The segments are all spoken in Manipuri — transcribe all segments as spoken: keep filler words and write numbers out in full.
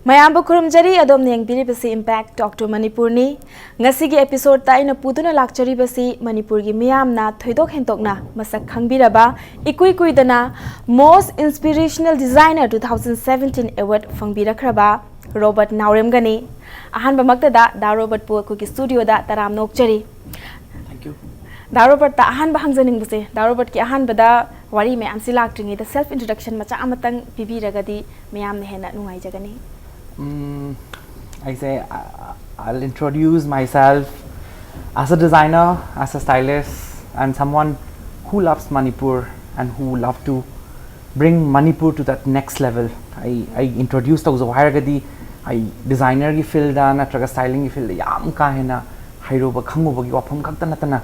ꯃꯌꯥꯝꯕꯨ ꯈꯨꯔꯨꯝꯖꯔꯤ꯫ ꯑꯗꯣꯝꯅ ꯌꯦꯡꯕꯤꯔꯤꯕꯁꯤ Impact Talk to ꯃꯅꯤꯄꯨꯔꯅꯤ꯫ ꯉꯁꯤꯒꯤ episode ꯇ ꯑꯩꯅ ꯄꯨꯗꯨꯅ ꯂꯥꯛꯆꯔꯤꯕꯁꯤ ꯃꯅꯤꯄꯨꯔꯒꯤ ꯃꯤꯌꯥꯝꯅ ꯊꯣꯏꯗꯣꯛ ꯍꯦꯟꯗꯣꯛꯅ ꯃꯁꯛ ꯈꯪꯕꯤꯔꯕ, ꯏꯀꯨꯏ ꯀꯨꯏꯗꯅ Most Inspirational Designer two thousand seventeen award ꯐꯪꯕꯤꯔꯛꯈ꯭ꯔꯕ ꯔꯣꯕꯔꯠ ꯅꯥꯎꯔꯦꯝꯒꯅꯤ꯫ ꯑꯍꯥꯟꯕꯃꯛꯇꯗ ꯗꯥ ꯔꯣꯕꯔꯠꯄꯨ ꯑꯩꯈꯣꯏꯒꯤ studio ꯗ ꯇꯔꯥꯝꯅ ꯑꯣꯛꯆꯔꯤ꯫ Thank you. ꯗꯥ ꯔꯣꯕꯔꯠꯇ ꯑꯍꯥꯟꯕ ꯍꯪꯖꯅꯤꯡꯕꯁꯦ, ꯗꯥ ꯔꯣꯕꯔꯠꯀꯤ ꯑꯍꯥꯟꯕꯗ ꯋꯥꯔꯤ ꯃꯌꯥꯝꯁꯤ ꯂꯥꯛꯇ꯭ꯔꯤꯉꯩꯗ self introduction ꯃꯆꯥ ꯑꯃꯇꯪ ꯄꯤꯕꯤꯔꯒꯗꯤ ꯃꯌꯥꯝꯅ ꯍꯦꯟꯅ ꯅꯨꯡꯉꯥꯏꯖꯒꯅꯤ꯫ Mm, ꯑꯩꯁꯦ, I, I'll introduce myself as a designer, as a stylist, and someone who loves Manipur and who love to bring Manipur to that next level. ꯑꯩ ꯑꯩ introduce ꯇꯧꯖꯧ ꯍꯥꯏꯔꯒꯗꯤ, ꯑꯩ designer ꯒꯤ field ꯗ ꯅꯠꯇ꯭ꯔꯒ styling ꯒꯤ field ꯗ ꯌꯥꯝ ꯀꯥ ꯍꯦꯟꯅ ꯍꯩꯔꯨꯕ ꯈꯪꯉꯨꯕꯒꯤ ꯋꯥꯐꯝ ꯈꯛꯇ ꯅꯠꯇꯅ,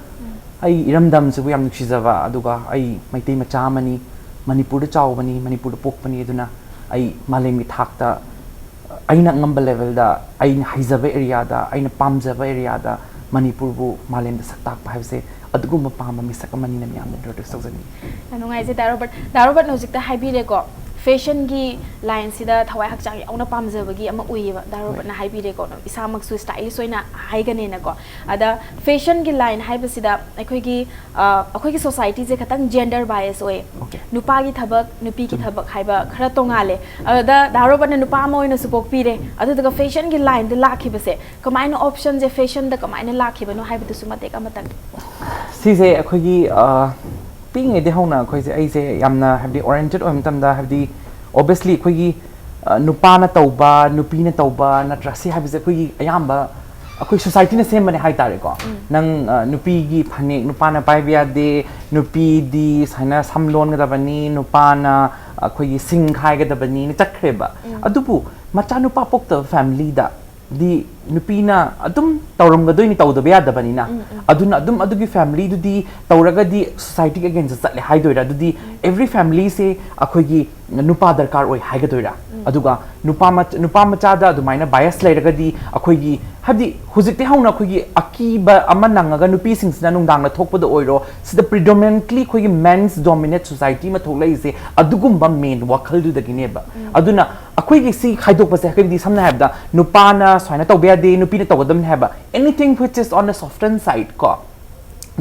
ꯑꯩ ꯏꯔꯝꯗꯝꯁꯤꯕꯨ ꯌꯥꯝ ꯅꯨꯡꯁꯤꯖꯕ, ꯑꯗꯨꯒ ꯑꯩ ꯃꯩꯇꯩ ꯃꯆꯥ ꯑꯃꯅꯤ, ꯃꯅꯤꯄꯨꯔꯗ ꯆꯥꯎꯕꯅꯤ, ꯃꯅꯤꯄꯨꯔꯗ ꯄꯣꯛꯄꯅꯤ, ꯑꯗꯨꯅ ꯑꯩ ꯃꯥꯂꯦꯝꯒꯤ ꯊꯥꯛꯇ ꯑꯩꯅ ꯑꯉꯝꯕ level ꯗ, ꯑꯩꯅ ꯍꯩꯖꯕ area ꯗ, ꯑꯩꯅ ꯄꯥꯝꯖꯕ area ꯗ ꯃꯅꯤꯄꯨꯔꯕꯨ ꯃꯥꯂꯦꯝꯗ ꯁꯛ ꯇꯥꯛꯄ ꯍꯥꯏꯕꯁꯦ ꯑꯗꯨꯒꯨꯝꯕ ꯄꯥꯝꯕ ꯃꯤꯁꯛ ꯑꯃꯅꯤꯅ ꯃꯌꯥꯝꯗ introduce ꯇꯧꯖꯅꯤꯡꯉꯤ꯫ ꯌꯥꯝ ꯅꯨꯡꯉꯥꯏꯖꯩ ꯗꯥ ꯔꯣꯕꯔꯠ꯫ ꯗꯥ ꯔꯣꯕꯔꯠꯅ ꯍꯧꯖꯤꯛꯇ ꯍꯥꯏꯕꯤꯔꯦꯀꯣ, fashion ꯒꯤ line ꯁꯤꯗ ꯊꯋꯥꯏ ꯍꯛꯆꯥꯡ ꯌꯥꯎꯅ ꯄꯥꯝꯖꯕꯒꯤ ꯑꯃ ꯎꯏꯌꯦꯕ꯫ ꯗꯥ ꯔꯣꯕꯔꯠꯅ ꯍꯥꯏꯕꯤꯔꯦꯀꯣ, ꯏꯁꯥꯃꯛꯁꯨ stylist ꯑꯣꯏꯅ ꯍꯥꯏꯒꯅꯦꯅꯀꯣ꯫ ꯑꯗ fashion ꯒꯤ line ꯍꯥꯏꯕꯁꯤꯗ ꯑꯩꯈꯣꯏꯒꯤ, ꯑ, ꯑꯩꯈꯣꯏꯒꯤ society ꯁꯦ ꯈꯇꯪ gender bias ꯑꯣꯏ꯫ Okay. ꯅꯨꯄꯥꯒꯤ ꯊꯕꯛ, ꯅꯨꯄꯤꯒꯤ ꯆꯨꯝꯃꯤ꯫ ꯊꯕꯛ ꯍꯥꯏꯕ ꯈꯔ ꯇꯣꯉꯥꯜꯂꯦ꯫ ꯑꯗꯨꯗ ꯗꯥ ꯔꯣꯕꯔꯠꯅ ꯅꯨꯄꯥ ꯑꯃ ꯑꯣꯏꯅꯁꯨ ꯄꯣꯛꯄꯤꯔꯦ, ꯑꯗꯨꯗꯨꯒ fashion ꯒꯤ line ꯗ ꯂꯥꯛꯈꯤꯕꯁꯦ ꯀꯃꯥꯏꯅ, option ꯁꯦ fashion ꯗ ꯀꯃꯥꯏꯅ ꯂꯥꯛꯈꯤꯕꯅꯣ ꯍꯥꯏꯕꯗꯨꯁꯨ ꯃꯇꯦꯛ ꯑꯃꯇꯪ꯫ ꯁꯤꯁꯦ ꯑꯩꯈꯣꯏꯒꯤ, ꯑ, ꯄꯤꯛꯏꯉꯩꯗꯒꯤ ꯍꯧꯅ ꯑꯩꯈꯣꯏꯁꯦ, ꯑꯩꯁꯦ ꯌꯥꯝꯅ, ꯍꯥꯏꯕꯗꯤ, oriented ꯑꯣꯏꯕ ꯃꯇꯝꯗ, ꯍꯥꯏꯕꯗꯤ, obviously ꯑꯩꯈꯣꯏꯒꯤ, ꯑ, ꯅꯨꯄꯥꯅ ꯇꯧꯕ, ꯅꯨꯄꯤꯅ ꯇꯧꯕ, ꯅꯠꯇ꯭ꯔ ꯁꯤ ꯍꯥꯏꯕꯁꯦ ꯑꯩꯈꯣꯏꯒꯤ ꯑꯌꯥꯝꯕ ꯑꯩꯈꯣꯏ society ꯅ ꯁꯦꯝꯕꯅꯦ ꯍꯥꯏꯇꯥꯔꯦꯀꯣ꯫ ꯅꯪ, ꯑ, ꯅꯨꯄꯤꯒꯤ ꯐꯅꯦꯛ ꯅꯨꯄꯥꯅ ꯄꯥꯏꯕ ꯌꯥꯗꯦ, ꯅꯨꯄꯤꯗꯤ ꯁꯨꯃꯥꯏꯅ ꯁꯝ ꯂꯣꯟꯒꯗꯕꯅꯤ, ꯅꯨꯄꯥꯅ ꯑꯩꯈꯣꯏꯒꯤ ꯁꯤꯡ ꯈꯥꯏꯒꯗꯕꯅꯤꯅ ꯆꯠꯈ꯭ꯔꯦꯕ꯫ ꯑꯗꯨꯕꯨ ꯃꯆꯥꯅꯨꯄꯥ ꯄꯣꯛꯇꯕ family ꯗ ꯗꯤ ꯅꯨꯄꯤꯅ ꯑꯗꯨꯝ ꯇꯧꯔꯝꯒꯗꯣꯏꯅꯤ, ꯇꯧꯗꯕ ꯌꯥꯗꯕꯅꯤꯅ꯫ ꯑꯗꯨꯅ ꯑꯗꯨꯝ ꯑꯗꯨꯒꯤ family ꯗꯨꯗꯤ ꯇꯧꯔꯒꯗꯤ society ꯒꯤ against ꯇ ꯆꯠꯂꯦ ꯍꯥꯏꯗꯣꯏꯔꯥ? ꯑꯗꯨꯗꯤ every family ꯁꯦ ꯑꯩꯈꯣꯏꯒꯤ ꯅꯨꯄꯥ ꯗꯔꯀꯥꯔ ꯑꯣꯏ ꯍꯥꯏꯒꯗꯣꯏꯔꯥ? ꯑꯗꯨꯒ ꯅꯨꯄꯥ ꯃꯆ-, ꯅꯨꯄꯥ ꯃꯆꯥꯗ ꯑꯗꯨꯃꯥꯏꯅ bias ꯂꯩꯔꯒꯗꯤ ꯑꯩꯈꯣꯏꯒꯤ ꯍꯥꯏꯕꯗꯤ ꯍꯧꯖꯤꯛꯇꯤ ꯍꯧꯅ ꯑꯩꯈꯣꯏꯒꯤ ꯑꯀꯤꯕ ꯑꯃ ꯅꯪꯉꯒ ꯅꯨꯄꯤꯁꯤꯡꯁꯤꯅ ꯅꯨꯡꯗꯥꯡꯗ ꯊꯣꯛꯄꯗ ꯑꯣꯏꯔꯣ, ꯁꯤꯗ predominantly ꯑꯩꯈꯣꯏꯒꯤ men's dominate society ꯑꯃ ꯊꯣꯛꯂꯛꯏꯁꯦ ꯑꯗꯨꯒꯨꯝꯕ main ꯋꯥꯈꯜꯗꯨꯗꯒꯤꯅꯦꯕ꯫ ꯑꯗꯨꯅ ꯑꯩꯈꯣꯏꯒꯤ ꯁꯤ ꯈꯥꯏꯗꯣꯛꯄꯁꯦ, ꯍꯥꯏꯕꯗꯤ ꯁꯝꯅ ꯍꯥꯏꯔꯕꯗ ꯅꯨꯄꯥꯅ ꯁꯨꯃꯥꯏꯅ ꯇꯧꯕ ꯌꯥꯗꯦ, ꯅꯨꯄꯤꯅ ꯇꯧꯒꯗꯕꯅꯤ ꯍꯥꯏꯕ, anything which is on a softened side ꯀꯣ,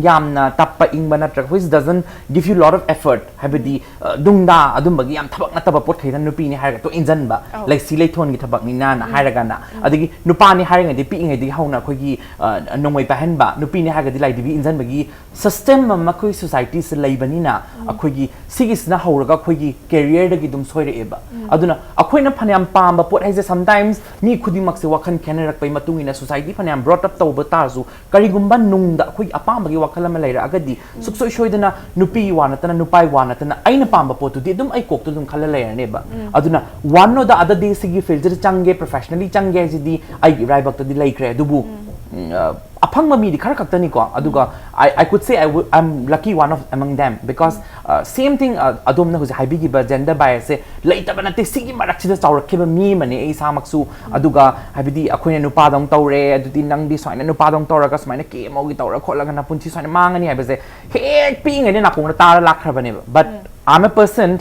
ꯌꯥꯝꯅ ꯇꯞꯄ ꯏꯪꯕ ꯅꯠꯇ꯭ꯔꯒ which doesn't give you lot of effort, ꯍꯥꯏꯕꯗꯤ ꯑ, ꯗꯨꯡꯗꯥ ꯑꯗꯨꯝꯕꯒꯤ ꯌꯥꯝ ꯊꯕꯛ ꯅꯠꯇꯕ ꯄꯣꯠꯈꯩꯗ ꯅꯨꯄꯤꯅꯤ ꯍꯥꯏꯔꯒ ꯇꯣꯛ ꯏꯟꯖꯟꯕ, ꯑꯧ꯫ ꯂꯩꯁꯤ ꯂꯩꯊꯣꯟꯒꯤ ꯊꯕꯛꯅꯤꯅꯅ ꯍꯥꯏꯔꯒꯅ, ꯑꯗꯒꯤ ꯅꯨꯄꯥꯅꯤ ꯍꯥꯏꯔꯒꯗꯤ ꯄꯤꯛꯏꯉꯩꯗꯒꯤ ꯍꯧꯅ ꯑꯩꯈꯣꯏꯒꯤ ꯑ, ꯅꯣꯡꯃꯩ ꯄꯥꯏꯍꯟꯕ, ꯅꯨꯄꯤꯅꯤ ꯍꯥꯏꯔꯒꯗꯤ ꯂꯥꯏꯙꯤꯕꯤ ꯏꯟꯖꯟꯕꯒꯤ system ꯑꯃ ꯑꯩꯈꯣꯏ societyꯁꯦ ꯂꯩꯕꯅꯤꯅ ꯑꯩꯈꯣꯏꯒꯤ ꯁꯤꯒꯤꯁꯤꯅ ꯍꯧꯔꯒ ꯑꯩꯈꯣꯏꯒꯤ careerꯗꯒꯤ ꯑꯗꯨꯝ ꯁꯣꯏꯔꯛꯑꯦꯕ꯫ ꯑꯗꯨꯅ ꯑꯩꯈꯣꯏꯅ ꯐꯅꯌꯥꯝ ꯄꯥꯝꯕ ꯄꯣꯠ ꯍꯥꯏꯁꯦ sometimes ꯃꯤ ꯈꯨꯗꯤꯡꯃꯛꯁꯦ ꯋꯥꯈꯜ ꯈꯦꯠꯅꯔꯛꯄꯩ ꯃꯇꯨꯡ ꯏꯟꯅ society ꯐꯅꯌꯥꯝ brought up ꯇꯧꯕ ꯇꯥꯔꯁꯨ, ꯀꯔꯤꯒꯨꯝꯕ ꯅꯨꯡꯗ ꯑꯩꯈꯣꯏꯒꯤ ꯑꯄꯥꯝꯕꯒꯤ ꯋꯥꯈꯜ ꯑꯃ ꯂꯩꯔꯛꯑꯒꯗꯤ ꯁꯨꯡꯁꯣꯏ ꯁꯣꯏꯗꯅ ꯅꯨꯄꯤꯒꯤ ꯋꯥ ꯅꯠꯇꯅ ꯅꯨꯄꯥꯒꯤ ꯋꯥ ꯅꯠꯇꯅ ꯑꯩꯅ ꯄꯥꯝꯕ ꯄꯣꯠꯇꯨꯗꯤ ꯑꯗꯨꯝ ꯑꯩ ꯀꯣꯛꯇ ꯑꯗꯨꯝ ꯈꯜꯂ ꯂꯩꯔꯅꯦꯕ꯫ ꯑꯗꯨꯅ one or the other day ꯁꯤꯒꯤ fieldꯁꯤꯗ ꯆꯪꯒꯦ, professionally ꯆꯪꯒꯦ ꯍꯥꯏꯁꯤꯗꯤ ꯑꯩꯒꯤ ꯏꯔꯥꯏꯕꯛꯇꯗꯤ ꯂꯩꯈ꯭ꯔꯦ꯫ ꯑꯗꯨꯕꯨ ꯎꯝ, ꯑ, ꯑꯐꯪꯕ ꯃꯤꯗꯤ ꯈꯔ ꯈꯛꯇꯅꯤꯀꯣ꯫ ꯑꯗꯨꯒ I, I could say I would, I'm lucky one of among them because, uh, same thing, uh, ꯑꯗꯣꯝꯅ ꯍꯧꯖꯤꯛ ꯍꯥꯏꯕꯤꯈꯤꯕ gender biasꯁꯦ ꯂꯩꯇꯕ ꯅꯠꯇꯦ꯫ ꯁꯤꯒꯤ ꯃꯔꯛꯁꯤꯗ ꯆꯥꯎꯔꯛꯈꯤꯕ ꯃꯤ ꯑꯃꯅꯦ ꯑꯩ ꯏꯁꯥꯃꯛꯁꯨ꯫ ꯑꯗꯨꯒ ꯍꯥꯏꯕꯗꯤ ꯑꯩꯈꯣꯏꯅ ꯅꯨꯄꯥꯗꯧꯅ ꯇꯧꯔꯦ, ꯑꯗꯨꯗꯤ ꯅꯪꯗꯤ ꯁꯨꯃꯥꯏꯅ ꯅꯨꯄꯥꯗꯧꯅ ꯇꯧꯔꯒ ꯁꯨꯃꯥꯏꯅ ꯀꯦ ꯃꯧꯒꯤ ꯇꯧꯔ ꯈꯣꯠꯂꯒ ꯅꯄꯨꯟꯁꯤ ꯁꯨꯃꯥꯏꯅ ꯃꯥꯡꯉꯅꯤ ꯍꯥꯏꯕꯁꯦ ꯍꯦꯛ ꯄꯤꯛꯏꯉꯩꯗ ꯅꯥꯀꯣꯡꯗ ꯇꯥꯔ ꯂꯥꯛꯈ꯭ꯔꯕꯅꯦꯕ꯫ But I'm a person,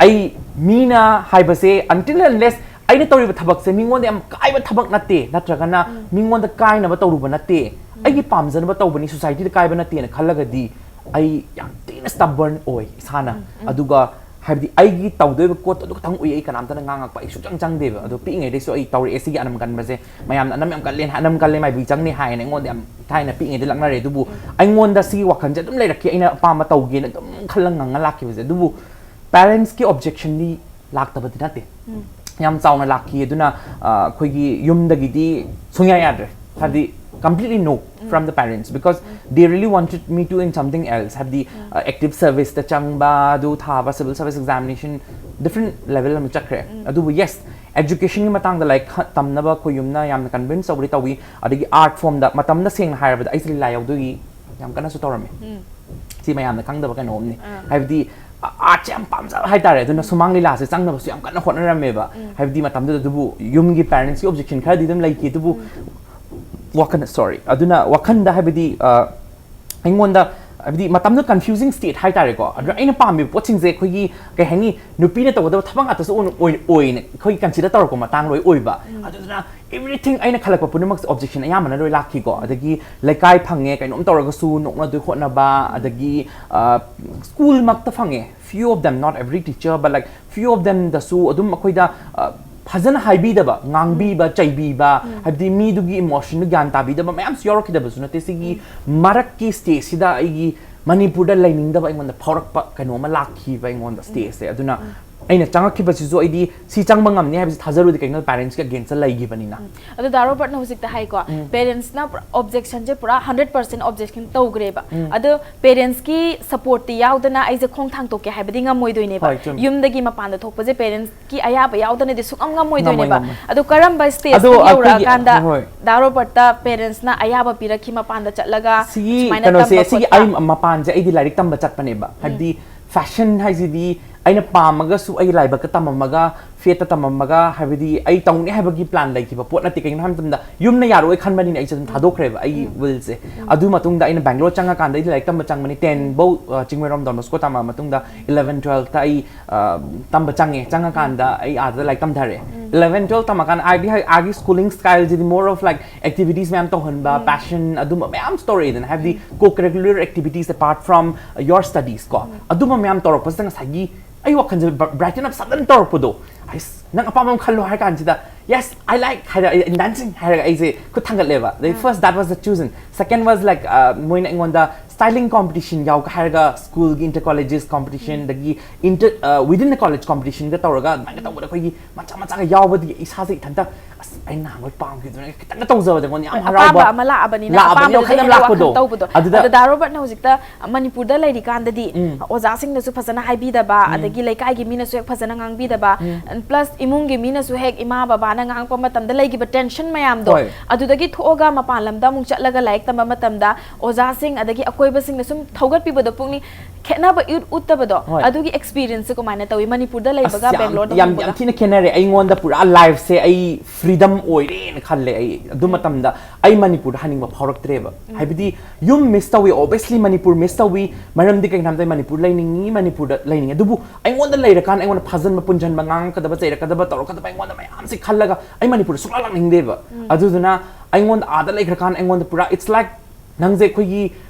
ꯑꯩ ꯃꯤꯅ ꯍꯥꯏꯕꯁꯦ until unless ꯑꯩꯅ ꯇꯧꯔꯤꯕ ꯊꯕꯛꯁꯦ ꯃꯤꯉꯣꯟꯗ ꯌꯥꯝ ꯀꯥꯏꯕ ꯊꯕꯛ ꯅꯠꯇꯦ, ꯅꯠꯇ꯭ꯔꯒꯅ ꯃꯤꯉꯣꯟꯗ ꯀꯥꯏꯅꯕ ꯇꯧꯔꯨꯕ ꯅꯠꯇꯦ, ꯑꯩꯒꯤ ꯄꯥꯝꯖꯅꯕ ꯇꯧꯕꯅꯤ, societyꯗ ꯀꯥꯏꯕ ꯅꯠꯇꯦꯅ ꯈꯜꯂꯒꯗꯤ ꯑꯩ ꯌꯥꯝ ꯊꯤꯅ stubborn ꯑꯣꯏ ꯏꯁꯥꯅ꯫ ꯑꯗꯨꯒ ꯍꯥꯏꯕꯗꯤ ꯑꯩꯒꯤ ꯇꯧꯗꯣꯏꯕ ꯄꯣꯠꯇꯣ ꯑꯗꯨ ꯈꯛꯇꯪ ꯎꯏ, ꯑꯩ ꯀꯅꯥꯝꯇꯅ ꯉꯥꯡꯉꯛꯄ ꯑꯩ ꯁꯨꯛꯆꯪ ꯆꯪꯗꯦꯕ꯫ ꯑꯗꯣ ꯄꯤꯛꯏꯉꯩꯗꯩꯁꯨ ꯑꯩ ꯇꯧꯔꯛꯑꯦ ꯁꯤꯒꯤ ꯑꯅꯝ ꯀꯟꯕꯁꯦ꯫ ꯃꯌꯥꯝꯅ ꯑꯅꯝ ꯌꯥꯝ ꯀꯜꯂꯦ, ꯑꯅꯝ ꯀꯜꯂꯦ ꯃꯥꯏꯕꯤ ꯆꯪꯅꯤ ꯍꯥꯏꯅ ꯑꯩꯉꯣꯟꯗ ꯌꯥꯝ ꯊꯥꯏꯅ ꯄꯤꯛꯏꯉꯩꯗ ꯂꯛꯅꯔꯦ꯫ ꯑꯗꯨꯕꯨ ꯑꯩꯉꯣꯟꯗ ꯁꯤꯒꯤ ꯋꯥꯈꯜꯁꯦ ꯑꯗꯨꯝ ꯂꯩꯔꯛꯈꯤ, ꯑꯩꯅ ꯑꯄꯥꯝꯕ ꯇꯧꯒꯦꯅ ꯑꯗꯨꯝ ꯈꯜꯂ ꯉꯪꯉ ꯂꯥꯛꯈꯤꯕꯁꯦ꯫ ꯑꯗꯨꯕꯨ parentsꯀꯤ objectionꯗꯤ ꯂꯥꯛꯇꯕꯗꯤ ꯅꯠꯇꯦ꯫ ꯌꯥꯝ ꯆꯥꯎꯅ ꯂꯥꯛꯈꯤ꯫ ꯑꯗꯨꯅ ꯑ, ꯑꯩꯈꯣꯏꯒꯤ ꯌꯨꯝꯗꯒꯤꯗꯤ ꯁꯨꯡꯌꯥ ꯌꯥꯗ꯭ꯔꯦ꯫ ꯍꯥꯏꯕꯗꯤ completely no from the parents because they really wanted me to in something else. ꯍꯥꯏꯕꯗꯤ ꯑ, active serviceꯇ ꯆꯪꯕ, ꯑꯗꯨ ꯊꯥꯕ, civil service examination, different level ꯑꯃ ꯆꯠꯈ꯭ꯔꯦ꯫ ꯑꯗꯨꯕꯨ yes, educationꯒꯤ ꯃꯇꯥꯡꯗ ꯂꯥꯏꯔꯤꯛ ꯈ-, ꯇꯝꯅꯕ ꯑꯩꯈꯣꯏ ꯌꯨꯝꯅ ꯌꯥꯝꯅ convince ꯇꯧꯕꯗꯤ ꯇꯧꯏ꯫ ꯑꯗꯒꯤ art formꯗ, ꯃꯇꯝꯗ ꯁꯦꯡꯅ ꯍꯥꯏꯔꯕꯗ ꯑꯩꯁꯦ ꯂꯤꯂꯥ ꯌꯥꯎꯗꯣꯏꯒꯤ ꯌꯥꯝ ꯀꯟꯅꯁꯨ ꯇꯧꯔꯝꯃꯤ꯫ ꯁꯤ ꯃꯌꯥꯝꯅ ꯈꯪꯗꯕ ꯀꯩꯅꯣꯝꯅꯤ꯫ ꯍꯥꯏꯕꯗꯤ ꯑꯥꯔꯠꯁꯦ ꯌꯥꯝ ꯄꯥꯝꯖꯕ ꯍꯥꯏꯇꯥꯔꯦ꯫ ꯑꯗꯨꯅ ꯁꯨꯃꯥꯡ ꯂꯤꯂꯥꯁꯦ ꯆꯪꯅꯕꯁꯨ ꯌꯥꯝ ꯀꯟꯅ ꯍꯣꯠꯅꯔꯝꯃꯦꯕ꯫ ꯍꯥꯏꯕꯗꯤ ꯃꯇꯝꯗꯨꯗ ꯑꯗꯨꯕꯨ ꯌꯨꯝꯒꯤ ꯄꯦꯔꯦꯟꯁꯀꯤ ꯑꯣꯕꯖꯦꯛꯁꯟ ꯈꯔꯗꯤ ꯑꯗꯨꯝ ꯂꯩꯈꯤ, ꯑꯗꯨꯕꯨ ꯋꯥꯈꯜ, ꯁꯣꯔꯤ, ꯑꯗꯨꯅ ꯋꯥꯈꯜꯗ ꯍꯥꯏꯕꯗꯤ ꯑ, ꯑꯩꯉꯣꯟꯗ ꯍꯥꯏꯕꯗꯤ ꯃꯇꯝꯗꯨ ꯀꯟꯐ꯭ꯌꯨꯖꯤꯡ ꯁ꯭ꯇꯦꯠ ꯍꯥꯏꯇꯥꯔꯦꯀꯣ꯫ ꯑꯗꯨꯅ ꯑꯩꯅ ꯄꯥꯝꯃꯤꯕ ꯄꯣꯠꯁꯤꯡꯁꯦ ꯑꯩꯈꯣꯏꯒꯤ ꯀꯩ ꯍꯥꯏꯅꯤ, ꯅꯨꯄꯤꯅ ꯇꯧꯒꯗꯕ ꯊꯕꯛ ꯉꯥꯛꯇꯁꯨ ꯑꯣꯏꯅ ꯑꯣꯏ- ꯑꯣꯏꯅ ꯑꯩꯈꯣꯏꯒꯤ ꯀꯟꯁꯤꯗꯔ ꯇꯧꯔꯛꯄ ꯃꯇꯥꯡ ꯂꯣꯏ ꯑꯣꯏꯕ꯫ ꯑꯗꯨꯗꯨꯅ ꯑꯦꯚ꯭ꯔꯤꯊꯤꯡ ꯑꯩꯅ ꯈꯜꯂꯛꯄ ꯄꯨꯝꯅꯃꯛꯁꯦ ꯑꯣꯕꯖꯦꯛꯁꯟ ꯑꯌꯥꯝꯕꯅ ꯂꯣꯏ ꯂꯥꯛꯈꯤꯀꯣ꯫ ꯑꯗꯒꯤ ꯂꯩꯀꯥꯏ ꯐꯪꯉꯦ, ꯀꯩꯅꯣꯝ ꯇꯧꯔꯒꯁꯨ ꯅꯣꯛꯅꯗꯣꯏ ꯍꯣꯠꯅꯕ, ꯑꯗꯒꯤ ꯑ, ꯁ꯭ꯀꯨꯜꯃꯛꯇ ꯐꯪꯉꯦ, few of them, not every teacher, but like few of themꯗꯁꯨ ꯑꯗꯨꯝ ꯑꯩꯈꯣꯏꯗ ꯑ, ꯐꯖꯅ ꯍꯥꯏꯕꯤꯗꯕ, ꯉꯥꯡꯕꯤꯕ, ꯆꯩꯕꯤꯕ, ꯍꯥꯏꯕꯗꯤ ꯃꯤꯗꯨꯒꯤ ꯏꯃꯣꯁꯟꯗꯨ ꯒ꯭ꯌꯥꯟ ꯇꯥꯕꯤꯗꯕ ꯃꯌꯥꯝꯁꯨ ꯌꯥꯎꯔꯛꯈꯤꯗꯕꯁꯨ ꯅꯠꯇꯦ꯫ ꯁꯤꯒꯤ ꯃꯔꯛꯀꯤ ꯁ꯭ꯇꯦꯖꯁꯤꯗ ꯑꯩꯒꯤ ꯃꯅꯤꯄꯨꯔꯗ ꯂꯩꯅꯤꯡꯗꯕ ꯑꯩꯉꯣꯟꯗ ꯐꯥꯎꯔꯛꯄ ꯀꯩꯅꯣꯝꯃ ꯂꯥꯛꯈꯤꯕ ꯑꯩꯉꯣꯟꯗ ꯁ꯭ꯇꯦꯖꯁꯦ꯫ ꯑꯗꯨꯅ ꯑꯩꯅ ꯆꯪꯉꯛꯈꯤꯕꯁꯤꯁꯨ ꯑꯩꯗꯤ ꯁꯤ ꯆꯪꯕ ꯉꯝꯅꯤ ꯍꯥꯏꯕꯁꯤ ꯊꯥꯖꯔꯨꯗꯦ, ꯀꯩꯒꯤꯅꯣꯗ ꯄꯦꯔꯦꯟꯁꯀꯤ ꯑꯒꯦꯟꯁꯇ ꯂꯩꯈꯤꯕꯅꯤꯅ꯫ ꯑꯗꯣ ꯗꯥ ꯔꯣꯕꯔꯠꯅ ꯍꯧꯖꯤꯛꯇ ꯍꯥꯏꯀꯣ, ꯄꯦꯔꯦꯟꯁꯅ ꯄꯨꯔꯥ ꯑꯣꯕꯖꯦꯛꯁꯟꯁꯦ ꯄꯨꯔꯥ ꯍꯟꯗ꯭ꯔꯦꯠ ꯄꯥꯔꯁꯦꯟ ꯑꯣꯕꯖꯦꯛꯁꯟ ꯇꯧꯈ꯭ꯔꯦꯕ꯫ ꯑꯗꯣ ꯄꯦꯔꯦꯟꯁꯀꯤ ꯁꯄꯣꯔꯠꯇꯤ ꯌꯥꯎꯗꯅ ꯑꯩꯁꯦ ꯈꯣꯡ ꯊꯥꯡꯗꯣꯛꯀꯦ ꯍꯥꯏꯕꯗꯤ ꯉꯝꯃꯣꯏꯗꯣꯏꯅꯦꯕ꯫ ꯍꯣꯏ, ꯆꯨꯝꯃꯤ꯫ ꯌꯨꯝꯗꯒꯤ ꯃꯄꯥꯟꯗ ꯊꯣꯛꯄꯁꯦ ꯄꯦꯔꯦꯟꯁꯀꯤ ꯑꯌꯥꯕ ꯌꯥꯎꯗꯅꯗꯤ ꯁꯨꯡꯉꯝ ꯉꯝꯃꯣꯏ, ꯉꯝꯃꯣꯏꯗꯣꯏꯅꯦꯕ꯫ ꯉꯝꯃꯣꯏ꯫ ꯑꯗꯣ ꯀꯔꯝꯕ ꯑꯗꯣ ꯁ꯭ꯇꯦꯖꯇ ꯑꯩꯈꯣꯏꯒꯤ- ꯌꯧꯔꯛꯑꯀꯥꯟꯗ ꯍꯣꯏ꯫ ꯗꯥ ꯔꯣꯕꯔꯠꯇ ꯄꯦꯔꯦꯟꯁꯅ ꯑꯌꯥꯕ ꯄꯤꯔꯛꯈꯤ ꯃꯄꯥꯟꯗ ꯆꯠꯂꯒ ꯁꯤꯒꯤ ꯁꯨꯃꯥꯏꯅ ꯀꯩꯅꯣꯁꯦ, ꯇꯝꯕ ꯁꯤꯒꯤ ꯈꯣꯠꯄ? ꯑꯩ ꯃꯄꯥꯟꯁꯦ ꯑꯩꯗꯤ ꯂꯥꯏꯔꯤꯛ ꯇꯝꯕ ꯆꯠꯄꯅꯦꯕ꯫ ꯍꯥꯏꯕꯗꯤ ꯐꯦꯁꯟ ꯍꯥꯏꯁꯤꯗꯤ ꯑꯩꯅ ꯄꯥꯝꯃꯒꯁꯨ ꯑꯩ ꯂꯥꯏꯕꯛꯇ ꯇꯝꯃꯝꯃꯒ, ꯐꯦꯠꯇ ꯇꯝꯃꯝꯃꯒ, ꯍꯥꯏꯕꯗꯤ ꯑꯩ ꯇꯧꯅꯤ ꯍꯥꯏꯕꯒꯤ ꯄ꯭ꯂꯥꯟ ꯂꯩꯈꯤꯕ ꯄꯣꯠ ꯅꯠꯇꯦ꯫ ꯀꯩꯒꯤꯅꯣ ꯍꯥꯏꯕ ꯃꯇꯝꯗ ꯌꯨꯝꯅ ꯌꯥꯔꯣꯏ ꯈꯟꯕꯅꯤꯅ ꯑꯩꯁꯦ ꯑꯗꯨꯝ ꯊꯥꯗꯣꯛꯈ꯭ꯔꯦꯕ ꯑꯩꯒꯤ ꯋꯤꯜꯁꯦ꯫ ꯑꯗꯨ ꯃꯇꯨꯡꯗ ꯑꯩꯅ ꯕꯦꯡꯒ꯭ꯂꯣꯔ ꯆꯪꯉꯀꯥꯟꯗ ꯑꯩꯗꯤ ꯂꯥꯏꯔꯤꯛ ꯇꯝꯕ ꯆꯪꯕꯅꯤ꯫ ꯇꯦꯟ ꯐꯧ ꯑ, ꯆꯤꯡꯃꯩꯔꯣꯡ ꯗꯣꯟ ꯕꯣꯁꯀꯣ ꯇꯝꯃ ꯃꯇꯨꯡꯗ ꯏꯂꯚꯦꯟ ꯇꯨꯋꯦꯜꯐꯇ ꯑꯩ ꯑ, ꯇꯝꯕ ꯆꯪꯉꯦ꯫ ꯆꯪꯉꯀꯥꯟꯗ ꯑꯩ ꯑꯥꯗ ꯂꯥꯏꯔꯤꯛ ꯇꯝꯊꯔꯦ꯫ ꯏꯂꯚꯦꯟ ꯇꯨꯋꯦꯜꯐ ꯇꯝꯃꯀꯥꯟꯗ ꯑꯥꯒꯤ, ꯑꯥꯒꯤ ꯁ꯭ꯀꯨꯂꯤꯡ ꯁ꯭ꯇꯥꯏꯜꯁꯤꯗꯤ more of like activities ꯃꯌꯥꯝ ꯇꯧꯍꯟꯕ, ꯄꯦꯁꯟ ꯑꯗꯨꯝꯕ ꯃꯌꯥꯝꯁꯨ ꯇꯧꯔꯛꯑꯦꯗꯅ, ꯍꯥꯏꯕꯗꯤ co curricular activities apart from your studies ꯀꯣ꯫ ꯑꯗꯨꯝꯕ ꯃꯌꯥꯝ ꯇꯧꯔꯛꯄꯁꯤꯗ ꯉꯁꯥꯏꯒꯤ ꯑꯩ ꯋꯥꯈꯜꯁꯦ brighten up sudden ꯇꯧꯔꯛꯄꯗꯣ, ꯑꯩꯁ, ꯅꯪ ꯑꯄꯥꯝꯕ ꯑꯃ ꯈꯜꯂꯣ ꯍꯥꯏ ꯀꯥꯟꯁꯤꯗ, "Yes, I like" ꯍꯥꯏꯔꯒ, "I in dancing" ꯍꯥꯏꯔꯒ ꯑꯩꯁꯦ ꯈꯨꯠ ꯊꯥꯡꯒꯠꯂꯦꯕ꯫ ꯑꯗꯩ first that was the chosen, second was like, ꯑ, ꯃꯣꯏꯅ ꯑꯩꯉꯣꯟꯗ styling competition ꯌꯥꯎꯒ ꯍꯥꯏꯔꯒ ꯁ꯭ꯀꯨꯜꯒꯤ inter colleges competition, ꯑꯗꯒꯤ inter, ꯑ, within the college competitionꯒ ꯇꯧꯔꯒ ꯑꯗꯨꯃꯥꯏꯅ ꯇꯧꯕꯗ ꯑꯩꯈꯣꯏꯒꯤ ꯃꯆꯥ ꯃꯆꯥꯒ ꯌꯥꯎꯕꯗꯒꯤ ꯏꯁꯥꯁꯦ ꯏꯊꯟꯇ, "ꯑꯁ, ꯑꯩ ꯅꯍꯥꯟꯋꯥꯏ ꯄꯥꯝꯈꯤꯕꯗꯨꯅ ꯈꯤꯇꯪꯒ ꯇꯧꯖꯕꯗ ꯑꯩꯉꯣꯟꯗ ꯌꯥꯝ ꯍꯔꯥꯎꯕ ꯑꯄꯥꯝꯕ ꯑꯃ ꯂꯥꯛꯑꯕꯅꯤꯅ, ꯂꯥꯛꯑꯕꯅꯤꯅ ꯑꯄꯥꯝꯕꯗꯨꯗ ꯋꯥꯈꯜ ꯌꯥꯝ ꯍꯦꯟꯅ ꯂꯥꯛꯄꯗꯣ꯫ ꯋꯥꯈꯜ ꯇꯧꯕꯗꯣ꯫ ꯑꯗꯨꯗ ꯑꯗ ꯗꯥ ꯔꯣꯕꯔꯠꯅ ꯍꯧꯖꯤꯛꯇ ꯃꯅꯤꯄꯨꯔꯗ ꯂꯩꯔꯤꯀꯥꯟꯗꯗꯤ ꯎꯝ꯫ ꯑꯣꯖꯥꯁꯤꯡꯅꯁꯨ ꯐꯖꯅ ꯍꯥꯏꯕꯤꯗꯕ, ꯑꯗꯒꯤ ꯂꯩꯀꯥꯏꯒꯤ ꯃꯤꯅꯁꯨ ꯍꯦꯛ ꯐꯖꯅ ꯉꯥꯡꯕꯤꯗꯕ, plus ꯏꯃꯨꯡꯒꯤ ꯃꯤꯅꯁꯨ ꯍꯦꯛ ꯏꯃꯥ ꯕꯕꯥꯅ ꯉꯥꯡꯉꯛꯄ ꯃꯇꯝꯗ ꯂꯩꯈꯤꯕ ꯇꯦꯟꯁꯟ ꯃꯌꯥꯝꯗꯣ, ꯍꯣꯏ꯫ ꯑꯗꯨꯗꯒꯤ ꯊꯣꯛꯑꯒ ꯃꯄꯥꯟ ꯂꯝꯗ ꯑꯃꯨꯛ ꯆꯠꯂꯒ ꯂꯥꯏꯔꯤꯛ ꯇꯝꯕ ꯃꯇꯝꯗ ꯑꯣꯖꯥꯁꯤꯡ ꯑꯗꯒꯤ ꯑꯩꯈꯣꯏ ꯑꯣꯏꯕꯁꯤꯡꯅ ꯁꯨꯝ ꯊꯧꯒꯠꯄꯤꯕꯗꯣ, ꯄꯨꯛꯅꯤꯡ ꯈꯦꯠꯅꯕ ꯏꯎꯠ ꯎꯠꯇꯕꯗꯣ, ꯍꯣꯏ꯫ ꯑꯗꯨꯒꯤ experience ꯁꯦ ꯀꯃꯥꯏꯅ ꯇꯧꯏ ꯃꯅꯤꯄꯨꯔꯗ ꯑꯁ, ꯂꯩꯕꯒ ꯌꯥꯝ- ꯕꯦꯡꯒ꯭ꯂꯣꯔꯗ ꯌꯥꯝ ꯍꯣꯡꯕꯒ? ꯌꯥꯝ ꯊꯤꯅ ꯈꯦꯠꯅꯔꯦ꯫ ꯑꯩꯉꯣꯟꯗ ꯄꯨꯔꯥ life ꯁꯦ ꯑꯩ freedom ꯑꯣꯏꯔꯦꯅ ꯈꯜꯂꯦ꯫ ꯑꯩ ꯑꯗꯨ ꯃꯇꯝꯗ ꯑꯩ ꯃꯅꯤꯄꯨꯔꯗ ꯍꯟꯅꯤꯡꯕ ꯐꯥꯎꯔꯛꯇ꯭ꯔꯦꯕ꯫ ꯍꯥꯏꯕꯗꯤ ꯌꯨꯝ miss ꯇꯧꯏ, obviously ꯃꯅꯤꯄꯨꯔ miss ꯇꯧꯏ꯫ ꯃꯔꯝꯗꯤ ꯀꯩꯒꯤꯅꯣ ꯍꯥꯏꯕꯗ ꯃꯅꯤꯄꯨꯔ ꯂꯩꯅꯤꯡꯉꯤ, ꯃꯅꯤꯄꯨꯔꯗ ꯂꯩꯅꯤꯡꯉꯤ꯫ ꯑꯗꯨꯕꯨ ꯑꯩꯉꯣꯟꯗ ꯂꯩꯔꯀꯥꯟꯗ ꯑꯩꯉꯣꯟꯗ ꯐꯥꯖꯟꯕ ꯄꯨꯟꯖꯟꯕ, ꯉꯥꯡꯉꯛꯀꯗꯕ ꯆꯩꯔꯛꯀꯗꯕ ꯇꯧꯔꯛꯀꯗꯕ ꯑꯩꯉꯣꯟꯗ ꯃꯌꯥꯝꯁꯦ ꯈꯜꯂꯒ ꯑꯩ ꯃꯅꯤꯄꯨꯔꯗ ꯁꯨꯡꯂꯥꯛ ꯂꯥꯛꯅꯤꯡꯗꯦꯕ꯫ ꯑꯗꯨꯗꯨꯅ ꯑꯩꯉꯣꯟꯗ ꯑꯥꯗ ꯂꯩꯈ꯭ꯔꯀꯥꯟꯗ ꯑꯩꯉꯣꯟꯗ ꯄꯨꯔꯥ it's like ꯅꯪꯁꯦ ꯑꯩꯈꯣꯏꯒꯤ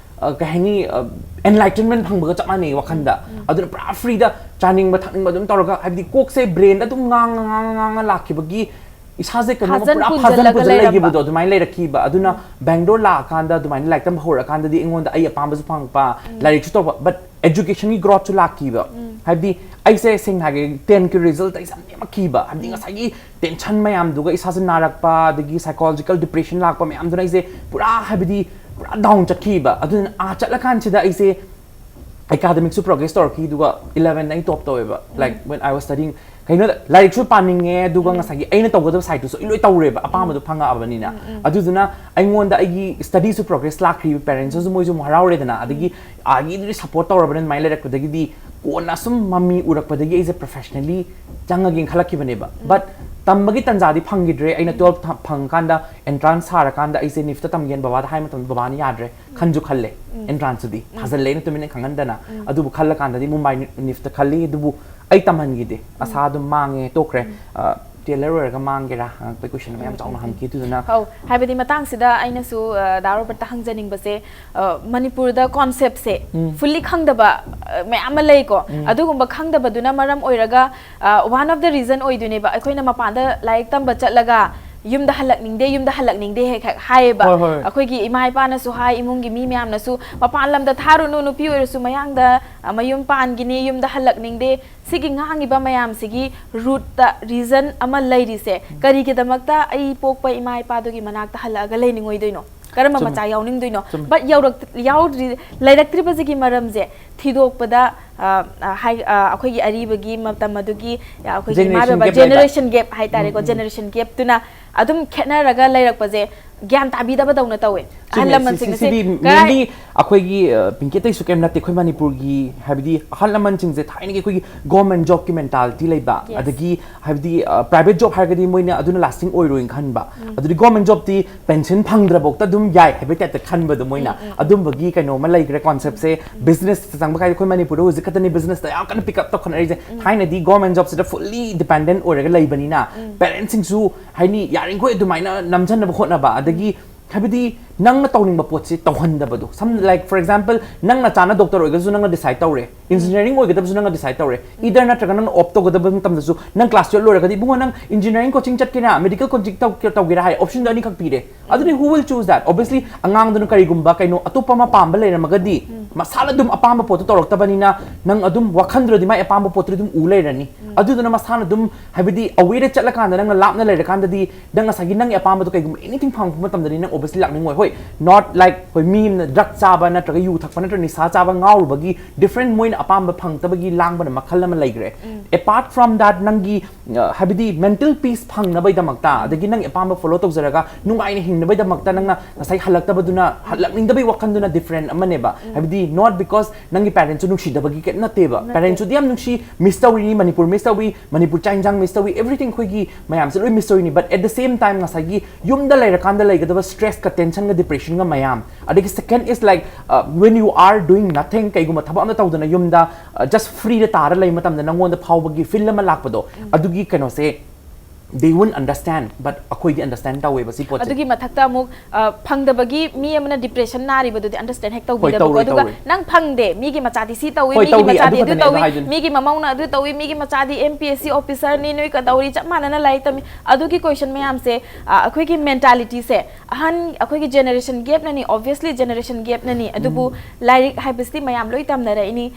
ꯑ, ꯀꯩ ꯍꯥꯏꯅꯤ, ꯑ, enlightenment ꯐꯪꯕꯒ ꯆꯞ ꯃꯥꯟꯅꯩ ꯋꯥꯈꯟꯗ꯫ ꯑꯗꯨꯅ ꯄꯨꯔꯥ free ꯗ ꯆꯥꯅꯤꯡꯕ ꯊꯛꯅꯤꯡꯕ ꯑꯗꯨꯝ ꯇꯧꯔꯒ, ꯍꯥꯏꯕꯗꯤ ꯀꯣꯛꯁꯦ brain ꯗ ꯑꯗꯨꯝ ꯉꯥꯡꯉ ꯉꯥꯡꯉ ꯉꯥꯡꯉ ꯂꯥꯛꯈꯤꯕꯒꯤ ꯏꯁꯥꯁꯦ ꯀꯩꯅꯣꯝꯃ ꯐꯥꯖꯟ ꯄꯨꯔꯥ ꯄꯨꯟꯖꯜꯂꯒ ꯐꯥꯖꯟ ꯂꯩꯔꯝꯕ꯫ ꯂꯩꯈꯤꯕꯗꯣ ꯑꯗꯨꯃꯥꯏꯅ ꯂꯩꯔꯛꯈꯤꯕ꯫ ꯑꯗꯨꯅ ꯕꯦꯡꯒ꯭ꯂꯣꯔ ꯂꯥꯛꯑꯀꯥꯟꯗ ꯑꯗꯨꯃꯥꯏꯅ ꯂꯥꯏꯔꯤꯛ ꯇꯝꯕ ꯍꯧꯔꯛꯑꯀꯥꯟꯗꯗꯤ ꯑꯩꯉꯣꯟꯗ ꯑꯩ ꯑꯄꯥꯝꯕꯁꯨ ꯐꯪꯉꯛꯄ, ꯂꯥꯏꯔꯤꯛꯁꯨ ꯇꯧꯕ, but education ꯒꯤ growth ꯁꯨ ꯂꯥꯛꯈꯤꯕ꯫ ꯍꯥꯏꯕꯗꯤ ꯑꯩꯁꯦ ꯁꯦꯡꯅ ꯍꯥꯏꯒꯦ, ten ꯀꯤ result ꯑꯩꯁꯦ ꯌꯥꯝ ꯅꯦꯝꯃꯛꯈꯤꯕ꯫ ꯍꯥꯏꯕꯗꯤ ꯉꯁꯥꯏꯒꯤ tension ꯃꯌꯥꯝꯗꯨꯒ ꯏꯁꯥꯁꯦ ꯅꯥꯔꯛꯄ, ꯑꯗꯒꯤ psychological depression ꯂꯥꯛꯄ ꯃꯌꯥꯝꯗꯨꯅ ꯑꯩꯁꯦ ꯄꯨꯔꯥ, ꯍꯥꯏꯕꯗꯤ ꯄꯨꯔꯥ down ꯆꯠꯈꯤꯕ꯫ ꯑꯗꯨꯅ ꯑꯥ ꯆꯠꯂꯀꯥꯟꯁꯤꯗ ꯑꯩꯁꯦ academic ꯁꯨ progress ꯇꯧꯔꯛꯈꯤ, ꯑꯗꯨꯒ eleven ꯑꯩ top ꯇꯧꯋꯦꯕ, like when I was studying꯫ ꯀꯩꯅꯣꯗ ꯂꯥꯏꯔꯤꯛꯁꯨ ꯄꯥꯅꯤꯡꯉꯦ, ꯑꯗꯨꯒ ꯉꯁꯥꯏꯒꯤ ꯑꯩꯅ ꯇꯧꯒꯗꯕ side ꯇꯨꯁꯨ ꯑꯩ ꯂꯣꯏ ꯇꯧꯔꯦꯕ, ꯑꯄꯥꯝꯕꯗꯣ ꯐꯪꯉꯛꯑꯕꯅꯤꯅ꯫ ꯑꯗꯨꯗꯨꯅ ꯑꯩꯉꯣꯟꯗ ꯑꯩꯒꯤ study ꯁꯨ progress ꯂꯥꯛꯈ꯭ꯔꯤꯕ, parents ꯁꯨ ꯃꯣꯏꯁꯨ ꯑꯃꯨꯛ ꯍꯔꯥꯎꯔꯦꯗꯅ, ꯑꯗꯒꯤ ꯑꯥꯒꯤꯗꯨꯗꯤ support ꯇꯧꯔꯕꯅꯤꯅ ꯑꯗꯨꯃꯥꯏꯅ ꯂꯩꯔꯛꯄꯗꯒꯤꯗꯤ ꯀꯣꯟꯅ ꯁꯨꯝ ꯃꯃꯤ ꯎꯔꯛꯄꯗꯒꯤ ꯑꯩꯁꯦ professionally ꯆꯪꯉꯒꯦꯅ ꯈꯜꯂꯛꯈꯤꯕꯅꯦꯕ꯫ But ꯇꯝꯕꯒꯤ ꯇꯟꯖꯥꯗꯤ ꯐꯪꯈꯤꯗ꯭ꯔꯦ꯫ ꯑꯩꯅ twelve ꯊ- ꯐꯪꯉꯀꯥꯟꯗ entrance ꯊꯥꯔꯀꯥꯟꯗ ꯑꯩꯁꯦ ꯅꯤꯐꯇ ꯇꯝꯒꯦꯅ ꯕꯕꯥꯗ ꯍꯥꯏ ꯃꯇꯝꯗ ꯕꯕꯥꯅ ꯌꯥꯗ꯭ꯔꯦ, ꯈꯟꯁꯨ ꯈꯜꯂꯦ entrance ꯇꯨꯗꯤ꯫ ꯊꯥꯖꯜꯂꯦ ꯑꯩꯅ ꯇꯨꯃꯤꯟꯅ ꯈꯪꯍꯟꯗꯅ꯫ ꯑꯗꯨꯕꯨ ꯈꯜꯂꯀꯥꯟꯗꯗꯤ ꯃꯨꯝꯕꯥꯏ ꯅꯤꯐꯇ ꯈꯜꯂꯤ, ꯑꯗꯨꯕꯨ ꯑꯩ ꯇꯝꯍꯟꯈꯤꯗꯦ꯫ ꯑꯁꯥ ꯑꯗꯨꯝ ꯃꯥꯡꯉꯦ, ꯇꯣꯛꯈ꯭ꯔꯦ꯫ ꯑ, tailor ꯑꯣꯏꯔꯒ ꯃꯥꯡꯒꯦꯔꯥ ꯍꯪꯉꯛꯄꯩ question ꯃꯌꯥꯝ ꯆꯥꯎꯅ ꯍꯪꯉꯛꯈꯤ꯫ ꯑꯗꯨꯗꯨꯅ ꯑꯧ, ꯍꯥꯏꯕꯗꯤ ꯃꯇꯥꯡꯁꯤꯗ ꯑꯩꯅꯁꯨ, ꯑ, ꯗꯥ ꯔꯣꯕꯔꯠꯇ ꯍꯪꯖꯅꯤꯡꯕꯁꯦ, ꯑ, ꯃꯅꯤꯄꯨꯔꯗ concept ꯁꯦ fully ꯈꯪꯗꯕ, ꯑ, ꯃꯌꯥꯝ ꯑꯃ ꯂꯩꯀꯣ꯫ ꯑꯗꯨꯒꯨꯝꯕ ꯈꯪꯗꯕꯗꯨꯅ ꯃꯔꯝ ꯑꯣꯏꯔꯒ, ꯑ, one of the reason ꯑꯣꯏꯗꯣꯏꯅꯦꯕ꯫ ꯑꯩꯈꯣꯏꯅ ꯃꯄꯥꯟꯗ ꯂꯥꯏꯔꯤꯛ ꯇꯝꯕ ꯆꯠꯂꯒ ꯌꯨꯝꯗ ꯍꯜꯂꯛꯅꯤꯡꯗꯦ, ꯌꯨꯝꯗ ꯍꯜꯂꯛꯅꯤꯡꯗꯦ ꯍꯦꯛ ꯍꯦꯛ ꯍꯥꯏꯌꯦꯕ꯫ ꯍꯣꯏ, ꯍꯣꯏ꯫ ꯑꯩꯈꯣꯏꯒꯤ ꯏꯃꯥ ꯏꯄꯥꯅꯁꯨ ꯍꯥꯏ, ꯏꯃꯨꯡꯒꯤ ꯃꯤ ꯃꯌꯥꯝꯅꯁꯨ, "ꯃꯄꯥꯟ ꯂꯝꯗ ꯊꯥꯔꯨꯅꯨ, ꯅꯨꯄꯤ ꯑꯣꯏꯔꯁꯨ ꯃꯌꯥꯡꯗ, ꯑ, ꯃꯌꯨꯝ ꯄꯥꯟꯈꯤꯅꯤ, ꯌꯨꯝꯗ ꯍꯜꯂꯛꯅꯤꯡꯗꯦ"꯫ ꯁꯤꯒꯤ ꯉꯥꯡꯉꯤꯕ ꯃꯌꯥꯝꯁꯤꯒꯤ root ꯇ reason ꯑꯃ ꯂꯩꯔꯤꯁꯦ, ꯀꯔꯤꯒꯤꯗꯃꯛꯇ ꯑꯩ ꯄꯣꯛꯄ ꯏꯃꯥ ꯏꯄꯥꯗꯨꯒꯤ ꯃꯅꯥꯛꯇ ꯍꯜꯂꯛꯑꯒ ꯂꯩꯅꯤꯡꯉꯣꯏꯗꯣꯏꯅꯣ? ꯀꯔꯝꯕ ꯆꯨꯝꯃꯦ꯫ ꯃꯆꯥ ꯌꯥꯎꯅꯤꯡꯗꯣꯏꯅꯣ? ꯆꯨꯝꯃꯦ꯫ But ꯌꯧꯔꯛ-, ꯌꯥꯎꯗ꯭ꯔꯤ-, ꯂꯩꯔꯛꯇ꯭ꯔꯤꯕꯁꯤꯒꯤ ꯃꯔꯝꯁꯦ ꯊꯤꯗꯣꯛꯄꯗ ꯑ, ꯑ, ꯍꯥꯏ-, ꯑ, ꯑꯩꯈꯣꯏꯒꯤ ꯑꯔꯤꯕꯒꯤ ꯃꯇꯝ ꯑꯗꯨꯒꯤ, ꯑ, ꯑꯩꯈꯣꯏꯒꯤ ꯏꯃꯥ Generation ꯕꯕꯥ gap ꯍꯥꯏꯕ? ꯖꯦꯅꯦꯔꯦꯁꯟ ꯒꯦꯞ ꯍꯥꯏꯇꯥꯔꯦꯀꯣ, ꯖꯦꯅꯦꯔꯦꯁꯟ ꯒꯦꯞꯇꯨꯅ ꯑꯗꯨꯝ ꯈꯦꯠꯅꯔꯒ ꯂꯩꯔꯛꯄꯁꯦ ꯒ꯭ꯌꯥꯟ ꯇꯥꯕꯤꯗꯕꯗꯧꯅ ꯇꯧꯋꯦ ꯑꯍꯜ ꯆꯨꯝꯃꯦ꯫ ꯁꯤ- ꯂꯃꯟꯁꯤꯡ ꯁꯤ- ꯑꯁꯦ ꯁꯤꯗꯤ ꯀꯔꯥꯏ- mainly ꯑꯩꯈꯣꯏꯒꯤ ꯑ, ꯄꯤꯡꯀꯤ ꯑꯇꯩꯁꯨ ꯀꯩꯝ ꯅꯠꯇꯦ, ꯑꯩꯈꯣꯏ ꯃꯅꯤꯄꯨꯔꯒꯤ ꯍꯥꯏꯕꯗꯤ ꯑꯍꯜ ꯂꯃꯟꯁꯤꯡꯁꯦ ꯊꯥꯏꯅꯒꯤ ꯑꯩꯈꯣꯏꯒꯤ ꯒꯣꯔꯃꯦꯟ ꯖꯣꯕꯀꯤ ꯃꯦꯟꯇꯥꯂꯤꯇꯤ ꯂꯩꯕ, Yes. ꯑꯗꯒꯤ ꯍꯥꯏꯕꯗꯤ ꯄ꯭ꯔꯥꯏꯚꯦꯠ ꯖꯣꯕ ꯍꯥꯏꯔꯒꯗꯤ ꯃꯣꯏꯅ ꯑꯗꯨꯅ ꯂꯥꯁꯇꯤꯡ ꯑꯣꯏꯔꯣꯏꯅ ꯈꯟꯕ, ꯑꯗꯨꯗꯤ ꯒꯣꯔꯃꯦꯟ ꯖꯣꯕꯇꯤ ꯄꯦꯟꯁꯟ ꯐꯪꯗ꯭ꯔꯐꯥꯎꯗ ꯑꯗꯨꯝ ꯌꯥꯏ ꯍꯥꯏꯕꯒꯤ ꯇꯥꯏꯞꯇ ꯈꯟꯕꯗꯣ ꯃꯣꯏꯅ, ꯑꯗꯨꯝꯕꯒꯤ ꯀꯩꯅꯣꯝꯃ ꯂꯩꯈ꯭ꯔꯦ ꯀꯣꯟꯁꯦꯞꯁꯦ꯫ ꯕꯤꯖꯤꯅꯦꯁ ꯆꯪꯕ ꯀꯥꯏꯗꯤ ꯑꯩꯈꯣꯏ ꯃꯅꯤꯄꯨꯔꯗ ꯍꯧꯖꯤꯛ ꯈꯛꯇꯅꯤ ꯕꯤꯖꯤꯅꯦꯁꯇ ꯌꯥꯝ ꯀꯟꯅ ꯄꯤꯛ ꯑꯞ ꯇꯧꯈꯠꯅꯔꯤꯁꯦ꯫ ꯊꯥꯏꯅꯗꯤ ꯒꯣꯔꯃꯦꯟ ꯖꯣꯕꯁꯤꯗ ꯐꯨꯜꯂꯤ ꯗꯤꯄꯦꯟꯗꯦꯟ ꯑꯣꯏꯔꯒ ꯂꯩꯕꯅꯤꯅ ꯄꯦꯔꯦꯟꯁꯤꯡꯁꯨ ꯍꯥꯏꯅꯤ ꯌꯥꯔꯤꯈꯣꯏ ꯑꯗꯨꯃꯥꯏꯅ ꯅꯝꯁꯤꯟꯅꯕ ꯍꯣꯠꯅꯕ, ꯑꯗꯒꯤ ꯍꯥꯏꯕꯗꯤ ꯅꯪꯅ ꯇꯧꯅꯤꯡꯕ ꯄꯣꯠꯁꯦ ꯇꯧꯍꯟꯗꯕꯗꯣ꯫ Some, like, for example, ꯅꯪ ꯅꯆꯥꯅ ꯗꯣꯛꯇꯔ ꯑꯣꯏꯒꯗꯕꯁꯨ ꯅꯪꯅ ꯗꯤꯁꯥꯏꯗ ꯇꯧꯔꯦ, ꯏꯟꯖꯤꯅꯤꯌꯥꯔꯤꯡ ꯑꯣꯏꯒꯗꯕꯁꯨ ꯅꯪꯅ ꯗꯤꯁꯥꯏꯗ ꯇꯧꯔꯦ, ꯏꯗꯔ ꯅꯠꯇ꯭ꯔꯒ ꯅꯪꯅ ꯑꯣꯞ ꯇꯧꯒꯗꯕ ꯃꯇꯝꯗꯁꯨ ꯅꯪ ꯀ꯭ꯂꯥꯁ ꯇꯨꯌꯦꯜꯞ ꯂꯣꯏꯔꯒꯗꯤ, "ꯏꯕꯨꯡꯉꯣ, ꯅꯪ ꯏꯟꯖꯤꯅꯤꯌꯥꯔꯤꯡ ꯀꯣꯆꯤꯡ ꯆꯠꯀꯦꯔꯥ, ꯃꯦꯗꯤꯀꯦꯜ ꯀꯣꯆꯤꯡ ꯇꯧꯒꯦꯔꯥ?" ꯍꯥꯏ ꯑꯣꯞꯁꯟꯗꯣ ꯑꯅꯤꯈꯛ ꯄꯤꯔꯦ꯫ ꯑꯗꯨꯗꯤ who will choose that? Obviously ꯑꯉꯥꯡꯗꯨꯅ ꯀꯔꯤꯒꯨꯝꯕ ꯀꯩꯅꯣ ꯑꯇꯣꯞꯄ ꯑꯃ ꯄꯥꯝꯕ ꯂꯩꯔꯝꯃꯒꯗꯤ ꯃꯁꯥꯅ ꯑꯗꯨꯝ ꯑꯄꯥꯝꯕ ꯄꯣꯠꯇꯣ ꯇꯧꯔꯛꯇꯕꯅꯤꯅ ꯅꯪ ꯑꯗꯨꯝ ꯋꯥꯈꯟꯗꯨꯗꯗꯤ ꯃꯥꯏ ꯑꯄꯥꯝꯕ ꯄꯣꯠꯇꯨꯗꯤ ꯑꯗꯨꯝ ꯎ ꯂꯩꯔꯅꯤ꯫ ꯑꯗꯨꯗꯨꯅ ꯃꯁꯥꯅ ꯑꯗꯨꯝ ꯍꯥꯏꯕꯗꯤ ꯑꯋꯦꯗ ꯆꯠꯂꯀꯥꯟꯗ ꯅꯪꯅ ꯂꯥꯞꯅ ꯂꯩꯔꯀꯥꯟꯗꯗꯤ ꯅꯪ ꯉꯁꯥꯏꯒꯤ ꯅꯪꯒꯤ ꯑꯄꯥꯝꯕꯗꯣ ꯀꯩꯒꯨꯝꯕ ꯑꯦꯅꯤꯊꯤꯡ ꯐꯪꯉꯛꯄ ꯃꯇꯝꯗꯗꯤ ꯅꯪ obviously ꯂꯥꯛꯅꯤꯡꯉꯣꯏ꯫ ꯍꯣꯏ, not like ꯍꯣꯏ ꯃꯤ ꯑꯃꯅ ꯗ꯭ꯔꯒ ꯆꯥꯕ ꯅꯠꯇ꯭ꯔꯒ ꯌꯨ ꯊꯛꯄ ꯅꯠꯇ꯭ꯔꯒ ꯅꯤꯁꯥ ꯆꯥꯕ ꯉꯥꯎꯔꯨꯕꯒꯤ ꯗꯤꯐ꯭ꯔꯦꯟ ꯃꯣꯏꯅ ꯑꯄꯥꯝꯕ ꯐꯪꯉꯛꯇꯕꯒꯤ ꯂꯥꯡꯕꯅ ꯃꯈꯜ ꯑꯃ ꯂꯩꯈ꯭ꯔꯦ꯫ Apart from that ꯅꯪꯒꯤ ꯑ, ꯍꯥꯏꯕꯗꯤ ꯃꯦꯟꯇꯦꯜ ꯄꯤꯁ ꯐꯪꯅꯕꯒꯤꯗꯃꯛꯇ ꯑꯗꯒꯤ ꯅꯪꯒꯤ ꯑꯄꯥꯝꯕ ꯐꯣꯂꯣ ꯇꯧꯖꯔꯒ ꯅꯨꯡꯉꯥꯏꯅ ꯍꯤꯡꯅꯕꯒꯤꯗꯃꯛꯇ ꯅꯪꯅ ꯉꯁꯥꯏ ꯍꯜꯂꯛꯇꯕꯗꯨꯅ, ꯍꯜꯂꯛꯅꯤꯡꯗꯕꯒꯤ ꯋꯥꯈꯜꯗꯨꯅ ꯗꯤꯐ꯭ꯔꯦꯟ ꯑꯃꯅꯦꯕ꯫ ꯍꯥꯏꯕꯗꯤ not because ꯅꯪꯒꯤ ꯄꯦꯔꯦꯟꯁꯁꯨ ꯅꯨꯡꯁꯤꯗꯕꯒꯤ ꯀꯩꯝ ꯅꯠꯇꯦꯕ꯫ ꯄꯦꯔꯦꯟꯁꯁꯨꯗꯤ ꯌꯥꯝ ꯅꯨꯡꯁꯤ, ꯃꯤꯁ ꯇꯧꯔꯤꯅꯤ, ꯃꯅꯤꯄꯨꯔ ꯃꯤꯁ ꯇꯧꯏ, ꯃꯅꯤꯄꯨꯔ ꯆꯥꯛ ꯏꯟꯖꯥꯡ ꯃꯤꯁ ꯇꯧꯏ, ꯑꯦꯕ꯭ꯔꯤꯊꯤꯡ ꯑꯩꯈꯣꯏꯒꯤ ꯃꯌꯥꯝꯁꯦ ꯂꯣꯏ ꯃꯤꯁ ꯇꯧꯔꯤꯅꯤ꯫ But at the same time ꯉꯁꯥꯏꯒꯤ ꯌꯨꯝꯗ ꯂꯩꯔꯀꯥꯟꯗ ꯂꯩꯒꯗꯕ ꯁ꯭ꯇ꯭ꯔꯦꯁꯀ ꯇꯦꯟꯁꯟꯒ ꯗꯤꯄ꯭ꯔꯦꯁꯟꯒ ꯃꯌꯥꯝ, ꯑꯗꯒꯤ second is like, uh, when you are doing nothing, ꯀꯩꯒꯨꯝꯕ ꯊꯕꯛ ꯑꯃ ꯇꯧꯗꯅ ꯌꯨꯝꯗ ꯖꯁ ꯐ꯭ꯔꯤꯗ ꯇꯥꯔ ꯂꯩ ꯃꯇꯝꯗ ꯅꯪꯉꯣꯟꯗ ꯐꯥꯎꯕꯒꯤ ꯐꯤꯜ ꯑꯃ ꯂꯥꯛꯄꯗꯣ, ꯑꯗꯨꯒꯤ ꯀꯩꯅꯣꯁꯦ they won't understand, but ꯑꯩꯈꯣꯏꯗꯤ ꯑꯟꯗꯔꯁꯇꯦꯟ ꯇꯧꯋꯦꯕ ꯁꯤ ꯄꯣꯠꯁꯦ꯫ ꯑꯗꯨꯒꯤ ꯃꯊꯛꯇ ꯑꯃꯨꯛ ꯑ, ꯐꯪꯗꯕꯒꯤ ꯃꯤ ꯑꯃꯅ ꯗꯤꯄ꯭ꯔꯦꯁꯟ ꯅꯥꯔꯤꯕꯗꯨꯗꯤ ꯑꯟꯗꯔꯁꯇꯦꯟ ꯍꯦꯛ ꯇꯧꯕꯤꯗꯕꯀꯣ꯫ ꯇꯧꯔꯣꯏ, ꯑꯗꯨꯒ ꯇꯧꯔꯣꯏ꯫ ꯅꯪ ꯐꯪꯗꯦ, ꯃꯤꯒꯤ ꯃꯆꯥꯗꯤ ꯁꯤ ꯇꯧꯏ, ꯍꯣꯏ, ꯃꯤꯒꯤ ꯇꯧꯏ, ꯃꯆꯥꯗꯤ ꯑꯗꯨ ꯑꯗꯨ ꯈꯛꯇꯅꯦ ꯑꯩꯅ ꯇꯧꯏ, ꯍꯥꯏꯗꯨꯅꯤ꯫ ꯃꯤꯒꯤ ꯃꯃꯧꯅ ꯑꯗꯨ ꯇꯧꯏ, ꯃꯤꯒꯤ ꯃꯆꯥꯗꯤ ꯑꯦꯝ ꯄꯤ ꯑꯦꯁ ꯁꯤ ꯑꯣꯐꯤꯁꯔꯅꯤ, ꯅꯣꯏ ꯀꯗꯧꯔꯤ, ꯆꯞ ꯃꯥꯟꯅꯅ ꯂꯥꯏꯔꯤꯛ ꯇꯝꯃꯤ꯫ ꯑꯗꯨꯒꯤ ꯀꯣꯏꯁꯟ ꯃꯌꯥꯝꯁꯦ, ꯑ, ꯑꯩꯈꯣꯏꯒꯤ ꯃꯦꯟꯇꯥꯂꯤꯇꯤꯁꯦ ꯑꯍꯟ ꯑꯩꯈꯣꯏꯒꯤ ꯖꯦꯅꯦꯔꯦꯁꯟ ꯒꯦꯞꯅꯅꯤ, ꯑꯣꯕꯤꯌꯁꯂꯤ ꯖꯦꯅꯦꯔꯦꯁꯟ ꯒꯦꯞꯅꯅꯤ꯫ ꯑꯗꯨꯕꯨ ꯂꯥꯏꯔꯤꯛ ꯍꯥꯏꯕꯁꯤꯗꯤ ꯃꯌꯥꯝ ꯂꯣꯏ ꯇꯝꯅꯔꯛꯏꯅꯤ꯫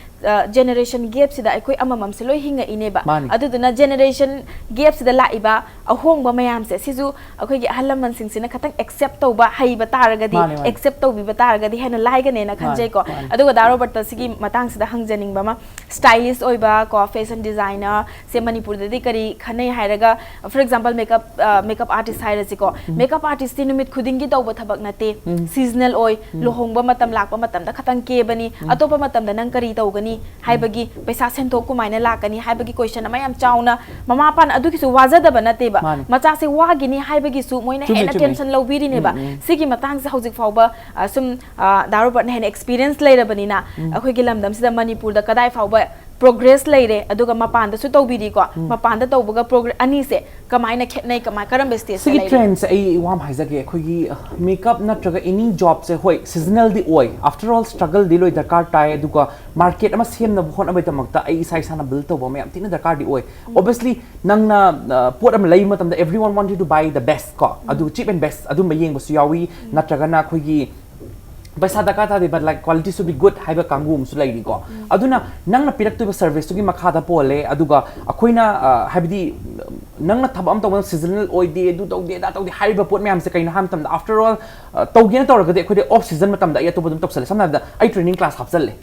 ꯖꯦꯅꯦꯔꯦꯁꯟ ꯒꯦꯞꯁꯤꯗ ꯑꯩꯈꯣꯏ ꯑꯃꯃꯝꯁꯦ ꯂꯣꯏ ꯍꯤꯡꯉꯛꯏꯅꯦꯕ꯫ ꯃꯥꯅꯤ꯫ ꯑꯗꯨꯗꯨꯅ ꯖꯦꯅꯦꯔꯦꯁꯟ ꯒꯦꯞꯁꯤꯗ ꯂꯥꯛꯏꯕ ꯑꯍꯣꯡꯕ ꯃꯌꯥꯝꯁꯦ ꯁꯤꯁꯨ ꯑꯩꯈꯣꯏꯒꯤ ꯑꯍꯜ ꯂꯃꯟꯁꯤꯡꯁꯤꯅ ꯈꯇꯪ ꯑꯦꯛꯁꯦꯞ ꯇꯧꯕ ꯍꯩꯕ ꯇꯥꯔꯒꯗꯤ, ꯃꯥꯅꯦ, ꯃꯥꯅꯦ꯫ ꯑꯦꯛꯁꯦꯞ ꯇꯧꯕꯤꯕ ꯇꯥꯔꯒꯗꯤ ꯍꯦꯟꯅ ꯂꯥꯏꯒꯅꯦꯅ ꯈꯟꯖꯩꯀꯣ꯫ ꯃꯥꯅꯦ꯫ ꯑꯗꯨꯒ ꯗꯥ ꯔꯣꯕꯔꯠꯇ ꯁꯤꯒꯤ ꯃꯇꯥꯡꯁꯤꯗ ꯍꯪꯖꯅꯤꯡꯕ ꯑꯃ, ꯁ꯭ꯇꯥꯏꯂꯤꯁ ꯑꯣꯏꯕ ꯀꯣ, ꯐꯦꯁꯟ ꯗꯤꯖꯥꯏꯅꯔ ꯁꯦ ꯃꯅꯤꯄꯨꯔꯗꯗꯤ ꯀꯔꯤ ꯈꯟꯅꯩ ꯍꯥꯏꯔꯒ, for example, makeup, makeup artist ꯍꯥꯏꯔꯁꯤꯀꯣ꯫ ꯃꯦꯀꯞ ꯑꯥꯔꯇꯤꯁꯇꯤ ꯅꯨꯃꯤꯠ ꯈꯨꯗꯤꯡꯒꯤ ꯇꯧꯕ ꯊꯕꯛ ꯅꯠꯇꯦ, ꯁꯤꯖꯅꯦꯜ ꯑꯣꯏ꯫ ꯂꯨꯍꯣꯡꯕ ꯃꯇꯝ ꯂꯥꯛꯄ ꯃꯇꯝꯗ ꯈꯇꯪ ꯀꯦꯕꯅꯤ, ꯑꯇꯣꯞꯄ ꯃꯇꯝꯗ ꯅꯪ ꯀꯔꯤ ꯇꯧꯒꯅꯤ ꯍꯥꯏꯕꯒꯤ, ꯄꯩꯁꯥ ꯁꯦꯟꯊꯣꯛ ꯀꯃꯥꯏꯅ ꯂꯥꯛꯀꯅꯤ ꯍꯥꯏꯕꯒꯤ ꯀꯣꯏꯁꯟ ꯑꯃ ꯌꯥꯝ ꯆꯥꯎꯅ, ꯃꯃꯥ ꯃꯄꯥꯅ ꯑꯗꯨꯒꯤꯁꯨ ꯋꯥꯖꯗꯕ ꯅꯠꯇꯦꯕ꯫ ꯃꯥꯅꯦ꯫ ꯃꯆꯥꯁꯦ ꯋꯥꯒꯤꯅꯤ ꯍꯥꯏꯕꯒꯤꯁꯨ ꯃꯣꯏꯅ ꯆꯨꯝꯃꯦ, ꯍꯦꯟꯅ ꯆꯨꯝꯃꯦ꯫ ꯇꯦꯟꯁꯟ ꯂꯧꯕꯤꯔꯤꯅꯦꯕ꯫ ꯎꯝ, ꯎꯝ꯫ ꯁꯤꯒꯤ ꯃꯇꯥꯡꯁꯦ ꯍꯧꯖꯤꯛ ꯐꯥꯎꯕ, ꯑ, ꯁꯨꯝ, ꯑ, ꯗꯥ ꯔꯣꯕꯔꯠꯅ ꯍꯦꯟꯅ ꯑꯦꯛꯁꯄꯤꯔꯤꯌꯦꯟꯁ ꯂꯩꯔꯕꯅꯤꯅ, ꯑꯩꯈꯣꯏꯒꯤ ꯂꯝꯗꯝꯁꯤꯗ ꯃꯅꯤꯄꯨꯔꯗ ꯀꯗꯥꯏ ꯐꯥꯎꯕ ꯄ꯭ꯔꯣꯒ꯭ꯔꯦꯁ ꯂꯩꯔꯦ, ꯑꯗꯨꯒ ꯃꯄꯥꯟꯗꯁꯨ ꯇꯧꯕꯤꯔꯤꯀꯣ꯫ ꯃꯄꯥꯟꯗ ꯇꯧꯕꯒ ꯄ꯭ꯔꯣꯒ꯭ꯔꯦ-, ꯑꯅꯤꯁꯦ ꯀꯃꯥꯏꯅ ꯈꯦꯠꯅꯩ, ꯀꯃꯥꯏ-, ꯀꯔꯝꯕ ꯁ꯭ꯇꯦꯖꯇ ꯁꯤꯒꯤ ꯂꯩꯔꯦ? ꯇ꯭ꯔꯦꯟꯁꯦ ꯑꯩ ꯋꯥ ꯑꯃ ꯍꯥꯏꯖꯒꯦ, ꯑꯩꯈꯣꯏꯒꯤ ꯃꯦꯀꯞ ꯅꯠꯇ꯭ꯔꯒ ꯑꯦꯅꯤ ꯖꯣꯕꯁꯦ, ꯍꯣꯏ, ꯁꯤꯖꯅꯦꯜꯗꯤ ꯑꯣꯏ, ꯑꯥꯐꯇꯔ ꯑꯣꯜ ꯁ꯭ꯇ꯭ꯔꯒꯜꯗꯤ ꯂꯣꯏ ꯗꯔꯀꯥꯔ ꯇꯥꯏ꯫ ꯑꯗꯨꯒ ꯃꯥꯔꯀꯦꯠ ꯑꯃ ꯁꯦꯝꯅꯕ ꯍꯣꯠꯅꯕꯒꯤꯗꯃꯛꯇ ꯑꯩ ꯏꯁꯥ ꯏꯁꯥꯅ ꯕꯤꯜ ꯇꯧꯕ ꯑꯃ ꯌꯥꯝ ꯊꯤꯅ ꯗꯔꯀꯥꯔꯗꯤ ꯑꯣꯏ꯫ ꯑꯣꯕꯤꯌꯁꯂꯤ, ꯅꯪꯅ, ꯑ, ꯄꯣꯠ ꯑꯃ ꯂꯩꯕ ꯃꯇꯝꯗ, everyone want you to buy the best ꯀꯣ, ꯑꯗꯨ cheap and best ꯑꯗꯨꯝꯕ ꯌꯦꯡꯕꯁꯨ ꯌꯥꯎꯏ, ꯅꯠꯇ꯭ꯔꯒꯅ ꯑꯩꯈꯣꯏꯒꯤ ꯄꯩꯁꯥ ꯗꯔꯀꯥꯔ ꯇꯥꯗꯦ, but, like, quality should be good ꯍꯥꯏꯕ ꯀꯥꯡꯕꯨ ꯑꯃꯁꯨ ꯂꯩꯔꯤꯀꯣ꯫ ꯑꯗꯨꯅ ꯅꯪꯅ ꯄꯤꯔꯛꯇꯣꯏꯕ ꯁꯔꯚꯤꯁꯇꯨꯒꯤ ꯃꯈꯥꯗ ꯄꯣꯜꯂꯦ꯫ ꯑꯗꯨꯒ ꯑꯩꯈꯣꯏꯅ, ꯑ, ꯍꯥꯏꯕꯗꯤ, ꯅꯪꯅ ꯊꯕꯛ ꯑꯃ ꯇꯧꯕꯗ ꯁꯤꯖꯅꯦꯜ ꯑꯣꯏꯗꯦ, ꯑꯗꯨ ꯇꯧꯗꯦ, ꯑꯗꯥ ꯇꯧꯗꯦ ꯍꯥꯏꯔꯤꯕ ꯄꯣꯠ ꯃꯌꯥꯝꯁꯦ ꯀꯩꯅꯣ ꯍꯥꯏꯕ ꯃꯇꯝꯗ, ꯑꯥꯐꯇꯔ ꯑꯣꯜ, ꯑ, ꯇꯧꯒꯦꯅ ꯇꯧꯔꯒꯗꯤ ꯑꯩꯈꯣꯏꯗꯤ ꯑꯣꯐ ꯁꯤꯖꯟ ꯃꯇꯝꯗ ꯑꯩ ꯑꯇꯣꯞꯄ ꯑꯗꯨꯝ ꯇꯧꯁꯜꯂꯦ꯫ ꯁꯝꯅ ꯍꯥꯏꯔꯕꯗ, ꯑꯩ ꯇ꯭ꯔꯦꯅꯤꯡ ꯀ꯭ꯂꯥꯁ ꯍꯥꯞꯆꯜꯂꯦ꯫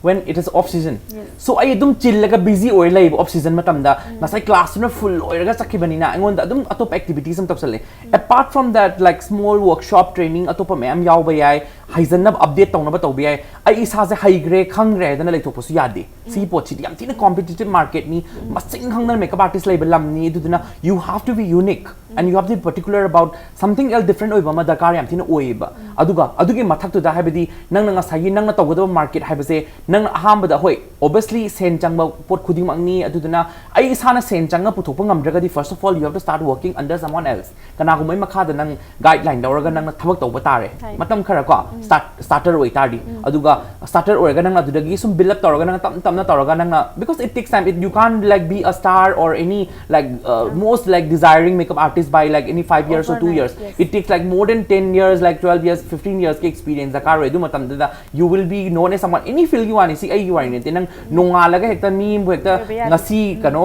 When it is off season. So ꯑꯩ ꯑꯗꯨꯝ ꯆꯤꯜꯂꯒ ꯕꯤꯖꯤ ꯑꯣꯏꯔ ꯂꯩꯌꯦꯕ ꯑꯣꯐ ꯁꯤꯖꯟ ꯃꯇꯝꯗ꯫ ꯉꯁꯥꯏ ꯀ꯭ꯂꯥꯁꯇꯨꯅ ꯐꯨꯜ ꯑꯣꯏꯔꯒ ꯆꯠꯈꯤꯕꯅꯤꯅ ꯑꯩꯉꯣꯟꯗ ꯑꯗꯨꯝ ꯑꯇꯣꯞꯄ ꯑꯦꯛꯇꯤꯚꯤꯇꯤꯁ ꯑꯃ ꯇꯧꯁꯜꯂꯦ꯫ Apart from that, like, small workshop training ꯑꯇꯣꯞꯄ ꯃꯌꯥꯝ ꯌꯥꯎꯕ ꯌꯥꯏ, ꯍꯩꯖꯟꯅꯕ ꯑꯞꯗꯦꯠ ꯇꯧꯅꯕ ꯇꯧꯕ ꯌꯥꯏ꯫ ꯑꯩ ꯏꯁꯥꯁꯦ ꯍꯩꯈ꯭ꯔꯦ, ꯈꯪꯈ꯭ꯔꯦ ꯍꯥꯏꯗꯅ ꯂꯩꯊꯣꯛꯄꯁꯨ ꯌꯥꯗꯦ꯫ ꯁꯤꯒꯤ ꯄꯣꯠꯁꯤꯗꯤ ꯌꯥꯝ ꯊꯤꯅ ꯀꯣꯝꯄꯤꯇꯤꯇꯤꯞ ꯃꯥꯔꯀꯦꯠꯅꯤ, ꯃꯁꯤꯡ ꯈꯪꯗꯅ ꯃꯦꯀꯞ ꯑꯥꯔꯇꯤꯁ ꯂꯩꯕ ꯂꯝꯅꯤ꯫ ꯑꯗꯨꯗꯨꯅ you have to be unique and you have to be particular about something else, different ꯑꯣꯏꯕ ꯑꯃ ꯗꯔꯀꯥꯔ ꯌꯥꯝ ꯊꯤꯅ ꯑꯣꯏꯌꯦꯕ꯫ ꯑꯗꯨꯒ ꯑꯗꯨꯒꯤ ꯃꯊꯛꯇꯨꯗ, ꯍꯥꯏꯕꯗꯤ, ꯅꯪꯅ ꯉꯁꯥꯏꯒꯤ ꯅꯪꯅ ꯇꯧꯒꯗꯕ ꯃꯥꯔꯀꯦꯠ ꯍꯥꯏꯕꯁꯦ, ꯅꯪꯅ ꯑꯍꯥꯟꯕꯗ, ꯍꯣꯏ, ꯑꯣꯕꯤꯌꯁꯂꯤ ꯁꯦꯟ ꯆꯪꯕ ꯄꯣꯠ ꯈꯨꯗꯤꯡꯃꯛꯅꯤ꯫ ꯑꯗꯨꯗꯨꯅ ꯑꯩ ꯏꯁꯥꯅ ꯁꯦꯟ ꯆꯪꯉ ꯄꯨꯊꯣꯛꯄ ꯉꯝꯗ꯭ꯔꯒꯗꯤ, first of all, you have to start working under someone else. ꯀꯅꯥꯒꯨꯝꯕꯒꯤ ꯃꯈꯥꯗ ꯅꯪ ꯒꯥꯏꯗꯂꯥꯏꯟ ꯂꯧꯔꯒ ꯅꯪꯅ ꯊꯕꯛ ꯇꯧꯕ ꯇꯥꯔꯦ꯫ ꯍꯣꯏ꯫ ꯃꯇꯝ ꯈꯔ ꯀꯣ, ꯁ꯭ꯇꯥꯔꯠ, ꯁ꯭ꯇꯥꯔꯇꯔ ꯑꯣꯏꯇꯥꯔꯗꯤ꯫ ꯑꯗꯨꯒ ꯁ꯭ꯇꯥꯔꯇꯔ ꯑꯣꯏꯔꯒ ꯅꯪ ꯑꯗꯨꯗꯒꯤ ꯁꯨꯝ ꯕꯤꯜ ꯑꯞ ꯇꯧꯔꯒ, ꯅꯪ ꯇꯞꯅ ꯇꯞꯅ ꯇꯧꯔꯒ, ꯅꯪꯅ, because it takes time, it, you can't, like, be a star or any, like, uh, most, like, desiring makeup artist by, like, any five years or two Overnight, years. Yes. It takes, like, more than ten years, like, twelve years, fifteen years ꯀꯤ experience ꯗꯔꯀꯥꯔ ꯑꯣꯏ꯫ ꯑꯗꯨ ꯃꯇꯝꯗꯨꯗ you will be known as someone, any field you ꯋꯥꯅꯤ, ꯁꯤ ꯑꯩꯒꯤ ꯋꯥꯔꯤ ꯅꯠꯇꯦ꯫ ꯅꯪ ꯅꯣꯡꯉꯥꯜꯂꯒ ꯍꯦꯛꯇ ꯃꯤ ꯑꯃꯕꯨ ꯍꯦꯛꯇ ꯑꯣꯏꯕ ꯌꯥꯗꯦ꯫ ꯉꯁꯤ ꯀꯩꯅꯣ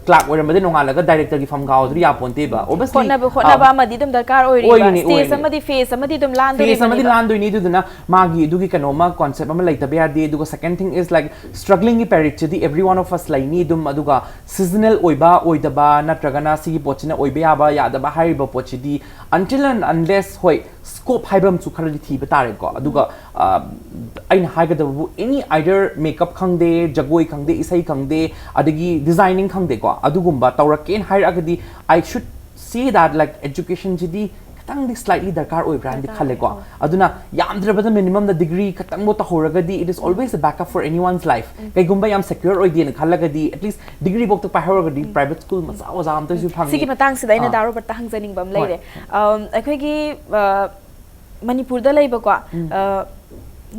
ꯀ꯭ꯂꯥꯔꯛ ꯑꯣꯏꯔꯝꯕꯗꯤ ꯅꯣꯡꯉꯥꯜꯂꯒ ꯗꯥꯏꯔꯦꯛꯇꯔꯒꯤ ꯐꯝ ꯀꯥꯎꯗ꯭ꯔꯗꯤ ꯌꯥꯄꯣꯟꯇꯦꯕ꯫ Obviously, ꯍꯣꯠꯅꯕ ꯍꯣꯠꯅꯕ ꯑꯃꯗꯤ ꯑꯗꯨꯝ ꯗꯔꯀꯥꯔ ꯑꯣꯏꯔꯤꯕ꯫ ꯑꯣꯏꯔꯤꯅꯤ, ꯁ꯭ꯇꯦꯖ ꯑꯣꯏꯔꯤꯅꯤ꯫ ꯑꯃꯗꯤ ꯐꯦꯁ ꯑꯃꯗꯤ ꯑꯗꯨꯝ ꯐꯦꯁ ꯑꯃꯗꯤ ꯂꯥꯟꯗꯣꯔꯤꯕꯅꯦꯕ꯫ ꯂꯥꯟꯗꯣꯏꯅꯤ꯫ ꯑꯗꯨꯗꯨꯅ ꯃꯥꯒꯤ ꯑꯗꯨꯒꯤ ꯀꯩꯅꯣꯝꯃ ꯀꯣꯟꯁꯦꯞ ꯑꯃ ꯂꯩꯇꯕ ꯌꯥꯗꯦ꯫ ꯑꯗꯨꯒ second thing is, like, struggling ꯒꯤ ꯄꯦꯔꯤꯌꯗꯁꯤꯗꯤ every one of us ꯂꯩꯅꯤ ꯑꯗꯨꯝ꯫ ꯑꯗꯨꯒ ꯁꯤꯖꯅꯦꯜ ꯑꯣꯏꯕ ꯑꯣꯏꯗꯕ ꯅꯠꯇ꯭ꯔꯒꯅ ꯁꯤꯒꯤ ꯄꯣꯠꯁꯤꯅ ꯑꯣꯏꯕ ꯌꯥꯕ ꯌꯥꯗꯕ ꯍꯥꯏꯔꯤꯕ ꯄꯣꯠꯁꯤꯗꯤ, until and unless, ꯍꯣꯏ, ꯁ꯭ꯀꯣꯞ ꯍꯥꯏꯕ ꯑꯃꯁꯨ ꯈꯔꯗꯤ ꯊꯤꯕ ꯇꯥꯔꯦꯀꯣ꯫ ꯑꯗꯨꯒ ꯑ, ꯑꯩꯅ ꯍꯥꯏꯒꯗꯕꯕꯨ, any, either ꯃꯦꯀꯞ ꯈꯪꯗꯦ, ꯖꯒꯣꯏ ꯈꯪꯗꯦ, ꯏꯁꯩ ꯈꯪꯗꯦ, ꯑꯗꯒꯤ ꯗꯤꯖꯥꯏꯅꯤꯡ ꯈꯪꯗꯦꯀꯣ, ꯑꯗꯨꯒꯨꯝꯕ ꯇꯧꯔꯛꯀꯦꯅ ꯍꯥꯏꯔꯛꯑꯒꯗꯤ, I should say that, like, education ꯁꯤꯗꯤ ꯈꯤꯇꯪꯗꯤ slightly ꯗꯔꯀꯥꯔ ꯑꯣꯏꯕ꯭ꯔꯥ ꯍꯥꯏꯅꯗꯤ ꯗꯔꯀꯥꯔ ꯈꯜꯂꯦꯀꯣ꯫ ꯑꯣꯏ, ꯑꯣ꯫ ꯑꯗꯨꯅ ꯌꯥꯝꯗ꯭ꯔꯕꯗ ꯃꯤꯅꯤꯃꯝꯗ ꯗꯤꯒ꯭ꯔꯤ ꯈꯇꯪꯕꯨ ꯇꯧꯍꯧꯔꯒꯗꯤ, it is always a backup for anyone's life꯫ Um. ꯀꯩꯒꯨꯝꯕ ꯌꯥꯝ ꯁꯦꯀ꯭ꯌꯣꯔ ꯑꯣꯏꯗꯦꯅ ꯈꯜꯂꯒꯗꯤ, at least ꯗꯤꯒ꯭ꯔꯤꯐꯧꯗ ꯄꯥꯏꯍꯧꯔꯒꯗꯤ ꯎꯝ꯫ ꯄ꯭ꯔꯥꯏꯚꯦꯠ ꯁ꯭ꯀꯨꯜ ꯃꯆꯥ ꯑꯣꯖꯥ ꯑꯝꯇꯁꯨ ꯐꯪꯉꯤ꯫ ꯁꯤꯒꯤ ꯃꯇꯥꯡꯁꯤꯗ ꯑꯩꯅ ꯑꯥ꯫ ꯗꯥ ꯔꯣꯕꯔꯠꯇ ꯍꯪꯖꯅꯤꯡꯕ ꯑꯃ ꯍꯣꯏ꯫ ꯂꯩꯔꯦ꯫ ꯑꯝ, ꯑꯩꯈꯣꯏꯒꯤ, ꯑ, ꯃꯅꯤꯄꯨꯔꯗ ꯂꯩꯕꯀꯣ, ꯎꯝ꯫ ꯑ,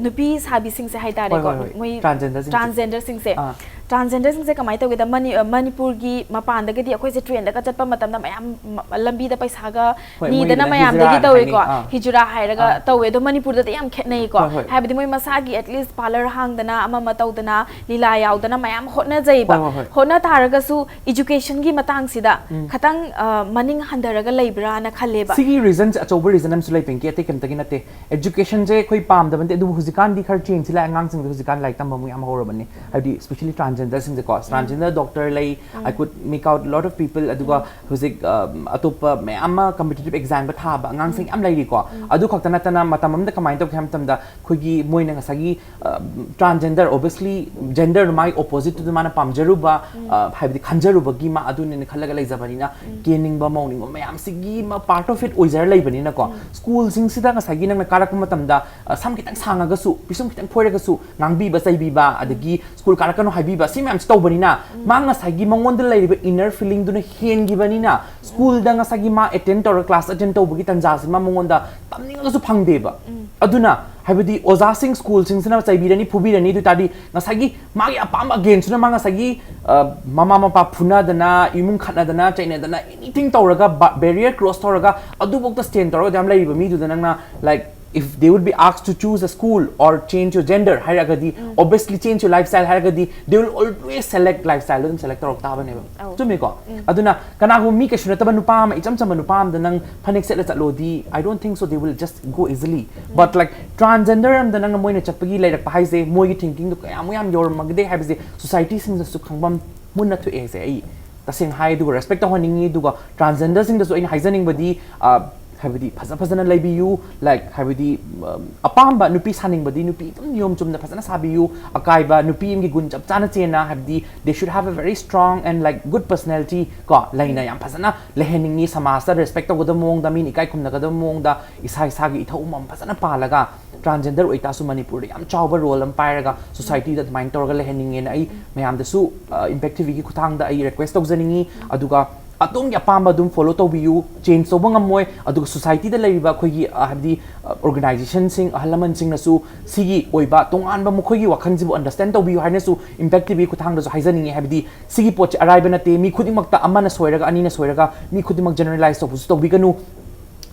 ꯅꯨꯄꯤ ꯁꯥꯕꯤꯁꯤꯡꯁꯦ ꯍꯥꯏꯇꯥꯔꯦꯀꯣ, ꯍꯣꯏ, ꯍꯣꯏ, ꯍꯣꯏ꯫ ꯃꯣꯏ ꯇ꯭ꯔꯥꯟꯖꯦꯟꯗꯔꯁꯤꯡꯁꯦ꯫ ꯇ꯭ꯔꯥꯟꯖꯦꯟꯗꯔꯁꯤꯡꯁꯦ꯫ ꯑꯥ꯫ ꯇ꯭ꯔꯥꯟꯖꯦꯟꯗꯔꯁꯤꯡꯁꯦ ꯀꯃꯥꯏꯅ ꯇꯧꯒꯦꯗ, ꯃꯅꯤ-, ꯑ, ꯃꯅꯤꯄꯨꯔꯒꯤ ꯃꯄꯥꯟꯗꯒꯗꯤ ꯑꯩꯈꯣꯏꯁꯦ ꯇ꯭ꯔꯦꯟꯗꯒ ꯆꯠꯄ ꯃꯇꯝꯗ ꯃꯌꯥꯝ ꯃ-, ꯂꯝꯕꯤꯗ ꯄꯩꯁꯥꯒ ꯍꯣꯏ, ꯅꯤꯗꯅ ꯃꯣꯏꯒꯤꯅ ꯃꯌꯥꯝꯗꯒꯤ ꯍꯤꯖꯔꯥꯅ ꯇꯧꯋꯦꯀꯣ, ꯍꯥꯏꯅꯩ꯫ ꯑꯥ꯫ ꯍꯤꯖꯨꯔꯥ ꯍꯥꯏꯔꯒ ꯑꯥ꯫ ꯇꯧꯋꯦ꯫ ꯑꯗꯣ ꯃꯅꯤꯄꯨꯔꯗꯗꯤ ꯌꯥꯝ ꯈꯦꯠꯅꯩꯀꯣ꯫ ꯍꯣꯏ, ꯍꯣꯏ꯫ ꯍꯥꯏꯕꯗꯤ ꯃꯣꯏ ꯃꯁꯥꯒꯤ at least ꯄꯥꯔꯂꯔ ꯍꯥꯡꯗꯅ, ꯑꯃ ꯑꯃ ꯇꯧꯗꯅ, ꯂꯤꯂꯥ ꯌꯥꯎꯗꯅ ꯃꯌꯥꯝ ꯍꯣꯠꯅꯖꯩꯕ꯫ ꯍꯣꯏ, ꯍꯣꯏ, ꯍꯣꯏ꯫ ꯍꯣꯠꯅ ꯇꯥꯔꯒꯁꯨ education ꯒꯤ ꯃꯇꯥꯡꯁꯤꯗ ꯎꯝ꯫ ꯈꯇꯪ, ꯑ, ꯃꯅꯤꯡ ꯍꯟꯊꯔꯒ ꯂꯩꯕ꯭ꯔꯥꯅ ꯈꯜꯂꯦꯕ꯫ ꯁꯤꯒꯤ ꯔꯤꯖꯟꯁꯦ ꯑꯆꯧꯕ ꯔꯤꯖꯟ ꯑꯃꯁꯨ ꯂꯩ, ꯄꯤꯡꯀꯤ, ꯑꯇꯩ ꯀꯩꯝꯇꯒꯤ ꯅꯠꯇꯦ꯫ Education ꯁꯦ ꯑꯩꯈꯣꯏ ꯄꯥꯝꯗꯕ ꯅꯠꯇꯦ, ꯑꯗꯨꯕꯨ ꯍꯧꯖꯤꯛꯀꯥꯟꯗꯤ ꯈꯔ ꯆꯦꯟꯖꯁꯤ ꯂꯥꯛꯑꯦ, ꯑꯉꯥꯡꯁꯤꯡꯁꯦ ꯍꯧꯖꯤꯛꯀꯥꯟ ꯂꯥꯏꯔꯤꯛ ꯇꯝꯕ ꯑꯃꯨꯛ ꯌꯥꯝ ꯍꯧꯔꯕꯅꯤ꯫ ꯍꯥꯏꯕꯗꯤ especially ꯇ꯭ꯔꯥꯟꯖꯦꯟꯗꯔꯁꯤꯡꯁꯦꯀꯣ, ꯎꯝ꯫ ꯇ꯭ꯔꯥꯟꯖꯦꯟꯗꯔ ꯗꯣꯛꯇꯔ ꯂꯩ, ꯎꯝ꯫ I could make out lot of people, ꯑꯗꯨꯒ ꯎꯝ꯫ ꯍꯧꯖꯤꯛ, ꯑ, ꯑꯇꯣꯞꯄ ꯃꯌꯥꯝ ꯑꯃ ꯀꯝꯄꯤꯇꯤꯇꯤꯚ ꯑꯦꯛꯖꯥꯝꯒ ꯊꯥꯕ ꯑꯉꯥꯡꯁꯤꯡ ꯎꯝ꯫ ꯌꯥꯝ ꯂꯩꯔꯤꯀꯣ꯫ ꯎꯝ꯫ ꯑꯗꯨ ꯈꯛꯇ ꯅꯠꯇꯅ ꯃꯇꯝ ꯑꯃꯗ ꯀꯃꯥꯏꯅ ꯇꯧꯒꯦ ꯍꯥꯏꯕ ꯃꯇꯝꯗ, ꯑꯩꯈꯣꯏꯒꯤ ꯃꯣꯏꯅ ꯉꯁꯥꯏꯒꯤ, ꯑ, ꯇ꯭ꯔꯥꯟꯖꯦꯟꯗꯔ, obviously ꯖꯦꯟꯗꯔꯗꯣ ꯃꯥꯒꯤ ꯑꯣꯄꯣꯖꯤꯠꯇꯨꯗ ꯃꯥꯅ ꯄꯥꯝꯖꯔꯨꯕ, ꯎꯝ꯫ ꯑ, ꯍꯥꯏꯕꯗꯤ ꯈꯟꯖꯔꯨꯕꯒꯤ ꯃꯥ ꯑꯗꯨꯅꯦꯅ ꯈꯜꯂꯒ ꯂꯩꯖꯕꯅꯤꯅ, ꯎꯝ꯫ ꯀꯦꯅꯤꯡꯕ, ꯃꯧꯅꯤꯡꯕ ꯃꯌꯥꯝꯁꯤꯒꯤ ꯃꯥ part of it ꯑꯣꯏꯖꯔ ꯂꯩꯕꯅꯤꯅꯀꯣ, ꯎꯝ꯫ ꯁ꯭ꯀꯨꯜꯁꯤꯡꯁꯤꯗ ꯉꯁꯥꯏꯒꯤ ꯅꯪꯅ ꯀꯥꯔꯛꯄ ꯃꯇꯝꯗ, ꯑ, ꯁꯝ ꯈꯤꯇꯪ ꯁꯥꯡꯉꯒꯁꯨ, ꯄꯤꯁꯨꯝ ꯈꯤꯇꯪ ꯈꯣꯏꯔꯒꯁꯨ ꯉꯥꯡꯕꯤꯕ, ꯆꯩꯕꯤꯕ, ꯎꯝ꯫ ꯑꯗꯒꯤ ꯁ꯭ꯀꯨꯜ ꯀꯥꯔꯛꯀꯅꯨ ꯍꯥꯏꯕꯤꯕ, ꯁꯤ ꯃꯌꯥꯝꯁꯤ ꯇꯧꯕꯅꯤꯅ, ꯎꯝ꯫ ꯃꯥ ꯉꯁꯥꯏꯒꯤ ꯃꯉꯣꯟꯗ ꯂꯩꯔꯤꯕ inner feeling ꯗꯨꯅ ꯍꯦꯟꯈꯤꯕꯅꯤꯅ, ꯁ꯭ꯀꯨꯜꯗ ꯉꯁꯥꯏꯒꯤ ꯃꯥ ꯑꯦꯇꯦꯟ ꯇꯧꯔꯒ, ꯀ꯭ꯂꯥꯁ ꯑꯦꯇꯦꯟ ꯇꯧꯕꯒꯤ ꯇꯟꯖꯥꯁꯤ ꯃꯥ ꯃꯉꯣꯟꯗ ꯇꯝꯅꯤꯡꯉꯒꯁꯨ ꯐꯪꯗꯦꯕ꯫ ꯎꯝ꯫ ꯑꯗꯨꯅ ꯍꯥꯏꯕꯗꯤ ꯑꯣꯖꯥꯁꯤꯡ, ꯁ꯭ꯀꯨꯜꯁꯤꯡꯁꯤꯅ ꯆꯩꯕꯤꯔꯅꯤ, ꯐꯨꯕꯤꯔꯅꯤ, ꯑꯗꯨ ꯑꯣꯏ ꯇꯥꯔꯗꯤ ꯉꯁꯥꯏꯒꯤ ꯃꯥꯒꯤ ꯑꯄꯥꯝꯕ against ꯇꯨꯅ ꯃꯥ ꯉꯁꯥꯏꯒꯤ, ꯑ, ꯃꯃꯥ ꯃꯄꯥ ꯐꯨꯅꯗꯅ, ꯏꯃꯨꯡ ꯈꯠꯅꯗꯅ, ꯆꯩꯅꯗꯅ, anything ꯇꯧꯔꯒ, ꯕ-, barrier cross ꯇꯧꯔꯒ, ꯑꯗꯨꯐꯥꯎꯗ stand ꯇꯧꯔꯒ ꯑꯗꯨ ꯌꯥꯝ ꯂꯩꯔꯤꯕ ꯃꯤꯗꯨꯗ ꯅꯪꯅ, like, If they would be asked to choose a school or change your gender ꯍꯥꯏꯔꯒꯗꯤ, obviously change your lifestyle ꯍꯥꯏꯔꯒꯗꯤ, they will always select lifestyle ꯑꯗꯨꯝ select ꯇꯧꯔꯛ ꯇꯥꯕꯅꯦꯕ꯫ ꯑꯧ. ꯆꯨꯝꯃꯤꯀꯣ? ꯑꯗꯨꯅ ꯀꯅꯥꯒꯨꯝꯕ ꯃꯤ ꯀꯩꯁꯨ ꯅꯠꯇꯕ ꯅꯨꯄꯥ ꯑꯃ, ꯏꯆꯝ ꯆꯝꯕ ꯅꯨꯄꯥ ꯑꯃꯗ ꯅꯪ ꯐꯅꯦꯛ ꯁꯦꯠꯂ ꯆꯠꯂꯣꯗꯤ, I don't think so, they will just go easily. But like transgender ꯑꯃꯗ ꯅꯪꯅ ꯃꯣꯏꯅ ꯆꯠꯄꯒꯤ ꯂꯩꯔꯛꯄ ꯍꯥꯏꯁꯦ, ꯃꯣꯏꯒꯤ thinking ꯗꯣ ꯀꯌꯥꯃꯨꯛ ꯌꯥꯝ ꯌꯧꯔꯝꯃꯒꯗꯦ ꯍꯥꯏꯕꯁꯦ society ꯁꯤꯡꯗꯁꯨ ꯈꯪꯐꯝ ꯃꯨꯟꯅ ꯊꯣꯛꯑꯦ ꯍꯥꯏꯁꯦ ꯑꯩ ꯇꯁꯦꯡꯅ ꯍꯥꯏ꯫ ꯑꯗꯨꯒ respect ꯇꯧꯍꯟꯅꯤꯡꯉꯤ꯫ ꯑꯗꯨꯒ transgender ꯁꯤꯡꯗꯁꯨ ꯑꯩꯅ ꯍꯥꯏꯖꯅꯤꯡꯕꯗꯤ, ꯑ, ꯍꯥꯏꯕꯗꯤ ꯐꯖ ꯐꯖꯅ ꯂꯩꯕꯤꯌꯨ, like, ꯍꯥꯏꯕꯗꯤ, ꯑ, ꯑꯄꯥꯝꯕ ꯅꯨꯄꯤ ꯁꯥꯅꯤꯡꯕꯗꯤ ꯅꯨꯄꯤ ꯑꯗꯨꯝ ꯅꯤꯌꯣꯝ ꯆꯨꯝꯅ ꯐꯖꯅ ꯁꯥꯕꯤꯌꯨ꯫ ꯑꯀꯥꯏꯕ ꯅꯨꯄꯤ ꯑꯃꯒꯤ ꯒꯨꯟ ꯆꯞ ꯆꯥꯅ ꯆꯦꯟꯅ, ꯍꯥꯏꯕꯗꯤ they should have a very strong and, like, good personality ꯀꯣ, ꯂꯩꯅ ꯌꯥꯝ ꯐꯖꯅ ꯂꯩꯍꯟꯅꯤꯡꯉꯤ꯫ ꯁꯃꯥꯖꯇ respect ꯇꯧꯒꯗꯕ ꯃꯑꯣꯡꯗ, ꯃꯤꯅ ꯏꯀꯥꯏ ꯈꯨꯝꯅꯒꯗꯕ ꯃꯑꯣꯡꯗ ꯏꯁꯥ ꯏꯁꯥꯒꯤ ꯏꯊꯧ ꯑꯃꯃꯝ ꯐꯖꯅ ꯄꯥꯜꯂꯒ, transgender ꯑꯣꯏꯇꯥꯔꯁꯨ ꯃꯅꯤꯄꯨꯔꯗ ꯌꯥꯝ ꯆꯥꯎꯕ role ꯑꯃ ꯄꯥꯏꯔꯒ society ꯗ ꯑꯗꯨꯃꯥꯏꯅ ꯇꯧꯔꯒ ꯂꯩꯍꯟꯅꯤꯡꯉꯦꯅ ꯑꯩ ꯃꯌꯥꯝꯗꯁꯨ, ꯑ, Impact T V ꯒꯤ ꯈꯨꯠꯊꯥꯡꯗ ꯑꯩ request ꯇꯧꯖꯅꯤꯡꯉꯤ꯫ ꯑꯗꯨꯒ ꯑꯗꯣꯝꯒꯤ ꯑꯄꯥꯝꯕ ꯑꯗꯨꯝ follow ꯇꯧꯕꯤꯌꯨ, change ꯇꯧꯕ ꯉꯝꯃꯣꯏ꯫ ꯑꯗꯨꯒ society ꯗ ꯂꯩꯔꯤꯕ ꯑꯩꯈꯣꯏꯒꯤ, ꯑ, ꯍꯥꯏꯕꯗꯤ, ꯑ, organization ꯁꯤꯡ, ꯑꯍꯜ ꯂꯃꯟꯁꯤꯡꯅꯁꯨ ꯁꯤꯒꯤ ꯑꯣꯏꯕ ꯇꯣꯉꯥꯟꯕ ꯃꯈꯣꯏꯒꯤ ꯋꯥꯈꯜꯁꯤꯕꯨ understand ꯇꯧꯕꯤꯌꯨ ꯍꯥꯏꯅꯁꯨ Impact T V ꯈꯨꯠꯊꯥꯡꯗꯁꯨ ꯍꯥꯏꯖꯅꯤꯡꯉꯤ꯫ ꯍꯥꯏꯕꯗꯤ ꯁꯤꯒꯤ ꯄꯣꯠꯁꯦ ꯑꯔꯥꯏꯕ ꯅꯠꯇꯦ, ꯃꯤ ꯈꯨꯗꯤꯡꯃꯛꯇ ꯑꯃꯅ ꯁꯣꯏꯔꯒ, ꯑꯅꯤꯅ ꯁꯣꯏꯔꯒ, ꯃꯤ ꯈꯨꯗꯤꯡꯃꯛ generalize ꯇꯧꯕꯁꯨ ꯇꯧꯕꯤꯒꯅꯨ꯫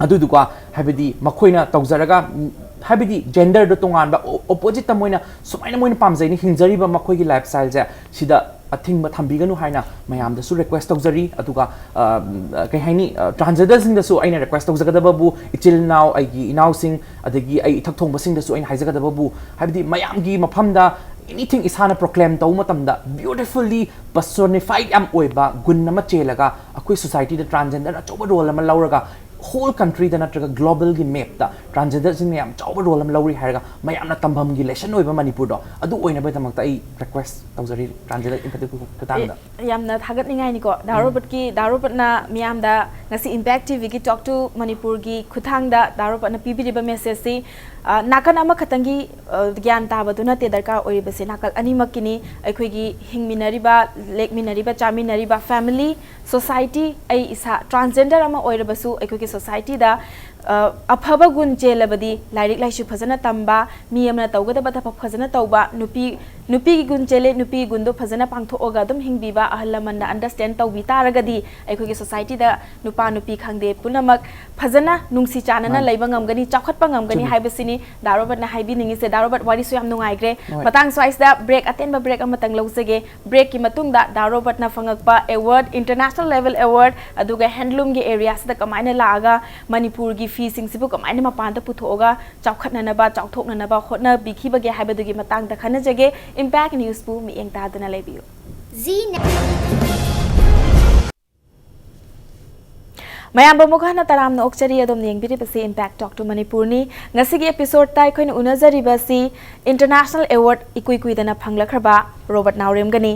ꯑꯗꯨꯗꯨꯒ ꯍꯥꯏꯕꯗꯤ ꯃꯈꯣꯏꯅ ꯇꯧꯖꯔꯒ, ꯎꯝ, ꯍꯥꯏꯕꯗꯤ gender ꯗꯣ ꯇꯣꯉꯥꯟꯕ, ꯑꯣ-, opposite ꯇ ꯃꯣꯏꯅ ꯁꯨꯃꯥꯏꯅ ꯃꯣꯏꯅ ꯄꯥꯝꯖꯩꯅ ꯍꯤꯡꯖꯔꯤꯕ ꯃꯈꯣꯏꯒꯤ lifestyle ꯁꯦ, ꯁꯤꯗ ꯑꯊꯤꯡꯕ ꯊꯝꯕꯤꯒꯅꯨ ꯍꯥꯏꯅ ꯃꯌꯥꯝꯗꯁꯨ request ꯇꯧꯖꯔꯤ꯫ ꯑꯗꯨꯒ, ꯑ, ꯎꯝ, ꯀꯩ ꯍꯥꯏꯅꯤ, ꯑ, transgender ꯁꯤꯡꯗꯁꯨ ꯑꯩꯅ request ꯇꯧꯖꯒꯗꯕꯕꯨ, ꯏꯆꯤꯜ ꯏꯅꯥꯎ, ꯑꯩꯒꯤ ꯏꯅꯥꯎꯁꯤꯡ, ꯑꯗꯒꯤ ꯑꯩ ꯏꯊꯛ ꯊꯣꯡꯕꯁꯤꯡꯗꯁꯨ ꯑꯩꯅ ꯍꯥꯏꯖꯒꯗꯕꯕꯨ, ꯍꯥꯏꯕꯗꯤ ꯃꯌꯥꯝꯒꯤ ꯃꯐꯝꯗ anything ꯏꯁꯥꯅ proclaim ꯇꯧꯕ ꯃꯇꯝꯗ beautifully personified ꯌꯥꯝ ꯑꯣꯏꯕ ꯒꯨꯟ ꯑꯃ ꯆꯦꯜꯂꯒ ꯑꯩꯈꯣꯏ society ꯗ transgender ꯅ ꯑꯆꯧꯕ role ꯑꯃ ꯂꯧꯔꯒ whole country ꯗ ꯅꯠꯇ꯭ꯔꯒ global ꯒꯤ map ꯇ transgender ꯁꯤꯡꯅ ꯌꯥꯝ ꯆꯥꯎꯕ role ꯑꯃ ꯂꯧꯔꯤ ꯍꯥꯏꯔꯒ ꯃꯌꯥꯝꯅ ꯇꯝꯐꯝꯒꯤ lesson ꯑꯣꯏꯕ ꯃꯅꯤꯄꯨꯔꯗꯣ ꯑꯗꯨ ꯑꯣꯏꯅꯕꯒꯤꯗꯃꯛꯇ ꯑꯩ request ꯇꯧꯖꯔꯤ transgender empathy group ꯈꯨꯊꯥꯡꯗ꯫ ꯑꯦ, ꯌꯥꯝꯅ ꯊꯥꯒꯠꯅꯤꯡꯉꯥꯏꯅꯤꯀꯣ, ꯗꯥ ꯔꯣꯕꯔꯠꯀꯤ, ꯗꯥ ꯔꯣꯕꯔꯠꯅ ꯃꯤꯌꯥꯝꯗ ꯉꯁꯤ Impact T V ꯒꯤ Talk to ꯃꯅꯤꯄꯨꯔꯒꯤ ꯈꯨꯠꯊꯥꯡꯗ ꯗꯥ ꯔꯣꯕꯔꯠꯅ ꯄꯤꯕꯤꯔꯤꯕ message ꯁꯤ, ꯑ, ꯅꯥꯀꯟ ꯑꯃꯈꯛꯇꯪꯒꯤ, ꯑ, ꯒ꯭ꯌꯥꯟ ꯇꯥꯕꯗꯨ ꯅꯠꯇꯦ ꯗꯔꯀꯥꯔ ꯑꯣꯏꯔꯤꯕꯁꯦ, ꯅꯥꯀꯜ ꯑꯅꯤꯃꯛꯀꯤꯅꯤ꯫ ꯑꯩꯈꯣꯏꯒꯤ ꯍꯤꯡꯃꯤꯟꯅꯔꯤꯕ, ꯂꯦꯛꯃꯤꯟꯅꯔꯤꯕ, ꯆꯥꯃꯤꯟꯅꯔꯤꯕ family, society, ꯑꯩ ꯏꯁꯥ transgender ꯑꯃ ꯑꯣꯏꯔꯕꯁꯨ ꯑꯩꯈꯣꯏꯒꯤ society ꯗ, ꯑ, ꯑꯐꯕ ꯒꯨꯟ ꯆꯦꯜꯂꯕꯗꯤ ꯂꯥꯏꯔꯤꯛ ꯂꯥꯏꯁꯨ ꯐꯖꯅ ꯇꯝꯕ, ꯃꯤ ꯑꯃꯅ ꯇꯧꯒꯗꯕ ꯊꯕꯛ ꯐꯖꯅ ꯇꯧꯕ, ꯅꯨꯄꯤ, ꯅꯨꯄꯤꯒꯤ ꯒꯨꯟ ꯆꯦꯜꯂꯦ, ꯅꯨꯄꯤꯒꯤ ꯒꯨꯟꯗꯣ ꯐꯖꯅ ꯄꯥꯡꯊꯣꯛꯑꯒ ꯑꯗꯨꯝ ꯍꯤꯡꯕꯤꯕ, ꯑꯍꯜ ꯂꯃꯟꯅ understand ꯇꯧꯕꯤ ꯇꯥꯔꯒꯗꯤ ꯑꯩꯈꯣꯏꯒꯤ society ꯗ ꯅꯨꯄꯥ ꯅꯨꯄꯤ ꯈꯪꯗꯦ ꯄꯨꯝꯅꯃꯛ ꯐꯖꯅ ꯅꯨꯡꯁꯤ ꯆꯥꯟꯅꯅ ꯃꯥꯅꯤ꯫ ꯂꯩꯕ ꯉꯝꯒꯅꯤ, ꯆꯥꯎꯈꯠꯄ ꯉꯝꯒꯅꯤ ꯆꯨꯝꯃꯤ꯫ ꯍꯥꯏꯕꯁꯤꯅꯤ ꯗꯥ ꯔꯣꯕꯔꯠꯅ ꯍꯥꯏꯕꯤꯅꯤꯡꯉꯤꯁꯦ꯫ ꯗꯥ ꯔꯣꯕꯔꯠ, ꯋꯥꯔꯤꯁꯨ ꯌꯥꯝ ꯅꯨꯡꯉꯥꯏꯈ꯭ꯔꯦ꯫ ꯍꯣꯏ꯫ ꯃꯇꯥꯡ ꯁ꯭ꯋꯥꯏꯁꯤꯗ break, ꯑꯇꯦꯟꯕ break ꯑꯃꯇꯪ ꯂꯧꯖꯒꯦ꯫ Break ꯀꯤ ꯃꯇꯨꯡꯗ ꯗꯥ ꯔꯣꯕꯔꯠꯅ ꯐꯪꯉꯛꯄ award, international level award, ꯑꯗꯨꯒ handloom ꯒꯤ area ꯁꯤꯗ ꯀꯃꯥꯏꯅ ꯂꯥꯛꯑꯒ ꯃꯅꯤꯄꯨꯔꯒꯤ ꯐꯤꯁꯤꯡꯁꯤꯕꯨ ꯀꯃꯥꯏꯅ ꯃꯄꯥꯟꯗ ꯄꯨꯊꯣꯛꯑꯒ ꯆꯥꯎꯈꯠꯅꯅꯕ, ꯆꯥꯎꯊꯣꯛꯅꯅꯕ ꯍꯣꯠꯅꯕꯤꯈꯤꯕꯒꯦ ꯍꯥꯏꯕꯗꯨꯒꯤ ꯃꯇꯥꯡꯗ ꯈꯟꯅꯖꯒꯦ꯫ Impact News ꯄꯨ ꯃꯤꯠꯌꯦꯡ ꯇꯥꯗꯨꯅ ꯂꯩꯕꯤꯌꯨ꯫ ꯖꯤ ꯅꯦ- ꯃꯌꯥꯝꯕꯨ ꯑꯃꯨꯛ ꯍꯟꯅ ꯇꯔꯥꯝꯅ ꯑꯣꯛꯆꯔꯤ꯫ ꯑꯗꯣꯝꯅ ꯌꯦꯡꯕꯤꯔꯤꯕꯁꯤ Impact Talk to ꯃꯅꯤꯄꯨꯔꯅꯤ꯫ ꯉꯁꯤꯒꯤ episode ꯇ ꯑꯩꯈꯣꯏꯅ ꯎꯅꯖꯔꯤꯕꯁꯤ international award ꯏꯀꯨꯏ ꯀꯨꯏꯗꯅ ꯐꯪꯂꯛꯈ꯭ꯔꯕ ꯔꯣꯕꯔꯠ ꯅꯥꯎꯔꯦꯝꯒꯅꯤ꯫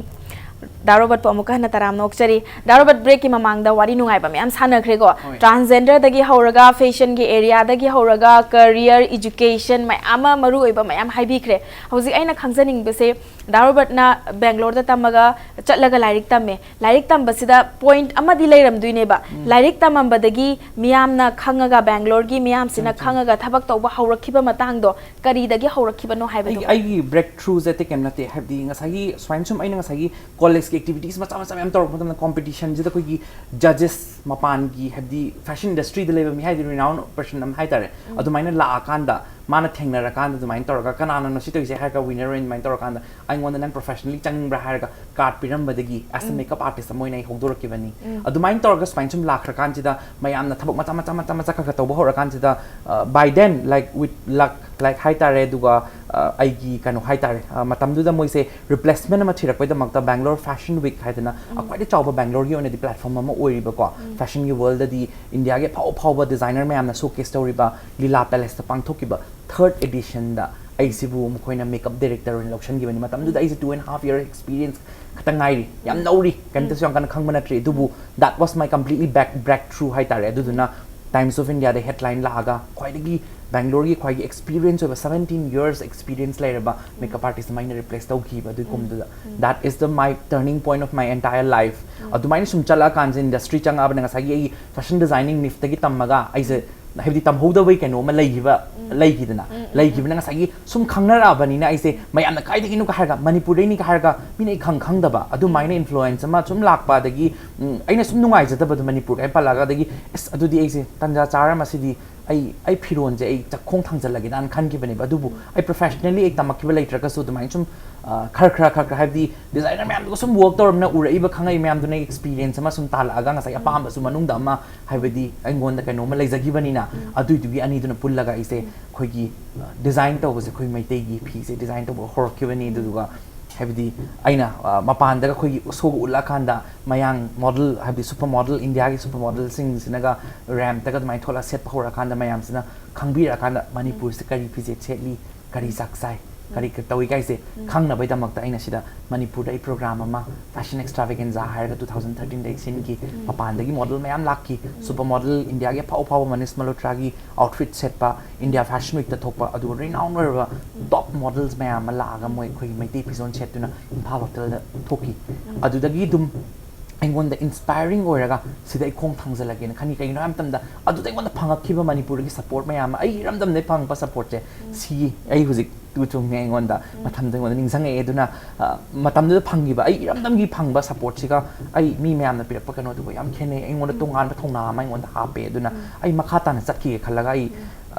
ꯗꯥ ꯔꯣꯕꯔꯠꯄꯨ ꯑꯃꯨꯛꯀ ꯍꯟꯅ ꯇꯔꯥꯝꯅ ꯑꯣꯛꯆꯔꯤ꯫ ꯗꯥ ꯔꯣꯕꯔꯠ, break ꯀꯤ ꯃꯃꯥꯡꯗ ꯋꯥꯔꯤ ꯅꯨꯡꯉꯥꯏꯕ ꯃꯌꯥꯝ ꯁꯥꯟꯅꯈ꯭ꯔꯦꯀꯣ꯫ ꯍꯣꯏ꯫ Transgender ꯗꯒꯤ ꯍꯧꯔꯒ fashion ꯒꯤ area ꯗꯒꯤ ꯍꯧꯔꯒ career, education ꯃꯌꯥꯝ ꯑꯃ, ꯃꯔꯨꯑꯣꯏꯕ ꯃꯌꯥꯝ ꯍꯥꯏꯕꯤꯈ꯭ꯔꯦ꯫ ꯍꯧꯖꯤꯛ ꯑꯩꯅ ꯈꯪꯖꯅꯤꯡꯕꯁꯦ, ꯗꯥ ꯔꯣꯕꯔꯠꯅ ꯕꯦꯡꯒ꯭ꯂꯣꯔꯗ ꯇꯝꯃꯒ ꯆꯠꯂꯒ ꯂꯥꯏꯔꯤꯛ ꯇꯝꯃꯦ꯫ ꯂꯥꯏꯔꯤꯛ ꯇꯝꯕꯁꯤꯗ point ꯑꯃꯗꯤ ꯂꯩꯔꯝꯗꯣꯏꯅꯦꯕ꯫ ꯎꯝ꯫ ꯂꯥꯏꯔꯤꯛ ꯇꯝꯃꯝꯕꯗꯒꯤ ꯃꯤꯌꯥꯝꯅ ꯈꯪꯉꯒ, ꯕꯦꯡꯒ꯭ꯂꯣꯔꯒꯤ ꯃꯤꯌꯥꯝꯁꯤꯅ ꯆꯨꯝꯃꯤ, ꯆꯨꯝꯃꯤ꯫ ꯈꯪꯉꯒ ꯊꯕꯛ ꯇꯧꯕ ꯍꯧꯔꯛꯈꯤꯕ ꯃꯇꯥꯡꯗꯣ ꯀꯔꯤꯗꯒꯤ ꯍꯧꯔꯛꯈꯤꯕꯅꯣ ꯍꯥꯏꯕꯗꯣ꯫ ꯑꯩꯒꯤ, ꯑꯩꯒꯤ breakthrough ꯁꯦ ꯑꯇꯩ ꯀꯩꯝ ꯅꯠꯇꯦ꯫ ꯍꯥꯏꯕꯗꯤ ꯉꯁꯥꯏꯒꯤ ꯁꯨꯃꯥꯏꯅ ꯁꯨꯝ ꯑꯩꯅ ꯉꯁꯥꯏꯒꯤ college ꯀꯤ activities ꯃꯆꯥ ꯃꯆꯥ ꯃꯌꯥꯝ ꯇꯧꯔꯛꯄ ꯃꯇꯝꯗ competition ꯁꯤꯗ ꯑꯩꯈꯣꯏꯒꯤ judges, ꯃꯄꯥꯟꯒꯤ, ꯍꯥꯏꯕꯗꯤ fashion industry ꯗ ꯂꯩꯕ ꯃꯤ, ꯍꯥꯏꯗꯤ renowned person ꯑꯃ ꯍꯥꯏꯇꯥꯔꯦ, ꯎꯝ꯫ ꯑꯗꯨꯃꯥꯏꯅ ꯂꯥꯛꯑꯀꯥꯟꯗ ꯃꯥꯅ ꯊꯦꯡꯅꯔꯀꯥꯟꯗ ꯑꯗꯨꯃꯥꯏꯅ ꯇꯧꯔꯒ, "ꯀꯅꯥꯅꯅꯣ ꯁꯤ ꯇꯧꯔꯤꯁꯦ?" ꯍꯥꯏꯔꯒ winner ꯑꯣꯏꯅ ꯑꯗꯨꯃꯥꯏꯅ ꯇꯧꯔꯀꯥꯟꯗ ꯑꯩꯉꯣꯟꯗ, "ꯅꯪ professionally ꯆꯪꯅꯤꯡꯕ꯭ꯔꯥ?" ꯍꯥꯏꯔꯒ card ꯄꯤꯔꯝꯕꯗꯒꯤ as a um. Makeup artist ꯑꯃ ꯑꯣꯏꯅ ꯑꯩ ꯍꯧꯗꯣꯔꯛꯈꯤꯕꯅꯤ꯫ ꯎꯝ꯫ ꯑꯗꯨꯃꯥꯏꯅ ꯇꯧꯔꯒ ꯁꯨꯃꯥꯏꯅ ꯁꯨꯝ ꯂꯥꯛꯈ꯭ꯔꯀꯥꯟꯁꯤꯗ ꯃꯌꯥꯝꯅ ꯊꯕꯛ ꯃꯆꯥ ꯃꯆꯥ ꯃꯆꯥ ꯃꯆꯥ ꯈꯔ ꯈꯔ ꯇꯧꯕ ꯍꯧꯔꯀꯥꯟꯁꯤꯗ, ꯑ, by then, like, with luck, like, ꯍꯥꯏꯇꯥꯔꯦ, ꯑꯗꯨꯒ, ꯑ, ꯑꯩꯒꯤ ꯀꯩꯅꯣ ꯍꯥꯏꯇꯥꯔꯦ, ꯑ, ꯃꯇꯝꯗꯨꯗ ꯃꯣꯏꯁꯦ replacement ꯑꯃ ꯊꯤꯔꯛꯄꯩꯗꯃꯛꯇ Bangalore Fashion Week ꯍꯥꯏꯗꯅ, ꯎꯝ꯫ ꯈ꯭ꯋꯥꯏꯗꯒꯤ ꯆꯥꯎꯕ ꯕꯦꯡꯒ꯭ꯂꯣꯔꯒꯤ ꯑꯣꯏꯅꯗꯤ platform ꯑꯃ ꯑꯣꯏꯔꯤꯕꯀꯣ, ꯎꯝ꯫ Fashion ꯒꯤ world ꯗꯗꯤ ꯏꯟꯗꯤꯌꯥꯒꯤ ꯑꯐꯥꯎ ꯑꯐꯥꯎꯕ designer ꯃꯌꯥꯝꯅ showcase ꯇꯧꯔꯤꯕ ꯂꯤꯂꯥ palace ꯇ ꯄꯥꯡꯊꯣꯛꯈꯤꯕ third edition ꯗ ꯑꯩꯁꯤꯕꯨ ꯃꯈꯣꯏꯅ makeup director ꯑꯣꯏꯅ ꯂꯧꯁꯤꯟꯈꯤꯕꯅꯤ꯫ ꯃꯇꯝꯗꯨꯗ ꯎꯝ꯫ ꯑꯩꯁꯦ two and half year experience ꯈꯛꯇ ꯉꯥꯏꯔꯤ, ꯌꯥꯝ ꯎꯝ꯫ ꯅꯧꯔꯤ, ꯀꯩꯝꯇꯁꯨ ꯎꯝ꯫ ꯌꯥꯝ ꯀꯟꯅ ꯈꯪꯕ ꯅꯠꯇ꯭ꯔꯤ, ꯑꯗꯨꯕꯨ ꯎꯝ꯫ That was my completely back, breakthrough ꯍꯥꯏꯇꯥꯔꯦ꯫ ꯑꯗꯨꯗꯨꯅ Times of India the headline ꯂꯥꯛꯑꯒ ꯈ꯭ꯋꯥꯏꯗꯒꯤ ꯕꯦꯡꯒ꯭ꯂꯣꯔꯒꯤ ꯈ꯭ꯋꯥꯏꯗꯒꯤ experience ꯑꯣꯏꯕ, seventeen years experience ꯂꯩꯔꯕ ꯎꯝ꯫ Makeup artist ꯑꯃ ꯑꯩꯅ replace ꯇꯧꯈꯤꯕ ꯑꯗꯨꯒꯤ ꯎꯝ꯫ ꯀꯨꯝꯗꯨꯗ꯫ ꯎꯝ꯫ That is the my turning point of my entire life꯫ ꯎꯝ꯫ ꯑꯗꯨꯃꯥꯏꯅ ꯁꯨꯝ ꯆꯠꯂꯛꯑꯀꯥꯟꯁꯤꯗ industry ꯆꯪꯉꯛꯑꯕꯅꯤꯅ ꯉꯁꯥꯏꯒꯤ ꯑꯩꯒꯤ fashion designing ꯅꯤꯐꯇꯒꯤ ꯇꯝꯃꯒ ꯑꯩꯁꯦ ꯎꯝ꯫ ꯍꯥꯏꯕꯗꯤ ꯇꯝꯍꯧꯗꯕꯩ ꯀꯩꯅꯣ ꯑꯃ ꯂꯩꯈꯤꯕ ꯂꯩꯈꯤꯗꯅ ꯂꯩꯈꯤꯕꯅ ꯉꯁꯥꯏꯒꯤ ꯁꯨꯝ ꯈꯪꯅꯔꯛꯑꯕꯅꯤꯅ ꯑꯩꯁꯦ ꯃꯌꯥꯝꯅ ꯀꯥꯏꯗꯒꯤꯅꯣ ꯀ ꯍꯥꯏꯔꯒ ꯃꯅꯤꯄꯨꯔꯗꯩꯅꯤ ꯀ ꯍꯥꯏꯔꯒ ꯃꯤꯅ ꯑꯩ ꯈꯪ ꯈꯪꯗꯕ ꯑꯗꯨꯃꯥꯏꯅ ꯏꯟꯐ꯭ꯂꯨꯋꯦꯟꯁ ꯑꯃ ꯁꯨꯝ ꯂꯥꯛꯄ ꯑꯗꯒꯤ ꯎꯝ, ꯑꯩꯅ ꯁꯨꯝ ꯅꯨꯡꯉꯥꯏꯖꯗꯕꯗꯣ ꯃꯅꯤꯄꯨꯔ ꯀꯥꯏꯅ ꯄꯜꯂꯛꯑꯒ ꯑꯗꯒꯤ ꯑꯁ ꯑꯗꯨꯗꯤ ꯑꯩꯁꯦ ꯇꯟꯖꯥ ꯆꯥꯔ ꯃꯁꯤꯗꯤ ꯑꯩ ꯑꯩ ꯐꯤꯔꯣꯟꯁꯦ ꯑꯩ ꯆꯥꯛꯈꯣꯡ ꯊꯥꯡꯖꯜꯂꯒꯦꯗꯅ ꯈꯟꯈꯤꯕꯅꯦꯕ ꯑꯗꯨꯕꯨ ꯑꯩ ꯄ꯭ꯔꯣꯐꯦꯁꯅꯦꯜꯂꯤ ꯑꯩ ꯇꯝꯃꯛꯈꯤꯕ ꯂꯩꯇ꯭ꯔꯒꯁꯨ ꯑꯗꯨꯃꯥꯏꯅ ꯁꯨꯝ ꯑ, ꯈꯔ ꯈꯔ ꯈꯔ ꯈꯔ ꯍꯥꯏꯕꯗꯤ ꯗꯤꯖꯥꯏꯅꯔ ꯃꯌꯥꯝꯗꯨꯒ ꯁꯨꯝ ꯋꯥꯛ ꯇꯧꯔꯝꯅ ꯎꯔꯛꯏꯕ ꯈꯪꯉꯛꯏ ꯃꯌꯥꯝꯗꯨꯅ ꯑꯦꯛꯁꯄꯤꯔꯤꯌꯦꯟꯁ ꯑꯃ ꯁꯨꯝ ꯇꯥꯜꯂꯛꯑꯒ ꯉꯁꯥꯏ ꯑꯄꯥꯝꯕꯁꯨ ꯃꯅꯨꯡꯗ ꯑꯃ ꯍꯥꯏꯕꯗꯤ ꯑꯩꯉꯣꯟꯗ ꯀꯩꯅꯣꯝꯃ ꯂꯩꯖꯈꯤꯕꯅꯤꯅ ꯑꯗꯨꯏꯗꯨꯒꯤ ꯑꯅꯤꯗꯨꯅ ꯄꯨꯜꯂꯒ ꯑꯩꯁꯦ ꯑꯩꯈꯣꯏꯒꯤ ꯗꯤꯖꯥꯏꯟ ꯇꯧꯕꯁꯦ ꯑꯩꯈꯣꯏ ꯃꯩꯇꯩꯒꯤ ꯐꯤꯁꯦ ꯗꯤꯖꯥꯏꯟ ꯇꯧꯕ ꯍꯧꯔꯛꯈꯤꯕꯅꯤ ꯑꯗꯨꯗꯨꯒ ꯍꯥꯏꯕꯗꯤ ꯑꯩꯅ ꯑ, ꯃꯄꯥꯟꯗꯒ ꯑꯩꯈꯣꯏꯒꯤ ꯁꯣꯒ ꯎꯠꯂꯛꯑꯀꯥꯟꯗ ꯃꯌꯥꯡ ꯃꯣꯗꯦꯜ ꯍꯥꯏꯕꯗꯤ ꯁꯨꯄꯔ ꯃꯣꯗꯦꯜ ꯏꯟꯗꯤꯌꯥꯒꯤ ꯁꯨꯄꯔ ꯃꯣꯗꯦꯜꯁꯤꯡꯁꯤꯅꯒ ꯔꯦꯝꯞꯇꯒ ꯑꯗꯨꯃꯥꯏꯅ ꯊꯣꯛꯂꯛꯑ ꯁꯦꯠꯄ ꯍꯧꯔꯛꯑꯀꯥꯟꯗ ꯃꯌꯥꯝꯁꯤꯅ ꯈꯪꯕꯤꯔꯛꯑꯀꯥꯟꯗ ꯃꯅꯤꯄꯨꯔꯁꯦ ꯀꯔꯤ ꯐꯤꯖꯦꯠ ꯁꯦꯠꯂꯤ ꯀꯔꯤ ꯆꯥꯛ ꯆꯥꯏ ꯀꯔꯤ ꯇꯧꯏ ꯀꯥꯏꯁꯦ ꯈꯪꯅꯕꯒꯤꯗꯃꯛꯇ ꯑꯩꯅ ꯁꯤꯗ ꯃꯅꯤꯄꯨꯔꯗ ꯑꯩ ꯄ꯭ꯔꯣꯒ꯭ꯔꯥꯝ ꯑꯃ ꯐꯦꯁꯟ ꯑꯦꯛꯁꯇ꯭ꯔꯥꯚꯦꯒꯦꯟꯖꯥ ꯍꯥꯏꯔꯒ ꯇꯨ ꯊꯥꯎꯖꯟ ꯊꯥꯔꯇꯤꯟꯗꯒꯤ ꯁꯤꯟꯈꯤ ꯃꯄꯥꯟꯗꯒꯤ ꯃꯣꯗꯦꯜ ꯃꯌꯥꯝ ꯂꯥꯛꯈꯤ ꯁꯨꯄꯔ ꯃꯣꯗꯦꯜ ꯏꯟꯗꯤꯌꯥꯒꯤ ꯑꯐꯥꯎ ꯑꯐꯥꯎꯕ ꯃꯅꯤꯁ ꯃꯜꯍꯣꯇ꯭ꯔꯥꯒꯤ ꯑꯥꯎꯠꯐꯤꯠ ꯁꯦꯠꯄ ꯏꯟꯗꯤꯌꯥ ꯐꯦꯁꯟ ꯋꯤꯛꯇ ꯊꯣꯛꯄ ꯑꯗꯨꯒ ꯔꯤꯅꯥꯎꯟ ꯑꯣꯏꯔꯕ ꯇꯣꯞ ꯃꯣꯗꯦꯜꯁ ꯃꯌꯥꯝ ꯑꯃ ꯂꯥꯛꯑꯒ ꯃꯣꯏ ꯑꯩꯈꯣꯏꯒꯤ ꯃꯩꯇꯩ ꯐꯤꯖꯣꯜ ꯁꯦꯠꯇꯨꯅ ꯏꯝꯐꯥꯜ ꯍꯣꯇꯦꯜꯗ ꯊꯣꯛꯈꯤ ꯑꯗꯨꯗꯒꯤ ꯑꯗꯨꯝ ꯑꯩꯉꯣꯟꯗ ꯏꯟꯁꯄꯥꯏꯔꯤꯡ ꯑꯣꯏꯔꯒ ꯁꯤꯗ ꯑꯩ ꯈꯣꯡ ꯊꯥꯡꯖꯜꯂꯒꯦꯅ ꯈꯟꯈꯤ ꯀꯩꯒꯤꯅꯣ ꯍꯥꯏꯕ ꯃꯇꯝꯗ ꯑꯗꯨꯗ ꯑꯩꯉꯣꯟꯗ ꯐꯪꯉꯛꯈꯤꯕ ꯃꯅꯤꯄꯨꯔꯗꯒꯤ ꯁꯄꯣꯔꯠ ꯃꯌꯥꯝ ꯑꯃ ꯑꯩ ꯏꯔꯝꯗꯝꯗꯒꯤ ꯐꯪꯉꯛꯄ ꯁꯄꯣꯔꯠꯁꯦ ꯁꯤꯒꯤ ꯑꯩ ꯍꯧꯖꯤꯛ ꯇꯨ ꯆꯨꯝꯉꯦ ꯑꯩꯉꯣꯟꯗ ꯃꯊꯟꯗ ꯑꯩꯉꯣꯟꯗ ꯅꯤꯡꯁꯤꯡꯉꯛꯑꯦ ꯑꯗꯨꯅ ꯑ, ꯃꯇꯝꯗꯨꯗ ꯐꯪꯈꯤꯕ ꯑꯩ ꯏꯔꯝꯗꯝꯒꯤ ꯐꯪꯕ ꯁꯄꯣꯔꯠꯁꯤꯒ ꯑꯩ ꯃꯤ ꯃꯌꯥꯝꯅ ꯄꯤꯔꯛꯄ ꯀꯩꯅꯣꯗꯨꯒ ꯌꯥꯝ ꯈꯦꯠꯅꯩ ꯑꯩꯉꯣꯟꯗ ꯇꯣꯉꯥꯟꯕ ꯊꯧꯅꯥ ꯑꯃ ꯑꯩꯉꯣꯟꯗ ꯍꯥꯞꯄꯦ ꯑꯗꯨꯅ ꯑꯩ ꯃꯈꯥ ꯇꯥꯅ ꯆꯠꯈꯤꯒꯦ ꯈꯜꯂꯒ ꯑꯩ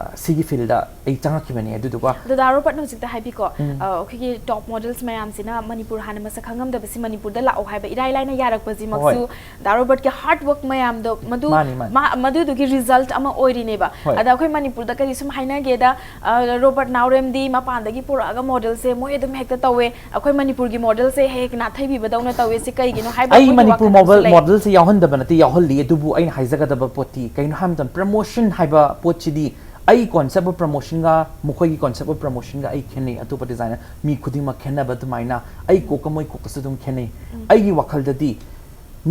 ꯑ, ꯁꯤꯒꯤ ꯐꯤꯜꯗ ꯑꯩ ꯆꯪꯉꯛꯈꯤꯕꯅꯦ ꯑꯗꯨꯗꯨꯒ ꯑꯗꯣ ꯗꯥ ꯔꯣꯕꯔꯠꯅ ꯍꯧꯖꯤꯛꯇ ꯍꯥꯏꯕꯤꯀꯣ ꯑ, ꯑꯩꯈꯣꯏꯒꯤ ꯇꯣꯞ ꯃꯣꯗꯦꯜꯁ ꯃꯌꯥꯝꯁꯤꯅ ꯃꯅꯤꯄꯨꯔ ꯍꯥꯟꯅ ꯃꯁꯛ ꯈꯪꯉꯝꯗꯕꯁꯤ ꯃꯅꯤꯄꯨꯔꯗ ꯂꯥꯛꯑꯣ ꯍꯥꯏꯕ ꯏꯔꯥꯏ ꯂꯥꯏꯅ ꯌꯥꯔꯛꯄꯁꯤꯃꯛꯁꯨ ꯗꯥ ꯔꯣꯕꯔꯠꯀꯤ ꯍꯥꯔꯗ ꯋꯥꯔꯛ ꯃꯌꯥꯝꯗꯣ ꯃꯗꯨ ꯃꯥꯅꯤ, ꯃꯥꯅꯤ꯫ ꯃꯥ- ꯃꯗꯨꯗꯨꯒꯤ ꯔꯤꯖꯜꯠ ꯑꯃ ꯑꯣꯏꯔꯤꯅꯦꯕ ꯍꯣꯏ꯫ ꯑꯗ ꯑꯩꯈꯣꯏ ꯃꯅꯤꯄꯨꯔꯗ ꯀꯔꯤ ꯁꯨꯝ ꯍꯥꯏꯅꯒꯦꯗ ꯑ, ꯔꯣꯕꯔꯠ ꯅꯥꯎꯔꯦꯝꯗꯤ ꯃꯄꯥꯟꯗꯒꯤ ꯄꯨꯔꯛꯑꯒ ꯃꯣꯗꯦꯜꯁꯦ ꯃꯣꯏ ꯑꯗꯨꯝ ꯍꯦꯛꯇ ꯇꯧꯋꯦ ꯑꯩꯈꯣꯏ ꯃꯅꯤꯄꯨꯔꯒꯤ ꯃꯣꯗꯦꯜꯁꯦ ꯍꯦꯛ ꯅꯥꯊꯩꯕꯤꯕꯗꯧꯅ ꯇꯧꯋꯦ ꯁꯤ ꯀꯩꯒꯤꯅꯣ ꯍꯥꯏꯕ ꯑꯩ ꯃꯣꯏꯒꯤ ꯃꯅꯤꯄꯨꯔ ꯋꯥꯈꯜꯗꯁꯨ ꯃꯣꯗꯦꯜ ꯂꯩ꯫ ꯃꯣꯗꯦꯜꯁꯦ ꯌꯥꯎꯍꯟꯗꯕ ꯅꯠꯇꯦ ꯌꯥꯎꯍꯜꯂꯤ ꯑꯗꯨꯕꯨ ꯑꯩꯅ ꯍꯥꯏꯖꯒꯗꯕ ꯄꯣꯠꯇꯤ ꯀꯩꯅꯣ ꯍꯥꯏꯕ ꯃꯇꯝꯗ ꯄ꯭ꯔꯃꯣꯁꯟ ꯍꯥꯏꯕ ꯄꯣꯠꯁꯤꯗꯤ ꯑꯩ ꯀꯣꯟꯁꯦꯞ ꯑꯣꯐ ꯄ꯭ꯔꯃꯣꯁꯟꯒ ꯃꯈꯣꯏꯒꯤ ꯀꯣꯟꯁꯦꯞ ꯑꯣꯐ ꯄ꯭ꯔꯃꯣꯁꯟꯒ ꯑꯩ ꯈꯦꯠꯅꯩ ꯑꯇꯣꯞꯄ ꯗꯤꯖꯥꯏꯅꯔ ꯃꯤ ꯈꯨꯗꯤꯡꯃꯛ ꯈꯦꯠꯅꯕ ꯑꯗꯨꯃꯥꯏꯅ ꯑꯩ ꯀꯣꯛꯀ ꯃꯣꯏ ꯀꯣꯛꯀꯁꯨ ꯑꯗꯨꯝ ꯈꯦꯠꯅꯩ ꯑꯩꯒꯤ ꯋꯥꯈꯜꯗꯗꯤ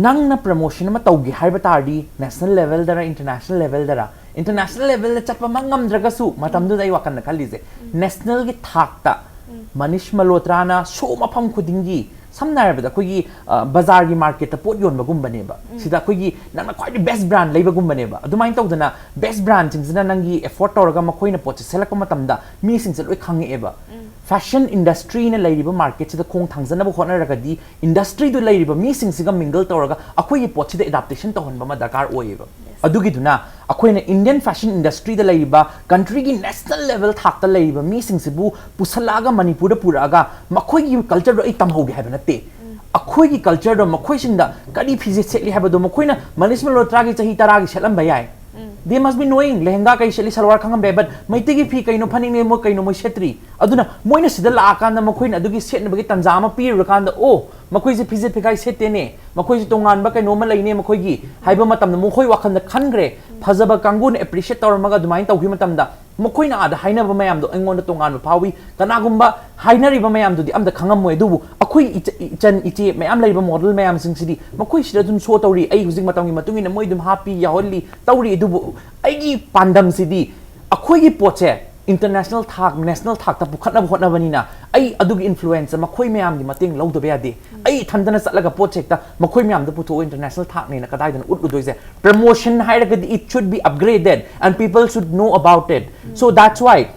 ꯅꯪꯅ ꯄ꯭ꯔꯃꯣꯁꯟ ꯑꯃ ꯇꯧꯒꯦ ꯍꯥꯏꯕ ꯇꯥꯔꯗꯤ ꯅꯦꯁꯅꯦꯜ ꯂꯦꯚꯦꯜꯗꯔ ꯏꯟꯇꯔꯅꯦꯁꯅꯦꯜ ꯂꯦꯚꯦꯜꯗꯔ ꯏꯟꯇꯔꯅꯦꯁꯅꯦꯜ ꯂꯦꯚꯦꯜꯗ ꯆꯠꯄꯃꯛ ꯉꯝꯗ꯭ꯔꯒꯁꯨ ꯃꯇꯝꯗꯨꯗ ꯑꯩ ꯋꯥꯈꯜꯗ ꯈꯜꯂꯤꯁꯦ ꯅꯦꯁꯅꯦꯜꯒꯤ ꯊꯥꯛꯇ ꯃꯅꯤꯁ ꯃꯜꯍꯣꯇ꯭ꯔꯥꯅ ꯁꯣ ꯃꯐꯝ ꯈꯨꯗꯤꯡꯒꯤ ꯁꯝꯅ ꯍꯥꯏꯔꯕꯗ ꯑꯩꯈꯣꯏꯒꯤ ꯕꯖꯥꯔꯒꯤ ꯃꯥꯔꯀꯦꯠꯇ ꯄꯣꯠ ꯌꯣꯟꯕꯒꯨꯝꯕꯅꯦꯕ꯫ ꯁꯤꯗ ꯑꯩꯈꯣꯏꯒꯤ ꯅꯪꯅ ꯈ꯭ꯋꯥꯏꯗꯒꯤ ꯕꯦꯁ ꯕ꯭ꯔꯥꯟ ꯂꯩꯕꯒꯨꯝꯕꯅꯦꯕ꯫ ꯑꯗꯨꯃꯥꯏꯅ ꯇꯧꯗꯅ ꯕꯦꯁ ꯕ꯭ꯔꯥꯟꯁꯤꯡꯁꯤꯅ ꯅꯪꯒꯤ ꯑꯦꯐꯣꯔꯗ ꯇꯧꯔꯒ ꯃꯈꯣꯏꯅ ꯄꯣꯠꯁꯦ ꯁꯦꯠꯂꯛꯄ ꯃꯇꯝꯗ ꯃꯤꯁꯤꯡꯁꯦ ꯂꯣꯏ ꯈꯪꯉꯛꯑꯦꯕ꯫ ꯐꯦꯁꯟ ꯏꯟꯗꯁꯇ꯭ꯔꯤꯅ ꯂꯩꯔꯤꯕ ꯃꯥꯔꯀꯦꯠꯁꯤꯗ ꯈꯣꯡ ꯊꯥꯡꯖꯅꯕ ꯍꯣꯠꯅꯔꯒꯗꯤ ꯏꯟꯗꯁꯇ꯭ꯔꯤꯗꯨ ꯂꯩꯔꯤꯕ ꯃꯤꯁꯤꯡꯁꯤꯒ ꯃꯤꯡꯒꯜ ꯇꯧꯔꯒ ꯑꯩꯈꯣꯏꯒꯤ ꯄꯣꯠꯁꯤꯗ ꯑꯦꯗꯥꯞꯇꯦꯁꯟ ꯇꯧꯍꯟꯕ ꯑꯃ ꯗꯔꯀꯥꯔ ꯑꯣꯏꯌꯦꯕ꯫ ꯑꯗꯨꯒꯤꯗꯨꯅ ꯑꯩꯈꯣꯏꯅ ꯏꯟꯗꯤꯌꯟ ꯐꯦꯁꯟ ꯏꯟꯗꯁꯇ꯭ꯔꯤꯗ ꯂꯩꯔꯤꯕ, ꯀꯟꯇ꯭ꯔꯤꯒꯤ ꯅꯦꯁꯅꯦꯜ ꯂꯦꯚꯦꯜ ꯊꯥꯛꯇ ꯂꯩꯔꯤꯕ ꯃꯤꯁꯤꯡꯁꯤꯕꯨ ꯄꯨꯁꯜꯂꯛꯑꯒ ꯃꯅꯤꯄꯨꯔꯗ ꯄꯨꯔꯛꯑꯒ ꯃꯈꯣꯏꯒꯤ ꯀꯜꯆꯔꯗꯣ ꯑꯩ ꯇꯝꯍꯧꯒꯦ ꯍꯥꯏꯕ ꯅꯠꯇꯦ꯫ ꯑꯩꯈꯣꯏꯒꯤ ꯀꯜꯆꯔꯗꯣ ꯃꯈꯣꯏꯁꯤꯡꯗ ꯀꯔꯤ ꯐꯤꯖꯦꯠ ꯁꯦꯠꯂꯤ ꯍꯥꯏꯕꯗꯣ ꯃꯈꯣꯏꯅ ꯃꯅꯤꯁ ꯃꯜꯍꯣꯇ꯭ꯔꯥꯒꯤ ꯆꯍꯤ ꯇꯔꯥꯒꯤ ꯁꯦꯠꯂꯝꯕ ꯌꯥꯏ꯫ They must be knowing ꯂꯦꯍꯦꯡꯒꯥ ꯀꯩ ꯁꯦꯠꯂꯤ, ꯁꯜꯋꯥꯔ ꯈꯪꯉꯝꯕ ꯌꯥꯏ, but ꯃꯩꯇꯩꯒꯤ ꯐꯤ ꯀꯩꯅꯣ, ꯐꯅꯦꯛꯅꯦ, ꯃꯣꯏ ꯀꯩꯅꯣ ꯃꯣꯏ ꯁꯦꯠꯇ꯭ꯔꯤ꯫ ꯑꯗꯨꯅ ꯃꯣꯏꯅ ꯁꯤꯗ ꯂꯥꯛꯑꯀꯥꯟꯗ ꯃꯈꯣꯏꯅ ꯑꯗꯨꯒꯤ ꯁꯦꯠꯅꯕꯒꯤ ꯇꯥꯟꯖꯥ ꯑꯃ ꯄꯤꯔꯨꯔꯀꯥꯟꯗ, "ꯑꯣ, ꯃꯈꯣꯏꯁꯦ ꯐꯤꯖꯦꯠ ꯐꯤꯒꯥꯏ ꯁꯦꯠꯇꯦꯅꯦ, ꯃꯈꯣꯏꯁꯦ ꯇꯣꯉꯥꯟꯕ ꯀꯩꯅꯣꯝꯃ ꯂꯩꯅꯦ ꯃꯈꯣꯏꯒꯤ" ꯍꯥꯏꯕ ꯃꯇꯝꯗ ꯃꯈꯣꯏ ꯋꯥꯈꯜꯗ ꯈꯟꯈ꯭ꯔꯦ꯫ ꯐꯖꯕ ꯀꯥꯡꯕꯨꯅ ꯑꯦꯄ꯭ꯔꯤꯁꯤꯌꯦꯠ ꯇꯧꯔꯝꯃꯒ ꯑꯗꯨꯃꯥꯏꯅ ꯇꯧꯈꯤꯕ ꯃꯇꯝꯗ ꯃꯈꯣꯏꯅ ꯑꯥꯗ ꯍꯥꯏꯅꯕ ꯃꯌꯥꯝꯗꯣ ꯑꯩꯉꯣꯟꯗ ꯇꯣꯉꯥꯟꯕ ꯐꯥꯎꯏ꯫ ꯀꯅꯥꯒꯨꯝꯕ ꯍꯥꯏꯅꯔꯤꯕ ꯃꯌꯥꯝꯗꯨꯗꯤ ꯑꯝꯇ ꯈꯪꯉꯝꯃꯣꯏ, ꯑꯗꯨꯕꯨ ꯑꯩꯈꯣꯏ ꯏꯆ-, ꯏꯆꯟ ꯏꯆꯦ ꯃꯌꯥꯝ ꯂꯩꯔꯤꯕ ꯃꯣꯗꯦꯜ ꯃꯌꯥꯝꯁꯤꯡꯁꯤꯗꯤ ꯃꯈꯣꯏꯁꯤꯗ ꯑꯗꯨꯝ ꯁꯣ ꯇꯧꯔꯤ, ꯑꯩ ꯍꯧꯖꯤꯛ ꯃꯇꯝꯒꯤ ꯃꯇꯨꯡ ꯏꯟꯅ ꯃꯣꯏ ꯑꯗꯨꯝ ꯍꯥꯞꯄꯤ, ꯌꯥꯎꯍꯜꯂꯤ, ꯇꯧꯔꯤ꯫ ꯑꯗꯨꯕꯨ ꯑꯩꯒꯤ ꯄꯥꯟꯗꯝꯁꯤꯗꯤ ꯑꯩꯈꯣꯏꯒꯤ ꯄꯣꯠꯁꯦ ꯏꯟꯇꯔꯅꯦꯁꯅꯦꯜ ꯊꯥꯛ, ꯅꯦꯁꯅꯦꯜ ꯊꯥꯛꯇ ꯄꯨꯈꯠꯅꯕ ꯍꯣꯠꯅꯕꯅꯤꯅ ꯑꯩ ꯑꯗꯨꯒꯤ ꯏꯟꯐ꯭ꯂꯨꯋꯦꯟꯁ ꯃꯈꯣꯏ ꯃꯌꯥꯝꯒꯤ ꯃꯇꯦꯡ ꯂꯧꯗꯕ ꯌꯥꯗꯦ꯫ ꯑꯩ ꯏꯊꯟꯇꯅ ꯆꯠꯂꯒ ꯄꯣꯠꯁꯦ ꯍꯦꯛꯇ ꯃꯈꯣꯏ ꯃꯌꯥꯝꯗ ꯄꯨꯊꯣꯛꯑ ꯏꯟꯇꯔꯅꯦꯁꯅꯦꯜ ꯊꯥꯛꯅꯦꯅ ꯀꯗꯥꯏꯗꯅ ꯎꯠꯂꯨꯗꯣꯏꯁꯦ? Promotion ꯍꯥꯏꯔꯒꯗꯤ it should be upgraded and people should know about it. So that's why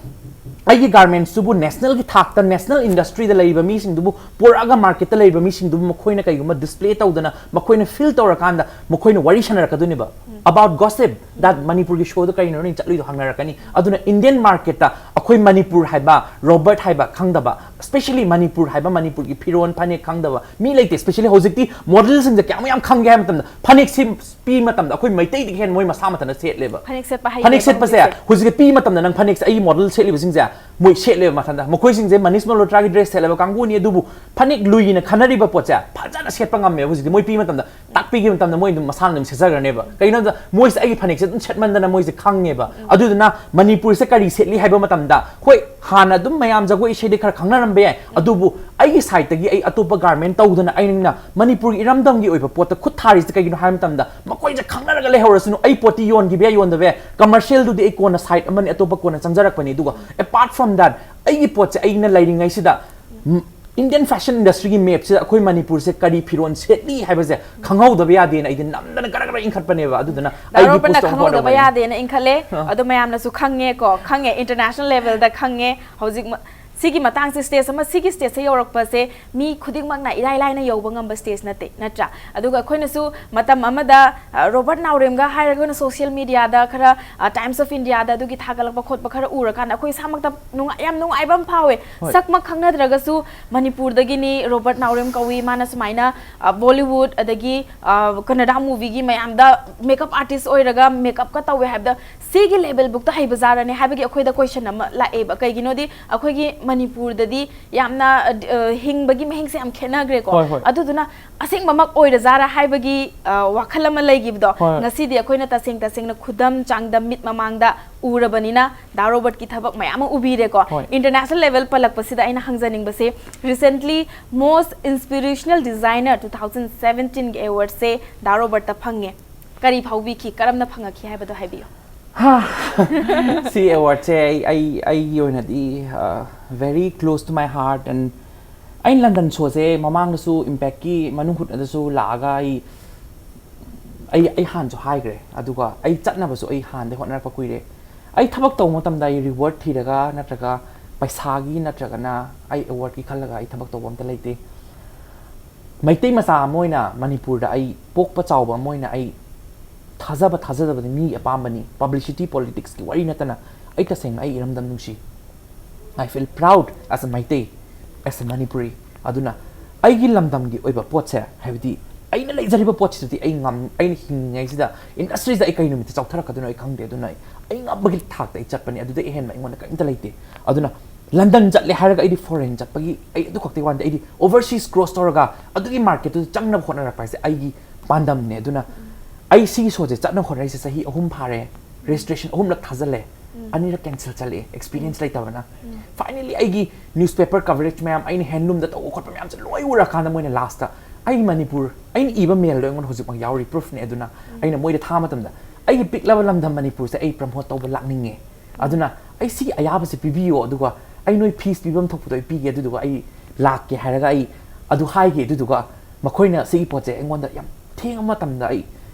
ꯑꯩꯒꯤ ꯒꯥꯔꯃꯦꯟꯁꯇꯨꯕꯨ ꯅꯦꯁꯅꯦꯜꯒꯤ ꯊꯥꯛꯇ, ꯅꯦꯁꯅꯦꯜ ꯏꯟꯗꯁꯇ꯭ꯔꯤꯗ ꯂꯩꯔꯤꯕ ꯃꯤꯁꯤꯡꯗꯨꯕꯨ ꯄꯨꯔꯛꯑꯒ, ꯃꯥꯔꯀꯦꯠꯇ ꯂꯩꯔꯤꯕ ꯃꯤꯁꯤꯡꯗꯨꯕꯨ ꯃꯈꯣꯏꯅ ꯀꯩꯒꯨꯝꯕ ꯗꯤꯁꯄ꯭ꯂꯦ ꯇꯧꯗꯅ ꯃꯈꯣꯏꯅ ꯐꯤꯜ ꯇꯧꯔꯀꯥꯟꯗ ꯃꯈꯣꯏꯅ ꯋꯥꯔꯤ ꯁꯥꯟꯅꯔꯛꯀꯗꯣꯏꯅꯦꯕ꯫ About gossip that ꯃꯅꯤꯄꯨꯔꯒꯤ ꯁꯣꯗꯣ ꯀꯩꯅꯣ ꯅꯣꯏꯅ ꯆꯠꯂꯨꯏꯗꯣ ꯍꯪꯅꯔꯛꯀꯅꯤ꯫ ꯑꯗꯨꯅ ꯏꯟꯗꯤꯌꯟ ꯃꯥꯔꯀꯦꯠꯇ ꯑꯩꯈꯣꯏ ꯃꯅꯤꯄꯨꯔ ꯍꯥꯏꯕ, ꯔꯣꯕꯔꯠ ꯍꯥꯏꯕ ꯈꯪꯗꯕ, especially ꯃꯅꯤꯄꯨꯔ ꯍꯥꯏꯕ, ꯃꯅꯤꯄꯨꯔꯒꯤ ꯐꯤꯔꯣꯟ ꯐꯅꯦꯛ ꯈꯪꯗꯕ ꯃꯤ ꯂꯩꯇꯦ꯫ Especially ꯍꯧꯖꯤꯛꯇꯤ ꯃꯣꯗꯦꯜꯁꯤꯡꯁꯦ ꯀꯌꯥꯝ ꯌꯥꯝ ꯈꯪꯒꯦ ꯍꯥꯏꯕ ꯃꯇꯝꯗ, ꯐꯅꯦꯛꯁꯤ ꯄꯤ ꯃꯇꯝꯗ ꯑꯩꯈꯣꯏ ꯃꯩꯇꯩꯗꯒꯤ ꯍꯦꯟꯅ ꯃꯣꯏ ꯃꯁꯥ ꯃꯊꯟꯇ ꯁꯦꯠꯂꯦꯕ꯫ ꯐꯅꯦꯛ ꯁꯦꯠꯄ ꯍꯩꯔꯦꯕ ꯐꯅꯦꯛ ꯁꯦꯠꯄꯁꯦ ꯍꯧꯖꯤꯛꯁꯦ꯫ ꯍꯧꯖꯤꯛꯇꯤ ꯄꯤ ꯃꯇꯝꯗ ꯅꯪ ꯐꯅꯦꯛꯁꯦ, ꯑꯩꯒꯤ ꯃꯣꯗꯦꯜ ꯁꯦꯠꯂꯤꯕꯁꯤꯡꯁꯦ ꯃꯣꯏ ꯁꯦꯠꯂꯦꯕ ꯃꯊꯟꯇ꯫ ꯃꯈꯣꯏꯁꯤꯡꯁꯦ ꯃꯅꯤꯁ ꯃꯜꯍꯣꯇ꯭ꯔꯥꯒꯤ ꯗ꯭ꯔꯦꯁ ꯁꯦꯠꯂꯦꯕ ꯀꯥꯡꯕꯨꯅꯤ, ꯑꯗꯨꯕꯨ ꯐꯅꯦꯛ ꯂꯨꯏꯅ ꯈꯟꯅꯔꯤꯕ ꯄꯣꯠꯁꯦ ꯐꯖꯅ ꯁꯦꯠꯄ ꯉꯝꯃꯦꯕ꯫ ꯍꯧꯖꯤꯛꯇꯤ ꯃꯣꯏ ꯄꯤ ꯃꯇꯝꯗ ꯇꯥꯛꯄꯤꯒꯦ ꯃꯇꯝꯗ ꯃꯣꯏ ꯑꯗꯨꯝ ꯃꯁꯥꯅ ꯑꯗꯨꯝ ꯁꯦꯠꯆꯈ꯭ꯔꯅꯦꯕ꯫ ꯀꯩꯒꯤꯅꯣ ꯍꯥꯏꯕꯗ ꯃꯣꯏꯁꯦ ꯑꯩꯒꯤ ꯐꯅꯦꯛꯁꯦ ꯑꯗꯨꯝ ꯁꯦꯠꯃꯟꯗꯅ ꯃꯣꯏꯁꯦ ꯈꯪꯉꯦꯕ꯫ ꯑꯗꯨꯗꯨꯅ ꯃꯅꯤꯄꯨꯔꯁꯦ ꯀꯔꯤ ꯁꯦꯠꯂꯤ ꯍꯥꯏꯕ ꯃꯇꯝꯗ, ꯍꯣꯏ, ꯍꯥꯟꯅ ꯑꯗꯨꯝ ꯃꯌꯥꯝ ꯖꯒꯣꯏ ꯏꯁꯩꯗꯤ ꯈꯔ ꯈꯪꯅꯔꯝꯕ ꯌꯥꯏ, ꯑꯗꯨꯕꯨ ꯑꯩꯒꯤ ꯁꯥꯏꯠꯇꯒꯤ ꯑꯩ ꯑꯇꯣꯞꯄ ꯒꯥꯔꯃꯦꯟ ꯇꯧꯗꯅ ꯑꯩꯅ ꯃꯅꯤꯄꯨꯔꯒꯤ ꯏꯔꯝꯗꯝꯒꯤ ꯑꯣꯏꯕ ꯄꯣꯠꯇ ꯈꯨꯠ ꯊꯥꯔꯤꯁꯦ ꯀꯩꯒꯤꯅꯣ ꯍꯥꯏꯕ ꯃꯇꯝꯗ, ꯃꯈꯣꯏꯁꯦ ꯈꯪꯅꯔꯒ ꯂꯩꯍꯧꯔꯁꯅꯨ꯫ ꯑꯩ ꯄꯣꯠꯇꯤ ꯌꯣꯟꯈꯤꯕ ꯌꯥꯏ, ꯌꯣꯟꯗꯕ ꯌꯥꯏ, ꯀꯃꯔꯁꯤꯌꯦꯜꯗꯨꯗꯤ ꯑꯩ ꯀꯣꯟꯅ ꯁꯥꯏꯠ ꯑꯃꯅꯤ, ꯑꯇꯣꯞꯄ ꯀꯣꯟꯅ ꯆꯪꯖꯔꯛꯄꯅꯤ꯫ ꯑꯗꯨꯒ apart from that, ꯑꯩꯒꯤ ꯄꯣꯠꯁꯦ ꯑꯩꯅ ꯂꯩꯔꯤꯉꯩꯁꯤꯗ, ꯎꯝ, Indian fashion industryꯒꯤ mapꯁꯤꯗ ꯑꯩꯈꯣꯏ ꯃꯅꯤꯄꯨꯔꯁꯦ ꯀꯔꯤ ꯐꯤꯔꯣꯜ ꯁꯦꯠꯂꯤ ꯍꯥꯏꯕꯁꯦ ꯈꯪꯍꯧꯗꯕ ꯌꯥꯗꯦꯅ ꯑꯩꯗꯤ ꯅꯝꯗꯅ ꯒꯔ ꯒꯔ ꯏꯟꯈꯠꯄꯅꯦꯕ꯫ ꯑꯗꯨꯗꯨꯅ ꯑꯩꯒꯤ ꯗꯥꯔꯣꯕꯔꯅ post ꯑꯃ ꯈꯪꯍꯧꯗꯕ ꯍꯣꯠꯅꯕꯅꯦ꯫ ꯌꯥꯗꯦꯅ ꯏꯟꯈꯠꯂꯦ꯫ ꯑꯥ꯫ ꯑꯗꯣ ꯃꯌꯥꯝꯅꯁꯨ ꯈꯪꯉꯦꯀꯣ, ꯈꯪꯉꯦ, international levelꯗ ꯈꯪꯉꯦ꯫ ꯍꯧꯖꯤꯛ ꯃ- ꯁꯤꯒꯤ ꯃꯇꯥꯡꯁꯦ, stage ꯑꯃ, ꯁꯤꯒꯤ stageꯁꯦ ꯌꯧꯔꯛꯄꯁꯦ ꯃꯤ ꯈꯨꯗꯤꯡꯃꯛꯅ ꯏꯔꯥꯏ ꯂꯥꯏꯅ ꯌꯧꯕ ꯉꯝꯕ stage ꯅꯠꯇꯦ, ꯅꯠꯇ꯭ꯔꯥ? ꯑꯗꯨꯒ ꯑꯩꯈꯣꯏꯅꯁꯨ ꯃꯇꯝ ꯑꯃꯗ, ꯑ, ꯔꯣꯕꯔꯠ ꯅꯥꯎꯔꯦꯝꯒ ꯍꯥꯏꯔꯒ ꯑꯩꯈꯣꯏꯅ social mediaꯗ ꯈꯔ, ꯑ, Times of Indiaꯗ ꯑꯗꯨꯒꯤ ꯊꯥꯒꯠꯂꯛꯄ ꯈꯣꯠꯄ ꯈꯔ ꯎꯔꯀꯥꯟꯗ ꯑꯩꯈꯣꯏ ꯏꯁꯥꯃꯛꯇ ꯅꯨꯡꯉꯥꯏ-, ꯌꯥꯝ ꯅꯨꯡꯉꯥꯏꯕ ꯑꯃ ꯐꯥꯎꯋꯦ꯫ ꯍꯣꯏ꯫ ꯁꯛꯃꯛ ꯈꯪꯅꯗ꯭ꯔꯒꯁꯨ ꯃꯅꯤꯄꯨꯔꯗꯒꯤꯅꯤ, ꯔꯣꯕꯔꯠ ꯅꯥꯎꯔꯦꯝ ꯀꯧꯏ, ꯃꯥꯅ ꯁꯨꯃꯥꯏꯅ, ꯑ, Bollywood ꯑꯗꯒꯤ, ꯑ, ꯀꯟꯅꯗꯥ movieꯒꯤ ꯃꯌꯥꯝꯗ makeup artist ꯑꯣꯏꯔꯒ makeupꯀ ꯇꯧꯋꯦ ꯍꯥꯏꯕꯗ ꯁꯤꯒꯤ levelꯕꯨꯛꯇ ꯍꯩꯕꯖꯥꯔꯅꯦ ꯍꯥꯏꯕꯒꯤ ꯑꯩꯈꯣꯏꯗ question ꯑꯃ ꯂꯥꯛꯑꯦꯕ꯫ ꯀꯩꯒꯤꯅꯣꯗꯤ ꯑꯩꯈꯣꯏꯒꯤ ꯃꯅꯤꯄꯨꯔꯗꯗꯤ ꯌꯥꯝꯅ, ꯑ, ꯍꯤꯡꯕꯒꯤ ꯃꯍꯤꯡꯁꯦ ꯌꯥꯝ ꯈꯦꯠꯅꯈ꯭ꯔꯦꯀꯣ꯫ ꯍꯣꯏ, ꯍꯣꯏ꯫ ꯑꯗꯨꯗꯨꯅ ꯑꯁꯦꯡꯕꯃꯛ ꯑꯣꯏꯔꯖꯥꯔꯥ ꯍꯥꯏꯕꯒꯤ, ꯑ, ꯋꯥꯈꯜ ꯑꯃ ꯂꯩꯈꯤꯕꯗꯣ, ꯍꯣꯏ꯫ ꯉꯁꯤꯗꯤ ꯑꯩꯈꯣꯏꯅ ꯇꯁꯦꯡ ꯇꯁꯦꯡꯅ ꯈꯨꯗꯝ ꯆꯥꯡꯗꯝ ꯃꯤꯠ ꯃꯃꯥꯡꯗ ꯎꯔꯕꯅꯤꯅ ꯗꯥ ꯔꯣꯕꯔꯠꯀꯤ ꯊꯕꯛ ꯃꯌꯥꯝ ꯑꯃ ꯎꯕꯤꯔꯦꯀꯣ꯫ ꯍꯣꯏ꯫ International level ꯄꯜꯂꯛꯄꯁꯤꯗ ꯑꯩꯅ ꯍꯪꯖꯅꯤꯡꯕꯁꯦ, recently most inspirational designer two thousand seventeenꯒꯤ awardꯁꯦ ꯗꯥ ꯔꯣꯕꯔꯠꯇ ꯐꯪꯉꯦ꯫ ꯀꯔꯤ ꯐꯥꯎꯕꯤꯈꯤ, ꯀꯔꯝꯅ ꯐꯪꯉꯛꯈꯤ ꯍꯥꯏꯕꯗꯣ ꯍꯥꯏꯕꯤꯌꯨ꯫ ꯍꯥ꯫ ꯁꯤ awardꯁꯦ ꯑꯩ, ꯑꯩ, ꯑꯩꯒꯤ ꯑꯣꯏꯅꯗꯤ, uh, very close to my heart, and ꯑꯩꯅ London showꯁꯦ ꯃꯃꯥꯡꯗꯁꯨ Impactꯀꯤ ꯃꯅꯨꯡ ꯍꯨꯠꯅꯗꯁꯨ ꯂꯥꯛꯑꯒ ꯑꯩ, ꯑꯩ, ꯑꯩ ꯍꯥꯟꯅꯁꯨ ꯍꯥꯏꯈ꯭ꯔꯦ, ꯑꯗꯨꯒ ꯑꯩ ꯆꯠꯅꯕꯁꯨ ꯑꯩ ꯍꯥꯟꯅꯗꯩ ꯍꯣꯠꯅꯔꯛꯄ ꯀꯨꯏꯔꯦ꯫ ꯑꯩ ꯊꯕꯛ ꯇꯧꯕ ꯃꯇꯝꯗ ꯑꯩ reward ꯊꯤꯔꯒ ꯅꯠꯇ꯭ꯔꯒ ꯄꯩꯁꯥꯒꯤ ꯅꯠꯇ꯭ꯔꯒꯅ ꯑꯩ awardꯀꯤ ꯈꯜꯂꯒ ꯑꯩ ꯊꯕꯛ ꯇꯧꯕ ꯑꯝꯇ ꯂꯩꯇꯦ꯫ ꯃꯩꯇꯩ ꯃꯆꯥ ꯑꯃ ꯑꯣꯏꯅ ꯃꯅꯤꯄꯨꯔꯗ ꯑꯩ ꯄꯣꯛꯄ ꯆꯥꯎꯕ ꯑꯃ ꯑꯣꯏꯅ ꯑꯩ ꯊꯥꯖꯕ ꯊꯥꯖꯗꯕꯗꯤ ꯃꯤꯒꯤ ꯑꯄꯥꯝꯕꯅꯤ, publicity politicsꯀꯤ ꯋꯥꯔꯤ ꯅꯠꯇꯅ꯫ ꯑꯩ ꯇꯁꯦꯡꯅ ꯑꯩ ꯏꯔꯝꯗꯝ ꯅꯨꯡꯁꯤ꯫ I feel proud as a Meitei, as a Manipuri꯫ ꯑꯗꯨꯅ ꯑꯩꯒꯤ ꯂꯝꯗꯝꯒꯤ ꯑꯣꯏꯕ ꯄꯣꯠꯁꯦ, ꯍꯥꯏꯕꯗꯤ ꯑꯩꯅ ꯂꯩꯖꯔꯤꯕ ꯄꯣꯠꯁꯤꯗꯗꯤ ꯑꯩ ꯉꯝ-, ꯑꯩꯅ ꯍꯤꯡꯉꯤꯉꯩꯁꯤꯗ industryꯁꯤꯗ ꯑꯩ ꯀꯩ ꯅꯨꯃꯤꯠꯇ ꯆꯥꯎꯊꯔꯛꯀꯗꯣꯏꯅꯣ ꯑꯩ ꯈꯪꯗꯦ꯫ ꯑꯗꯨꯅ ꯑꯩ, ꯑꯩ ꯉꯝꯕꯒꯤ ꯊꯥꯛꯇ ꯑꯩ ꯆꯠꯄꯅꯤ, ꯑꯗꯨꯗꯩ ꯑꯍꯦꯟꯕ ꯑꯩꯉꯣꯟꯗ ꯀꯔꯤꯝꯇ ꯂꯩꯇꯦ꯫ ꯑꯗꯨꯅ London ꯆꯠꯂꯦ ꯍꯥꯏꯔꯒ ꯑꯩꯗꯤ foreign ꯆꯠꯄꯒꯤ ꯑꯩ ꯑꯗꯨ ꯈꯛꯇꯒꯤ ꯋꯥ ꯅꯠꯇꯦ, ꯑꯩꯗꯤ overseas cross ꯇꯧꯔꯒ ꯑꯗꯨꯒꯤ marketꯇꯨꯗ ꯆꯪꯅꯕ ꯍꯣꯠꯅꯔꯛꯄ ꯍꯥꯏꯁꯦ ꯑꯩꯒꯤ ꯄꯥꯟꯗꯝꯅꯦ꯫ ꯑꯗꯨꯅ ꯑꯩ ꯁꯤꯒꯤ showꯁꯦ ꯆꯠꯅꯕ ꯍꯣꯠꯅꯔꯤꯁꯦ ꯆꯍꯤ ꯑꯍꯨꯝ ꯐꯥꯔꯦ, registration ꯑꯍꯨꯝꯂꯛ ꯊꯥꯖꯜꯂꯦ, ꯑꯅꯤꯔꯛ cancel ꯆꯠꯂꯛꯑꯦ, experience ꯂꯩꯇꯕꯅ꯫ Finally ꯑꯩꯒꯤ newspaper coverage ꯃꯌꯥꯝ, ꯑꯩꯅ handloomꯗ ꯇꯧꯕ ꯈꯣꯠꯄ ꯃꯌꯥꯝꯁꯦ ꯂꯣꯏ ꯎꯔꯀꯥꯟꯗ ꯃꯣꯏꯅ lastꯇ ꯑꯩ ꯃꯅꯤꯄꯨꯔ, ꯑꯩꯅ ꯏꯕ mailꯗꯣ ꯑꯩꯉꯣꯟꯗ ꯍꯧꯖꯤꯛꯃꯛ ꯌꯥꯎꯔꯤ, proofꯅꯦ꯫ ꯑꯗꯨꯅ ꯑꯩꯅ ꯃꯣꯏꯗ ꯊꯥꯕ ꯃꯇꯝꯗ ꯑꯩꯒꯤ ꯄꯤꯛꯂꯕ ꯂꯝꯗꯝ ꯃꯅꯤꯄꯨꯔꯁꯦ ꯑꯩ promote ꯇꯧꯕ ꯂꯥꯛꯅꯤꯡꯉꯦ, ꯑꯗꯨꯅ ꯑꯩ ꯁꯤꯒꯤ ꯑꯌꯥꯕꯁꯦ ꯄꯤꯕꯤꯌꯣ, ꯑꯗꯨꯒ ꯑꯩ ꯅꯣꯏ fees ꯄꯤꯐꯝ ꯊꯣꯛꯄꯗꯣ ꯑꯩ ꯄꯤꯒꯦ, ꯑꯗꯨꯗꯨꯒ ꯑꯩ ꯂꯥꯛꯀꯦ ꯍꯥꯏꯔꯒ ꯑꯩ ꯑꯗꯨ ꯍꯥꯏꯒꯦ꯫ ꯑꯗꯨꯗꯨꯒ ꯃꯈꯣꯏꯅ ꯁꯤꯒꯤ ꯄꯣꯠꯁꯦ ꯑꯩꯉꯣꯟꯗ ꯌꯥꯝ ꯊꯦꯡꯕ ꯃꯇꯝꯗ ꯑꯩ,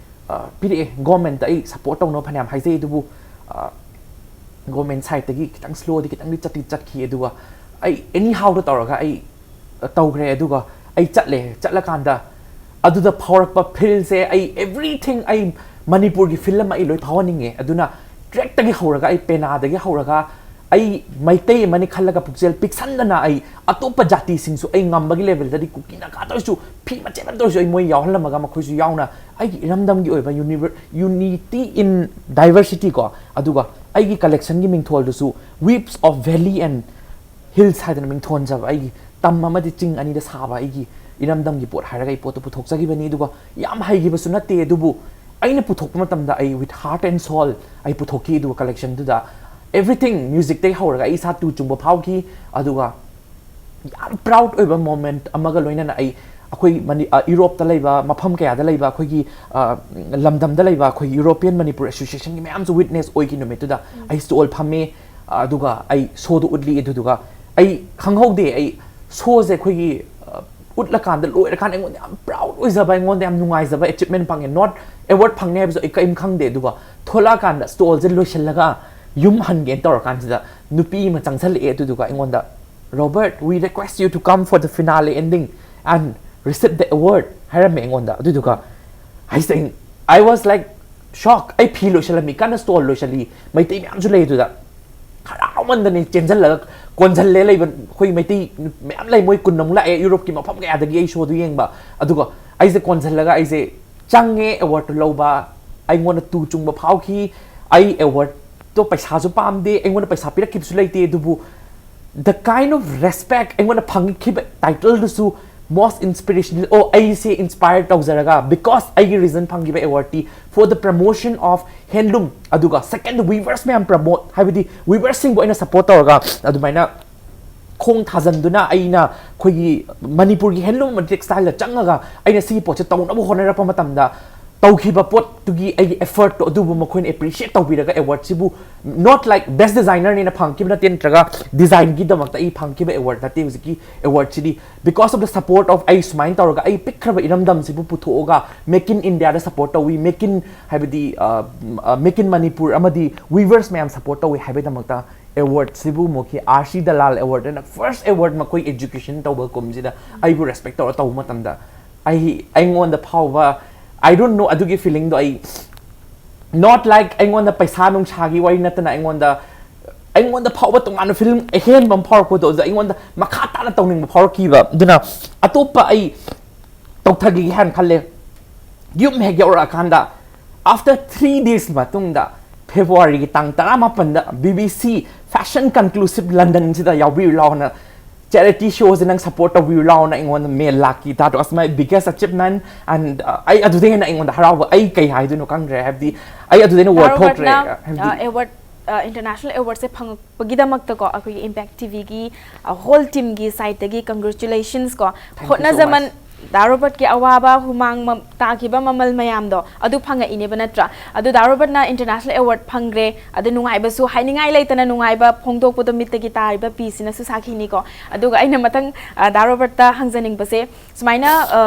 ꯑ, ꯄꯤꯔꯛꯑꯦ꯫ ꯒꯣꯔꯃꯦꯟꯇ ꯑꯩ ꯁꯞꯄꯣꯔꯠ ꯇꯧꯅꯕ ꯐꯅꯌꯥꯝ ꯍꯥꯏꯖꯩ, ꯑꯗꯨꯕꯨ, ꯑ, ꯒꯣꯔꯃꯦꯟ ꯁꯥꯏꯠꯇꯒꯤ ꯈꯤꯇꯪ ꯁ꯭ꯂꯣꯗꯤ ꯈꯤꯇꯪꯗꯤ ꯆꯠꯇꯤ ꯆꯠꯈꯤ꯫ ꯑꯗꯨꯒ ꯑꯩ ꯑꯦꯅꯤ ꯍꯥꯎꯗ ꯇꯧꯔꯒ ꯑꯩ, ꯑ, ꯇꯧꯈ꯭ꯔꯦ꯫ ꯑꯗꯨꯒ ꯑꯩ ꯆꯠꯂꯦ꯫ ꯆꯠꯂꯀꯥꯟꯗ ꯑꯗꯨꯗ ꯐꯥꯎꯔꯛꯄ ꯐꯤꯜꯁꯦ, ꯑꯩ ꯑꯦꯚ꯭ꯔꯤꯊꯤꯡ, ꯑꯩ ꯃꯅꯤꯄꯨꯔꯒꯤ ꯐꯤꯜ ꯑꯃ ꯑꯩ ꯂꯣꯏ ꯐꯥꯎꯍꯟꯅꯤꯡꯉꯦ꯫ ꯑꯗꯨꯅ ꯇ꯭ꯔꯦꯛꯇꯒꯤ ꯍꯧꯔꯒ, ꯑꯩ ꯄꯦꯅꯥꯗꯒꯤ ꯍꯧꯔꯒ, ꯑꯩ ꯃꯩꯇꯩ ꯑꯃꯅꯤ ꯈꯜꯂꯒ ꯄꯨꯛꯆꯦꯜ ꯄꯤꯛꯁꯟꯗꯅ ꯑꯩ ꯑꯇꯣꯞꯄ ꯖꯥꯇꯤꯁꯤꯡꯁꯨ ꯑꯩ ꯉꯝꯕꯒꯤ ꯂꯦꯚꯦꯜꯗꯗꯤ, ꯀꯨꯀꯤ ꯅꯥꯒꯥꯗ ꯑꯣꯏꯔꯁꯨ, ꯐꯤ ꯃꯆꯦꯠ ꯑꯃꯇ ꯑꯣꯏꯔꯁꯨ ꯑꯩ ꯃꯣꯏ ꯌꯥꯎꯍꯜꯂꯝꯃꯒ ꯃꯈꯣꯏꯁꯨ ꯌꯥꯎꯅ ꯑꯩꯒꯤ ꯏꯔꯝꯗꯝꯒꯤ ꯑꯣꯏꯕ ꯌꯨꯅꯤꯚꯔ-, unity in diversity ꯀꯣ, ꯑꯗꯨꯒ ꯑꯩꯒꯤ ꯀꯂꯦꯛꯁꯟꯒꯤ ꯃꯤꯡꯊꯣꯜꯗꯨꯁꯨ Weaves of Valley and Hills ꯍꯥꯏꯗꯅ ꯃꯤꯡꯊꯣꯟꯖꯕ, ꯑꯩꯒꯤ ꯇꯝ ꯑꯃꯗꯤ ꯆꯤꯡ ꯑꯅꯤꯗ ꯁꯥꯕ ꯑꯩꯒꯤ ꯏꯔꯝꯗꯝꯒꯤ ꯄꯣꯠ ꯍꯥꯏꯔꯒ ꯑꯩ ꯄꯣꯠꯇꯨ ꯄꯨꯊꯣꯛꯆꯈꯤꯕꯅꯤ꯫ ꯑꯗꯨꯒ ꯌꯥꯝ ꯍꯩꯈꯤꯕꯁꯨ ꯅꯠꯇꯦ, ꯑꯗꯨꯕꯨ ꯑꯩꯅ ꯄꯨꯊꯣꯛꯄ ꯃꯇꯝꯗ ꯑꯩ with heart and soul ꯑꯩ ꯄꯨꯊꯣꯛꯈꯤ꯫ ꯑꯗꯨꯒ ꯀꯂꯦꯛꯁꯟꯗꯨꯗ everything, ꯃ꯭ꯌꯨꯖꯤꯛꯇꯒꯤ ꯍꯧꯔꯒ ꯑꯩ ꯏꯁꯥ ꯇꯨ ꯆꯨꯡꯕ ꯐꯥꯎꯈꯤ꯫ ꯑꯗꯨꯒ ꯌꯥꯝ ꯄ꯭ꯔꯥꯎꯗ ꯑꯣꯏꯕ ꯃꯣꯃꯦꯟꯠ ꯑꯃꯒ ꯂꯣꯏꯅꯅ ꯑꯩ, ꯑꯩꯈꯣꯏ ꯃꯅꯤ-, ꯑ, ꯌꯨꯔꯣꯞꯇ ꯂꯩꯕ, ꯃꯐꯝ ꯀꯌꯥꯗ ꯂꯩꯕ ꯑꯩꯈꯣꯏꯒꯤ, ꯑ, ꯂꯝꯗꯝꯗ ꯂꯩꯕ ꯑꯩꯈꯣꯏ ꯌꯨꯔꯣꯄꯤꯌꯟ ꯃꯅꯤꯄꯨꯔ ꯑꯦꯁꯣꯁꯤꯌꯦꯁꯟꯒꯤ ꯃꯌꯥꯝꯁꯨ ꯋꯤꯠꯅꯦꯁ ꯑꯣꯏꯈꯤ ꯅꯨꯃꯤꯠꯇꯨꯗ꯫ ꯑꯩ ꯁ꯭ꯇꯣꯜ ꯐꯝꯃꯤ, ꯑꯗꯨꯒ ꯑꯩ ꯁꯣꯗꯣ ꯎꯠꯂꯤ꯫ ꯑꯗꯨꯗꯨꯒ ꯑꯩ ꯈꯪꯍꯧꯗꯦ, ꯑꯩ ꯁꯣꯁꯦ ꯑꯩꯈꯣꯏꯒꯤ, ꯑ, ꯎꯠꯂꯀꯥꯟꯗ, ꯂꯣꯏꯔꯀꯥꯟꯗ ꯑꯩꯉꯣꯟꯗ ꯌꯥꯝ ꯄ꯭ꯔꯥꯎꯗ ꯑꯣꯏꯖꯕ, ꯑꯩꯉꯣꯟꯗ ꯌꯥꯝ ꯅꯨꯡꯉꯥꯏꯖꯕ ꯑꯦꯆꯤꯞꯃꯦꯟ ꯐꯪꯉꯦ꯫ ꯅꯣꯠ ꯑꯦꯋꯥꯔꯗ ꯐꯪꯅꯤ ꯍꯥꯏꯕꯁꯨ ꯑꯩ ꯀꯔꯤꯝ ꯈꯪꯗꯦ꯫ ꯑꯗꯨꯒ ꯊꯣꯛꯂꯛꯑꯀꯥꯟꯗ, ꯁ꯭ꯇꯣꯜꯁꯦ ꯂꯣꯏꯁꯤꯜꯂꯒ ꯌꯨꯝ ꯍꯟꯒꯦꯅ ꯇꯧꯔꯀꯥꯟꯁꯤꯗ, ꯅꯨꯄꯤ ꯑꯃ ꯆꯪꯁꯜꯂꯛꯑꯦ꯫ ꯑꯗꯨꯗꯨꯒ ꯑꯩꯉꯣꯟꯗ, "Robert, we request you to come for the finale ending and receive the award" ꯍꯥꯏꯔꯝꯃꯦ ꯑꯩꯉꯣꯟꯗ꯫ ꯑꯗꯨꯗꯨꯒ ꯑꯩꯁꯦ, I was like shock. ꯑꯩ ꯐꯤ ꯂꯣꯏꯁꯤꯜꯂꯝꯃꯤ, ꯀꯟꯅ ꯁ꯭ꯇꯣꯜ ꯂꯣꯏꯁꯤꯜꯂꯤ, ꯃꯩꯇꯩ ꯃꯌꯥꯝꯁꯨ ꯂꯩ ꯑꯗꯨꯗ꯫ ꯍꯔꯥꯎꯃꯟꯗꯅ ꯆꯦꯟꯁꯤꯜꯂꯒ ꯀꯣꯟꯁꯤꯜꯂꯦ ꯂꯩꯕ꯫ ꯑꯩꯈꯣꯏ ꯃꯩꯇꯩ ꯃꯌꯥꯝ ꯂꯩ, ꯃꯣꯏ ꯀꯨꯟ ꯑꯃꯨꯛ ꯂꯥꯛꯑꯦ ꯌꯨꯔꯣꯞꯀꯤ ꯃꯐꯝ ꯀꯌꯥꯗꯒꯤ ꯑꯩ ꯁꯣꯗꯨ ꯌꯦꯡꯕ꯫ ꯑꯗꯨꯒ ꯑꯩꯁꯦ ꯀꯣꯟꯁꯤꯜꯂꯒ ꯑꯩꯁꯦ ꯆꯪꯉꯦ ꯑꯦꯋꯥꯔꯗꯇꯨ ꯂꯧꯕ꯫ ꯑꯩꯉꯣꯟꯗ ꯇꯨ ꯆꯨꯡꯕ ꯐꯥꯎꯈꯤ꯫ ꯑꯩ ꯑꯦꯋꯥꯔꯗꯇꯣ ꯄꯩꯁꯥꯁꯨ ꯄꯥꯝꯗꯦ, ꯑꯩꯉꯣꯟꯗ ꯄꯩꯁꯥ ꯄꯤꯔꯛꯈꯤꯕꯁꯨ ꯂꯩꯇꯦ, ꯑꯗꯨꯕꯨ the kind of respect ꯑꯩꯉꯣꯟꯗ ꯐꯪꯈꯤꯕ ꯇꯥꯏꯇꯜꯗꯨꯁꯨ most inspirational, ꯑꯣ, ꯑꯩꯁꯦ ꯏꯟꯁꯄꯥꯌꯔ ꯇꯧꯖꯔꯒ, because ꯑꯩꯒꯤ ꯔꯤꯖꯟ ꯐꯪꯈꯤꯕ ꯑꯦꯋꯥꯔꯗꯇꯤ for the promotion of handloom, ꯑꯗꯨꯒ second weavers ꯃꯌꯥꯝ ꯄ꯭ꯔꯃꯣꯠ, ꯍꯥꯏꯕꯗꯤ ꯋꯤꯚꯔꯁꯤꯡꯕꯨ ꯑꯩꯅ ꯁꯞꯄꯣꯔꯠ ꯇꯧꯔꯒ ꯑꯗꯨꯃꯥꯏꯅ ꯈꯣꯡ ꯊꯥꯖꯟꯗꯨꯅ ꯑꯩꯅ ꯑꯩꯈꯣꯏꯒꯤ ꯃꯅꯤꯄꯨꯔꯒꯤ ꯍꯦꯟꯂꯨꯝ ꯑꯃꯗꯤ ꯇꯦꯛꯁꯇꯥꯏꯜꯗ ꯆꯪꯉꯒ ꯑꯩꯅ ꯁꯤꯒꯤ ꯄꯣꯠꯁꯦ ꯇꯧꯅꯕ ꯍꯣꯠꯅꯔꯛꯄ ꯃꯇꯝꯗ, ꯇꯧꯈꯤꯕ ꯄꯣꯠꯇꯨꯒꯤ ꯑꯩꯒꯤ effortꯇꯣ ꯑꯗꯨꯕꯨ ꯃꯈꯣꯏꯅ appreciate ꯇꯧꯕꯤꯔꯒ awardꯁꯤꯕꯨ, not like best designerꯅꯦꯅ ꯐꯪꯈꯤꯕ ꯅꯠꯇꯦ, ꯅꯠꯇ꯭ꯔꯒ designꯒꯤꯗꯃꯛꯇ ꯑꯩ ꯐꯪꯈꯤꯕ award ꯅꯠꯇꯦ ꯍꯧꯖꯤꯛꯀꯤ awardꯁꯤꯗꯤ꯫ Because of the support of, ꯑꯩ ꯁꯨꯃꯥꯏꯅ ꯇꯧꯔꯒ ꯑꯩ ꯄꯤꯛꯈ꯭ꯔꯕ ꯏꯔꯝꯗꯝꯁꯤꯕꯨ ꯄꯨꯊꯣꯛꯑꯒ Make in Indiaꯗ support ꯇꯧꯏ, Make in, ꯍꯥꯏꯕꯗꯤ, ꯑ, ꯑ, Make in Manipur ꯑꯃꯗꯤ weavers ꯃꯌꯥꯝ support ꯇꯧꯏ ꯍꯥꯏꯕꯒꯤꯗꯃꯛꯇ awardꯁꯤꯕꯨ ꯃꯣꯈꯤ R C Dalal award ꯑꯅ first award ꯃꯈꯣꯏ education ꯇꯧꯕ ꯀꯨꯝꯁꯤꯗ ꯑꯩꯕꯨ respect ꯇꯧꯔ ꯇꯧꯕ ꯃꯇꯝꯗ ꯑꯩ, ꯑꯩꯉꯣꯟꯗ ꯐꯥꯎꯕ, I don't know, ꯑꯗꯨꯒꯤ feelingꯗꯣ ꯑꯩ, not like ꯑꯩꯉꯣꯟꯗ ꯄꯩꯁꯥ ꯅꯨꯡꯁꯥꯒꯤ ꯋꯥꯔꯤ ꯅꯠꯇꯅ ꯑꯩꯉꯣꯟꯗ, ꯑꯩꯉꯣꯟꯗ ꯐꯥꯎꯕ ꯇꯣꯉꯥꯟꯕ feeling ꯑꯍꯦꯟꯕ ꯑꯃ ꯐꯥꯎꯔꯛꯄꯗꯣ, ꯑꯗꯨꯗ ꯑꯩꯉꯣꯟꯗ ꯃꯈꯥ ꯇꯥꯅ ꯇꯧꯅꯤꯡꯕ ꯐꯥꯎꯔꯛꯈꯤꯕ꯫ ꯑꯗꯨꯅ ꯑꯇꯣꯞꯄ ꯑꯩ ꯇꯧꯊꯈꯤꯒꯦ ꯍꯥꯏꯅ ꯈꯜꯂꯦ꯫ ꯌꯨꯝ ꯍꯦꯛ ꯌꯧꯔꯛꯑꯀꯥꯟꯗ, after three days ꯃꯇꯨꯡꯗ, Februaryꯒꯤ ꯇꯥꯡ ꯇꯔꯥꯃꯥꯄꯟꯗ BBC Fashion Conclusive Londonꯁꯤꯗ ꯌꯥꯎꯕꯤꯌꯨ ꯂꯥꯎꯅ, charity showꯁꯦ ꯅꯪ support ꯇꯧꯕꯤꯌꯨ ꯂꯥꯎꯅ ꯑꯩꯉꯣꯟꯗ mail ꯂꯥꯛꯈꯤ꯫ That was my biggest achievement, and, uh, ꯑꯩ ꯑꯗꯨꯗꯩ ꯍꯦꯟꯅ ꯑꯩꯉꯣꯟꯗ ꯍꯔꯥꯎꯕ ꯑꯩ ꯀꯩ ꯍꯥꯏꯗꯣꯏꯅꯣ ꯈꯪꯗ꯭ꯔꯦ꯫ ꯍꯥꯏꯕꯗꯤ ꯑꯩ ꯑꯗꯨꯗꯩ ꯍꯦꯟꯅ ꯋꯥꯊꯣꯛꯈ꯭ꯔꯦ꯫ ꯗꯥ ꯔꯣꯕꯔꯠꯅ, ꯍꯥꯏꯕꯗꯤ ꯑ, award, ꯑ, international awardꯁꯦ ꯐꯪꯉꯛꯄꯒꯤꯗꯃꯛꯇꯀꯣ, ꯑꯩꯈꯣꯏꯒꯤ Impact TVꯒꯤ, ꯑ, whole teamꯒꯤ sideꯇꯒꯤ congratulations ꯀꯣ꯫ Thank you so much. ꯍꯣꯠꯅꯖꯃꯟ, ꯗꯥ ꯔꯣꯕꯔꯠꯀꯤ ꯑꯋꯥꯕ, ꯍꯨꯃꯥꯡ ꯃ-, ꯇꯥꯈꯤꯕ ꯃꯃꯜ ꯃꯌꯥꯝꯗꯣ ꯑꯗꯨ ꯐꯪꯉꯛꯏꯅꯦꯕ, ꯅꯠꯇ꯭ꯔꯥ? ꯑꯗꯨ ꯗꯥ ꯔꯣꯕꯔꯠꯅ international award ꯐꯪꯈ꯭ꯔꯦ, ꯑꯗ ꯅꯨꯡꯉꯥꯏꯕꯁꯨ ꯍꯥꯏꯅꯤꯡꯉꯥꯏ ꯂꯩꯇꯅ ꯅꯨꯡꯉꯥꯏꯕ ꯐꯣꯡꯗꯣꯛꯄꯗꯣ ꯃꯤꯠꯇꯒꯤ ꯇꯥꯔꯤꯕ ꯄꯤꯁꯤꯅꯁꯨ ꯁꯥꯈꯤꯅꯤꯀꯣ꯫ ꯑꯗꯨꯒ ꯑꯩꯅ ꯃꯊꯪ, ꯑ, ꯗꯥ ꯔꯣꯕꯔꯠꯇ ꯍꯪꯖꯅꯤꯡꯕꯁꯦ ꯁꯨꯃꯥꯏꯅ, ꯑ,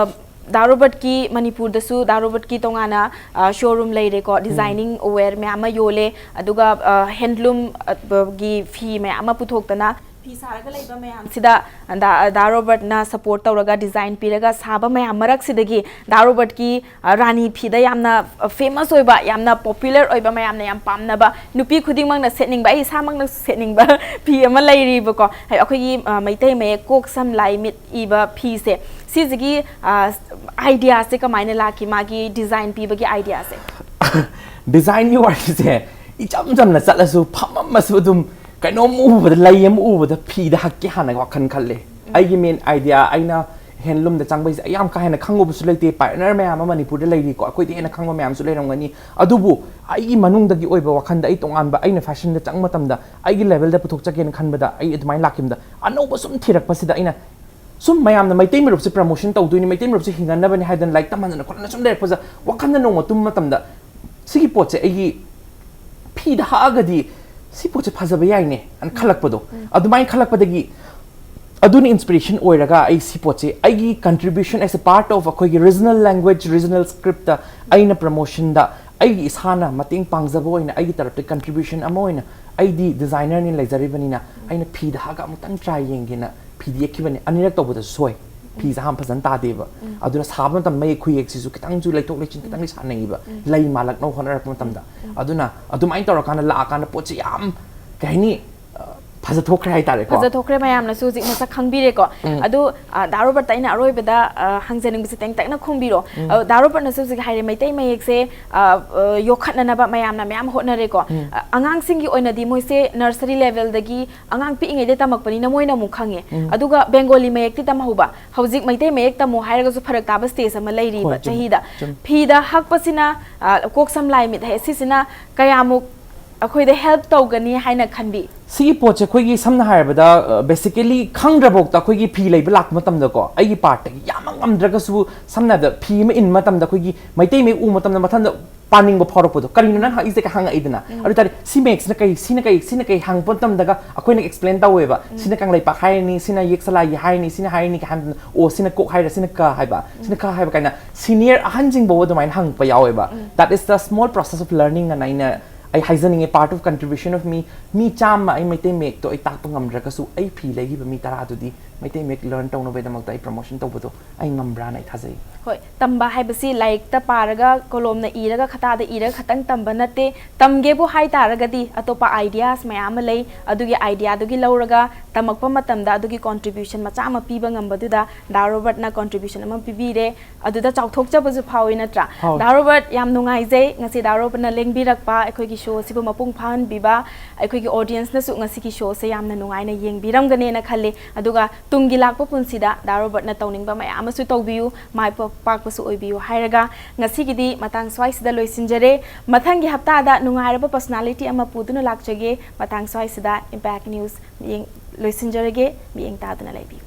ꯗꯥ ꯔꯣꯕꯔꯠꯀꯤ, ꯃꯅꯤꯄꯨꯔꯗꯁꯨ ꯗꯥ ꯔꯣꯕꯔꯠꯀꯤ ꯇꯣꯉꯥꯟꯅ, ꯑ, showroom ꯂꯩꯔꯦꯀꯣ, ꯎꯝ꯫ Designing wear ꯃꯌꯥꯝ ꯑꯃ ꯌꯣꯜꯂꯦ, ꯑꯗꯨꯒ, ꯑ, handloom, ꯑ, ꯒꯤ ꯐꯤ ꯃꯌꯥꯝ ꯑꯃ ꯄꯨꯊꯣꯛꯇꯅ ꯐꯤ ꯁꯥꯔꯒ ꯂꯩꯕ ꯃꯌꯥꯝꯁꯤꯗ ꯗꯥ, ꯗꯥ ꯔꯣꯕꯔꯠꯅ support ꯇꯧꯔꯒ design ꯄꯤꯔꯒ ꯁꯥꯕ ꯃꯌꯥꯝ ꯃꯔꯛꯁꯤꯗꯒꯤ ꯗꯥ ꯔꯣꯕꯔꯠꯀꯤ, ꯑ, ꯔꯥꯅꯤ ꯐꯤꯗ ꯌꯥꯝꯅ, ꯑ, famous ꯑꯣꯏꯕ, ꯌꯥꯝꯅ popular ꯑꯣꯏꯕ, ꯃꯌꯥꯝꯅ ꯌꯥꯝ ꯄꯥꯝꯅꯕ, ꯅꯨꯄꯤ ꯈꯨꯗꯤꯡꯃꯛꯅ ꯁꯦꯠꯅꯤꯡꯕ, ꯑꯩ ꯏꯁꯥꯃꯛꯅꯁꯨ ꯁꯦꯠꯅꯤꯡꯕ ꯐꯤ ꯑꯃ ꯂꯩꯔꯤꯕꯀꯣ꯫ ꯍꯥꯏ-, ꯑꯩꯈꯣꯏꯒꯤ, ꯑ, ꯃꯩꯇꯩ ꯃꯌꯦꯛ ꯀꯣꯛ ꯁꯝ ꯂꯥꯏ ꯃꯤꯠ ꯏꯕ ꯐꯤꯁꯦ, ꯁꯤꯁꯤꯒꯤ, ꯑ, ideaꯁꯦ ꯀꯃꯥꯏꯅ ꯂꯥꯛꯈꯤ? ꯃꯥꯒꯤ design ꯄꯤꯕꯒꯤ ideaꯁꯦ? Designꯒꯤ ꯋꯥꯔꯤꯁꯦ ꯏꯆꯝ ꯆꯝꯅ ꯆꯠꯂꯁꯨ, ꯐꯝꯃꯝꯃꯁꯨ ꯑꯗꯨꯝ ꯀꯩꯅꯣꯝ ꯎꯕꯗ, ꯂꯩ ꯑꯃ ꯎꯕꯗ ꯐꯤꯗ ꯍꯛꯀꯦ ꯍꯥꯟꯅ ꯋꯥꯈꯜ ꯈꯜꯂꯦ꯫ ꯎꯝ꯫ ꯑꯩꯒꯤ main idea, ꯑꯩꯅ handloomꯗ ꯆꯪꯕꯩꯁꯦ ꯑꯩ ꯌꯥꯝ ꯀꯥ ꯍꯦꯟꯅ ꯈꯪꯉꯨꯕꯁꯨ ꯂꯩꯇꯦ, pioneer ꯃꯌꯥꯝ ꯑꯃ ꯃꯅꯤꯄꯨꯔꯗ ꯂꯩꯔꯤꯀꯣ, ꯑꯩꯈꯣꯏꯗꯤ ꯍꯦꯟꯅ ꯈꯪꯕ ꯃꯌꯥꯝꯁꯨ ꯂꯩꯔꯝꯒꯅꯤ꯫ ꯑꯗꯨꯕꯨ ꯑꯩꯒꯤ ꯃꯅꯨꯡꯗꯒꯤ ꯑꯣꯏꯕ ꯋꯥꯈꯜꯗ ꯑꯩ ꯇꯣꯉꯥꯟꯕ, ꯑꯩꯅ fashionꯗ ꯆꯪꯕ ꯃꯇꯝꯗ ꯑꯩꯒꯤ levelꯗ ꯄꯨꯊꯣꯛꯆꯒꯦꯅ ꯈꯟꯕꯗ ꯑꯩ ꯑꯗꯨꯃꯥꯏꯅ ꯂꯥꯛꯈꯤꯕꯗ, ꯑꯅꯧꯕ ꯁꯨꯝ ꯊꯤꯔꯛꯄꯁꯤꯗ ꯑꯩꯅ ꯁꯨꯝ ꯃꯌꯥꯝꯅ ꯃꯩꯇꯩ ꯃꯔꯨꯞꯁꯦ ꯄ꯭ꯔꯃꯣꯁꯟ ꯇꯧꯗꯣꯏꯅꯤ, ꯃꯩꯇꯩ ꯃꯔꯨꯞꯁꯦ ꯍꯤꯡꯍꯟꯅꯕꯅꯤ ꯍꯥꯏꯗꯅ ꯂꯥꯏꯔꯤꯛ ꯇꯝꯍꯟꯗꯅ ꯈꯣꯠꯍꯟꯗꯅ ꯁꯨꯝ ꯂꯩꯔꯛꯄꯁꯦ, ꯋꯥꯈꯜꯗ ꯅꯣꯡꯃ ꯇꯨꯝꯕ ꯃꯇꯝꯗ ꯁꯤꯒꯤ ꯄꯣꯠꯁꯦ ꯑꯩꯒꯤ ꯐꯤꯗ ꯍꯛꯑꯒꯗꯤ ꯁꯤ ꯄꯣꯠꯁꯦ ꯐꯖꯕ ꯌꯥꯏꯅꯦ ꯑꯅ ꯈꯜꯂꯛꯄꯗꯣ, ꯑꯗꯨꯃꯥꯏꯅ ꯈꯜꯂꯛꯄꯗꯒꯤ ꯑꯗꯨꯅ ꯏꯟꯁꯄꯤꯔꯦꯁꯟ ꯑꯣꯏꯔꯒ ꯑꯩ ꯁꯤ ꯄꯣꯠꯁꯦ ꯑꯩꯒꯤ contribution as a part of ꯑꯩꯈꯣꯏꯒꯤ regional language, regional scriptꯇ ꯑꯩꯅ ꯄ꯭ꯔꯃꯣꯁꯟꯗ ꯑꯩꯒꯤ ꯏꯁꯥꯅ ꯃꯇꯦꯡ ꯄꯥꯡꯖꯕ ꯑꯣꯏꯅ ꯑꯩꯒꯤ ꯇꯔꯞꯇ contribution ꯑꯃ ꯑꯣꯏꯅ, ꯑꯩꯗꯤ ꯗꯤꯖꯥꯏꯅꯔꯅꯤ ꯂꯩꯖꯔꯤꯕꯅꯤꯅ, ꯑꯩꯅ ꯐꯤꯗ ꯍꯛꯑꯒ ꯑꯃꯨꯛꯇꯪ ꯇ꯭ꯔꯥꯏ ꯌꯦꯡꯒꯦꯅ ꯐꯤꯗꯤ ꯌꯦꯛꯈꯤꯕꯅꯤ꯫ ꯑꯅꯤꯔꯛ ꯇꯧꯕꯗꯁꯨ ꯁꯣꯏ, ꯐꯤꯁꯦ ꯑꯍꯥꯟꯕ ꯐꯖꯅ ꯇꯥꯗꯦꯕ꯫ ꯑꯗꯨꯅ ꯁꯥꯕ ꯃꯇꯝꯗ ꯃꯌꯦꯛ ꯈꯨꯌꯦꯛꯁꯤꯁꯨ ꯈꯤꯇꯪꯁꯨ ꯂꯩꯊꯣꯛ ꯂꯩꯁꯤꯟ ꯈꯤꯇꯪꯗꯤ ꯁꯥꯟꯅꯩꯌꯦꯕ, ꯂꯩ ꯃꯥꯜꯂꯛꯅꯕ ꯍꯣꯠꯅꯔꯛꯄ ꯃꯇꯝꯗ꯫ ꯑꯗꯨꯅ ꯑꯗꯨꯃꯥꯏꯅ ꯇꯧꯔꯀꯥꯟꯗ ꯂꯥꯛꯑꯀꯥꯟꯗ ꯄꯣꯠꯁꯦ ꯌꯥꯝ, ꯀꯩ ꯍꯥꯏꯅꯤ, ꯑ, ꯐꯖꯊꯣꯛꯈ꯭ꯔꯦ ꯍꯥꯏꯇꯥꯔꯦꯀꯣ꯫ ꯐꯖꯊꯣꯛꯈ꯭ꯔꯦ, ꯃꯌꯥꯝꯅꯁꯨ ꯍꯧꯖꯤꯛ ꯃꯁꯛ ꯈꯪꯕꯤꯔꯦꯀꯣ꯫ ꯑꯗꯨ, ꯑ, ꯗꯥ ꯔꯣꯕꯔꯠꯇ ꯑꯩꯅ ꯑꯔꯣꯏꯕꯗ, ꯑ, ꯍꯪꯖꯅꯤꯡꯕꯁꯦ ꯇꯦꯟꯇꯛꯅ ꯈꯨꯝꯕꯤꯔꯣ꯫ ꯑ, ꯗꯥ ꯔꯣꯕꯔꯠꯅꯁꯨ ꯍꯧꯖꯤꯛ ꯍꯥꯏꯔꯦ, ꯃꯩꯇꯩ ꯃꯌꯦꯛꯁꯦ, ꯑ, ꯑ, ꯌꯣꯛꯈꯠꯅꯅꯕ ꯃꯌꯥꯝꯅ ꯃꯌꯥꯝ ꯍꯣꯠꯅꯔꯦꯀꯣ꯫ ꯑ, ꯑꯉꯥꯡꯁꯤꯡꯒꯤ ꯑꯣꯏꯅꯗꯤ ꯃꯣꯏꯁꯦ ꯅꯔꯁꯔꯤ ꯂꯦꯚꯦꯜꯗꯒꯤ, ꯑꯉꯥꯡ ꯄꯤꯛꯏꯉꯩꯗ ꯇꯝꯃꯛꯄꯅꯤꯅ ꯃꯣꯏꯅ ꯑꯃꯨꯛ ꯈꯪꯉꯦ꯫ ꯑꯗꯨꯒ ꯕꯦꯡꯒꯣꯂꯤ ꯃꯌꯦꯛꯇꯤ ꯇꯝꯍꯧꯕ, ꯍꯧꯖꯤꯛ ꯃꯩꯇꯩ ꯃꯌꯦꯛ ꯇꯝꯃꯣ ꯍꯥꯏꯔꯒꯁꯨ ꯐꯔꯛ ꯇꯥꯕ ꯁ꯭ꯇꯦꯖ ꯑꯃ ꯂꯩꯔꯤꯕ꯫ ꯍꯣꯏ, ꯆꯨꯝꯃꯤ, ꯆꯍꯤꯗ꯫ ꯆꯨꯝꯃꯤ꯫ ꯐꯤꯗ ꯍꯛꯄꯁꯤꯅ, ꯑ, ꯀꯣꯛ ꯁꯝ ꯂꯥꯏ ꯃꯤꯠ ꯍꯥꯏ, ꯁꯤꯁꯤꯅ ꯀꯌꯥꯃꯨꯛ ꯑꯩꯈꯣꯏꯗ ꯍꯦꯜꯞ ꯇꯧꯒꯅꯤ ꯍꯥꯏꯅ ꯈꯟꯕꯤ? ꯁꯤꯒꯤ ꯄꯣꯠꯁꯦ ꯑꯩꯈꯣꯏꯒꯤ ꯁꯝꯅ ꯍꯥꯏꯔꯕꯗ, ꯑ, basically ꯈꯪꯗ꯭ꯔꯐꯥꯎꯗ ꯑꯩꯈꯣꯏꯒꯤ ꯐꯤ ꯂꯩꯕ ꯂꯥꯛꯄ ꯃꯇꯝꯗꯀꯣ, ꯑꯩꯒꯤ ꯄꯥꯔꯠꯇꯒꯤ ꯌꯥꯝꯅ ꯉꯝꯗ꯭ꯔꯒꯁꯨ, ꯁꯝꯅ ꯍꯥꯏꯔꯕꯗ ꯐꯤ ꯑꯃ ꯏꯟꯕ ꯃꯇꯝꯗ ꯑꯩꯈꯣꯏꯒꯤ ꯃꯩꯇꯩ ꯃꯌꯦꯛ ꯎꯕ ꯃꯇꯝꯗ ꯃꯊꯟꯗ ꯄꯥꯅꯤꯡꯕ ꯐꯥꯎꯔꯛꯄꯗꯣ, "ꯀꯔꯤꯅꯣ ꯅꯪ ꯍꯛꯏꯁꯦ?" ꯀ ꯍꯪꯉꯛꯏꯗꯅ꯫ ꯑꯗꯨ ꯇꯥꯔꯗꯤ, "ꯁꯤ ꯃꯌꯦꯛꯁꯤꯅ ꯀꯩ, ꯁꯤꯅ ꯀꯩ, ꯁꯤꯅ ꯀꯩ?" ꯍꯪꯉꯛꯄ ꯃꯇꯝꯗꯒ ꯑꯩꯈꯣꯏꯅ ꯑꯦꯛꯁꯄ꯭ꯂꯦꯟ ꯇꯧꯋꯦꯕ꯫ "ꯁꯤꯅ ꯀꯪꯂꯩꯄꯥꯛ ꯍꯥꯏꯔꯅꯤ, ꯁꯤꯅ ꯌꯦꯛ ꯁꯂꯥꯏꯒꯤ ꯍꯥꯏꯔꯅꯤ, ꯁꯤꯅ ꯍꯥꯏꯔꯅꯤ" ꯀ ꯍꯥꯏꯕꯗꯨꯅ, "ꯑꯣ, ꯁꯤꯅ ꯀꯣꯛ ꯍꯥꯏꯔ, ꯁꯤꯅ ꯀ ꯍꯥꯏꯕ, ꯁꯤꯅ ꯈ ꯍꯥꯏꯕ" ꯀꯥꯏꯅ ꯁꯤꯅꯤꯌꯔ ꯑꯍꯟꯁꯤꯡꯐꯥꯎ ꯑꯗꯨꯃꯥꯏꯅ ꯍꯪꯉꯛꯄ ꯌꯥꯎꯋꯦꯕ꯫ That is the small process of learning ꯑꯅ ꯑꯩꯅ, ꯑꯩ ꯍꯥꯏꯖꯅꯤꯡꯉꯦ, part of contribution of me꯫ ꯃꯤ ꯆꯥꯝꯃ ꯑꯩ ꯃꯩꯇꯩ ꯃꯌꯦꯛꯇꯣ ꯑꯩ ꯇꯥꯛꯄ ꯉꯝꯗ꯭ꯔꯒꯁꯨ, ꯑꯩ ꯐꯤ ꯂꯩꯈꯤꯕ ꯃꯤ ꯇꯔꯥꯗꯨꯗꯤ ꯃꯩꯇꯩ ꯃꯌꯦꯛ ꯂꯔꯟ ꯇꯧꯅꯕꯒꯤꯗꯃꯛꯇ ꯑꯩ ꯄ꯭ꯔꯃꯣꯁꯟ ꯇꯧꯕꯗꯣ ꯑꯩ ꯉꯝꯕ꯭ꯔꯥꯅ ꯑꯩ ꯊꯥꯖꯩ꯫ ꯍꯣꯏ, ꯇꯝꯕ ꯍꯥꯏꯕꯁꯤ ꯂꯥꯏꯔꯤꯛꯇ ꯄꯥꯔꯒ, ꯀꯣꯂꯣꯝꯅ ꯏꯔꯒ, ꯈꯇꯥꯗ ꯏꯔꯒ ꯈꯛꯇꯪ ꯇꯝꯕ ꯅꯠꯇꯦ꯫ ꯇꯝꯒꯦꯕꯨ ꯍꯥꯏ ꯇꯥꯔꯒꯗꯤ ꯑꯇꯣꯞꯄ ꯑꯥꯏꯗꯤꯌꯥꯁ ꯃꯌꯥꯝ ꯑꯃ ꯂꯩ꯫ ꯑꯗꯨꯒꯤ ꯑꯥꯏꯗꯤꯌꯥꯗꯨꯒꯤ ꯂꯧꯔꯒ ꯇꯝꯃꯛꯄ ꯃꯇꯝꯗ ꯑꯗꯨꯒꯤ ꯀꯣꯟꯇ꯭ꯔꯤꯕ꯭ꯌꯨꯁꯟ ꯃꯆꯥ ꯑꯃ ꯄꯤꯕ ꯉꯝꯕꯗꯨꯗ ꯗꯥ ꯔꯣꯕꯔꯠꯅ ꯀꯣꯟꯇ꯭ꯔꯤꯕ꯭ꯌꯨꯁꯟ ꯑꯃ ꯄꯤꯕꯤꯔꯦ꯫ ꯑꯗꯨꯗ ꯆꯥꯎꯊꯣꯛꯆꯕꯁꯨ ꯐꯥꯎꯏ, ꯅꯠꯇ꯭ꯔꯥ? ꯐꯥꯎꯏ꯫ ꯗꯥ ꯔꯣꯕꯔꯠ, ꯌꯥꯝ ꯅꯨꯡꯉꯥꯏꯖꯩ ꯉꯁꯤ ꯗꯥ ꯔꯣꯕꯔꯠꯅ ꯂꯦꯡꯕꯤꯔꯛꯄ, ꯑꯩꯈꯣꯏꯒꯤ ꯁꯣ ꯑꯁꯤꯕꯨ ꯃꯄꯨꯡ ꯐꯥꯍꯟꯕꯤꯕ, ꯑꯩꯈꯣꯏꯒꯤ ꯑꯣꯗꯤꯌꯟꯁꯅꯁꯨ ꯉꯁꯤꯒꯤ ꯁꯣꯁꯦ ꯌꯥꯝꯅ ꯅꯨꯡꯉꯥꯏꯅ ꯌꯦꯡꯕꯤꯔꯝꯒꯅꯦꯅ ꯈꯜꯂꯤ꯫ ꯑꯗꯨꯒ ꯇꯨꯡꯒꯤ ꯂꯥꯛꯄ ꯄꯨꯟꯁꯤꯗ ꯗꯥ ꯔꯣꯕꯔꯠꯅ ꯇꯧꯅꯤꯡꯕ ꯃꯌꯥꯝ ꯑꯃꯁꯨ ꯇꯧꯕꯤꯌꯨ, ꯃꯥꯏ ꯄ-, ꯄꯥꯛꯄꯁꯨ ꯑꯣꯏꯕꯤꯌꯨ ꯍꯥꯏꯔꯒ, ꯉꯁꯤꯒꯤꯗꯤ ꯃꯇꯥꯡ ꯁ꯭ꯋꯥꯏꯁꯤꯗ ꯂꯣꯏꯁꯤꯟꯖꯔꯦ꯫ ꯃꯊꯪꯒꯤ ꯍꯞꯇꯥꯗ ꯅꯨꯡꯉꯥꯏꯔꯕ ꯄꯔꯁꯣꯅꯥꯂꯤꯇꯤ ꯑꯃ ꯄꯨꯗꯨꯅ ꯂꯥꯛꯆꯒꯦ꯫ ꯃꯇꯥꯡ ꯁ꯭ꯋꯥꯏꯁꯤꯗ ꯏꯝꯄꯦꯛ ꯅ꯭ꯌꯨꯁ ꯌꯦꯡ-, ꯂꯣꯏꯁꯤꯟꯖꯔꯒꯦ꯫ ꯃꯤꯠꯌꯦꯡ ꯇꯥꯗꯨꯅ ꯂꯩꯕꯤꯌꯨ꯫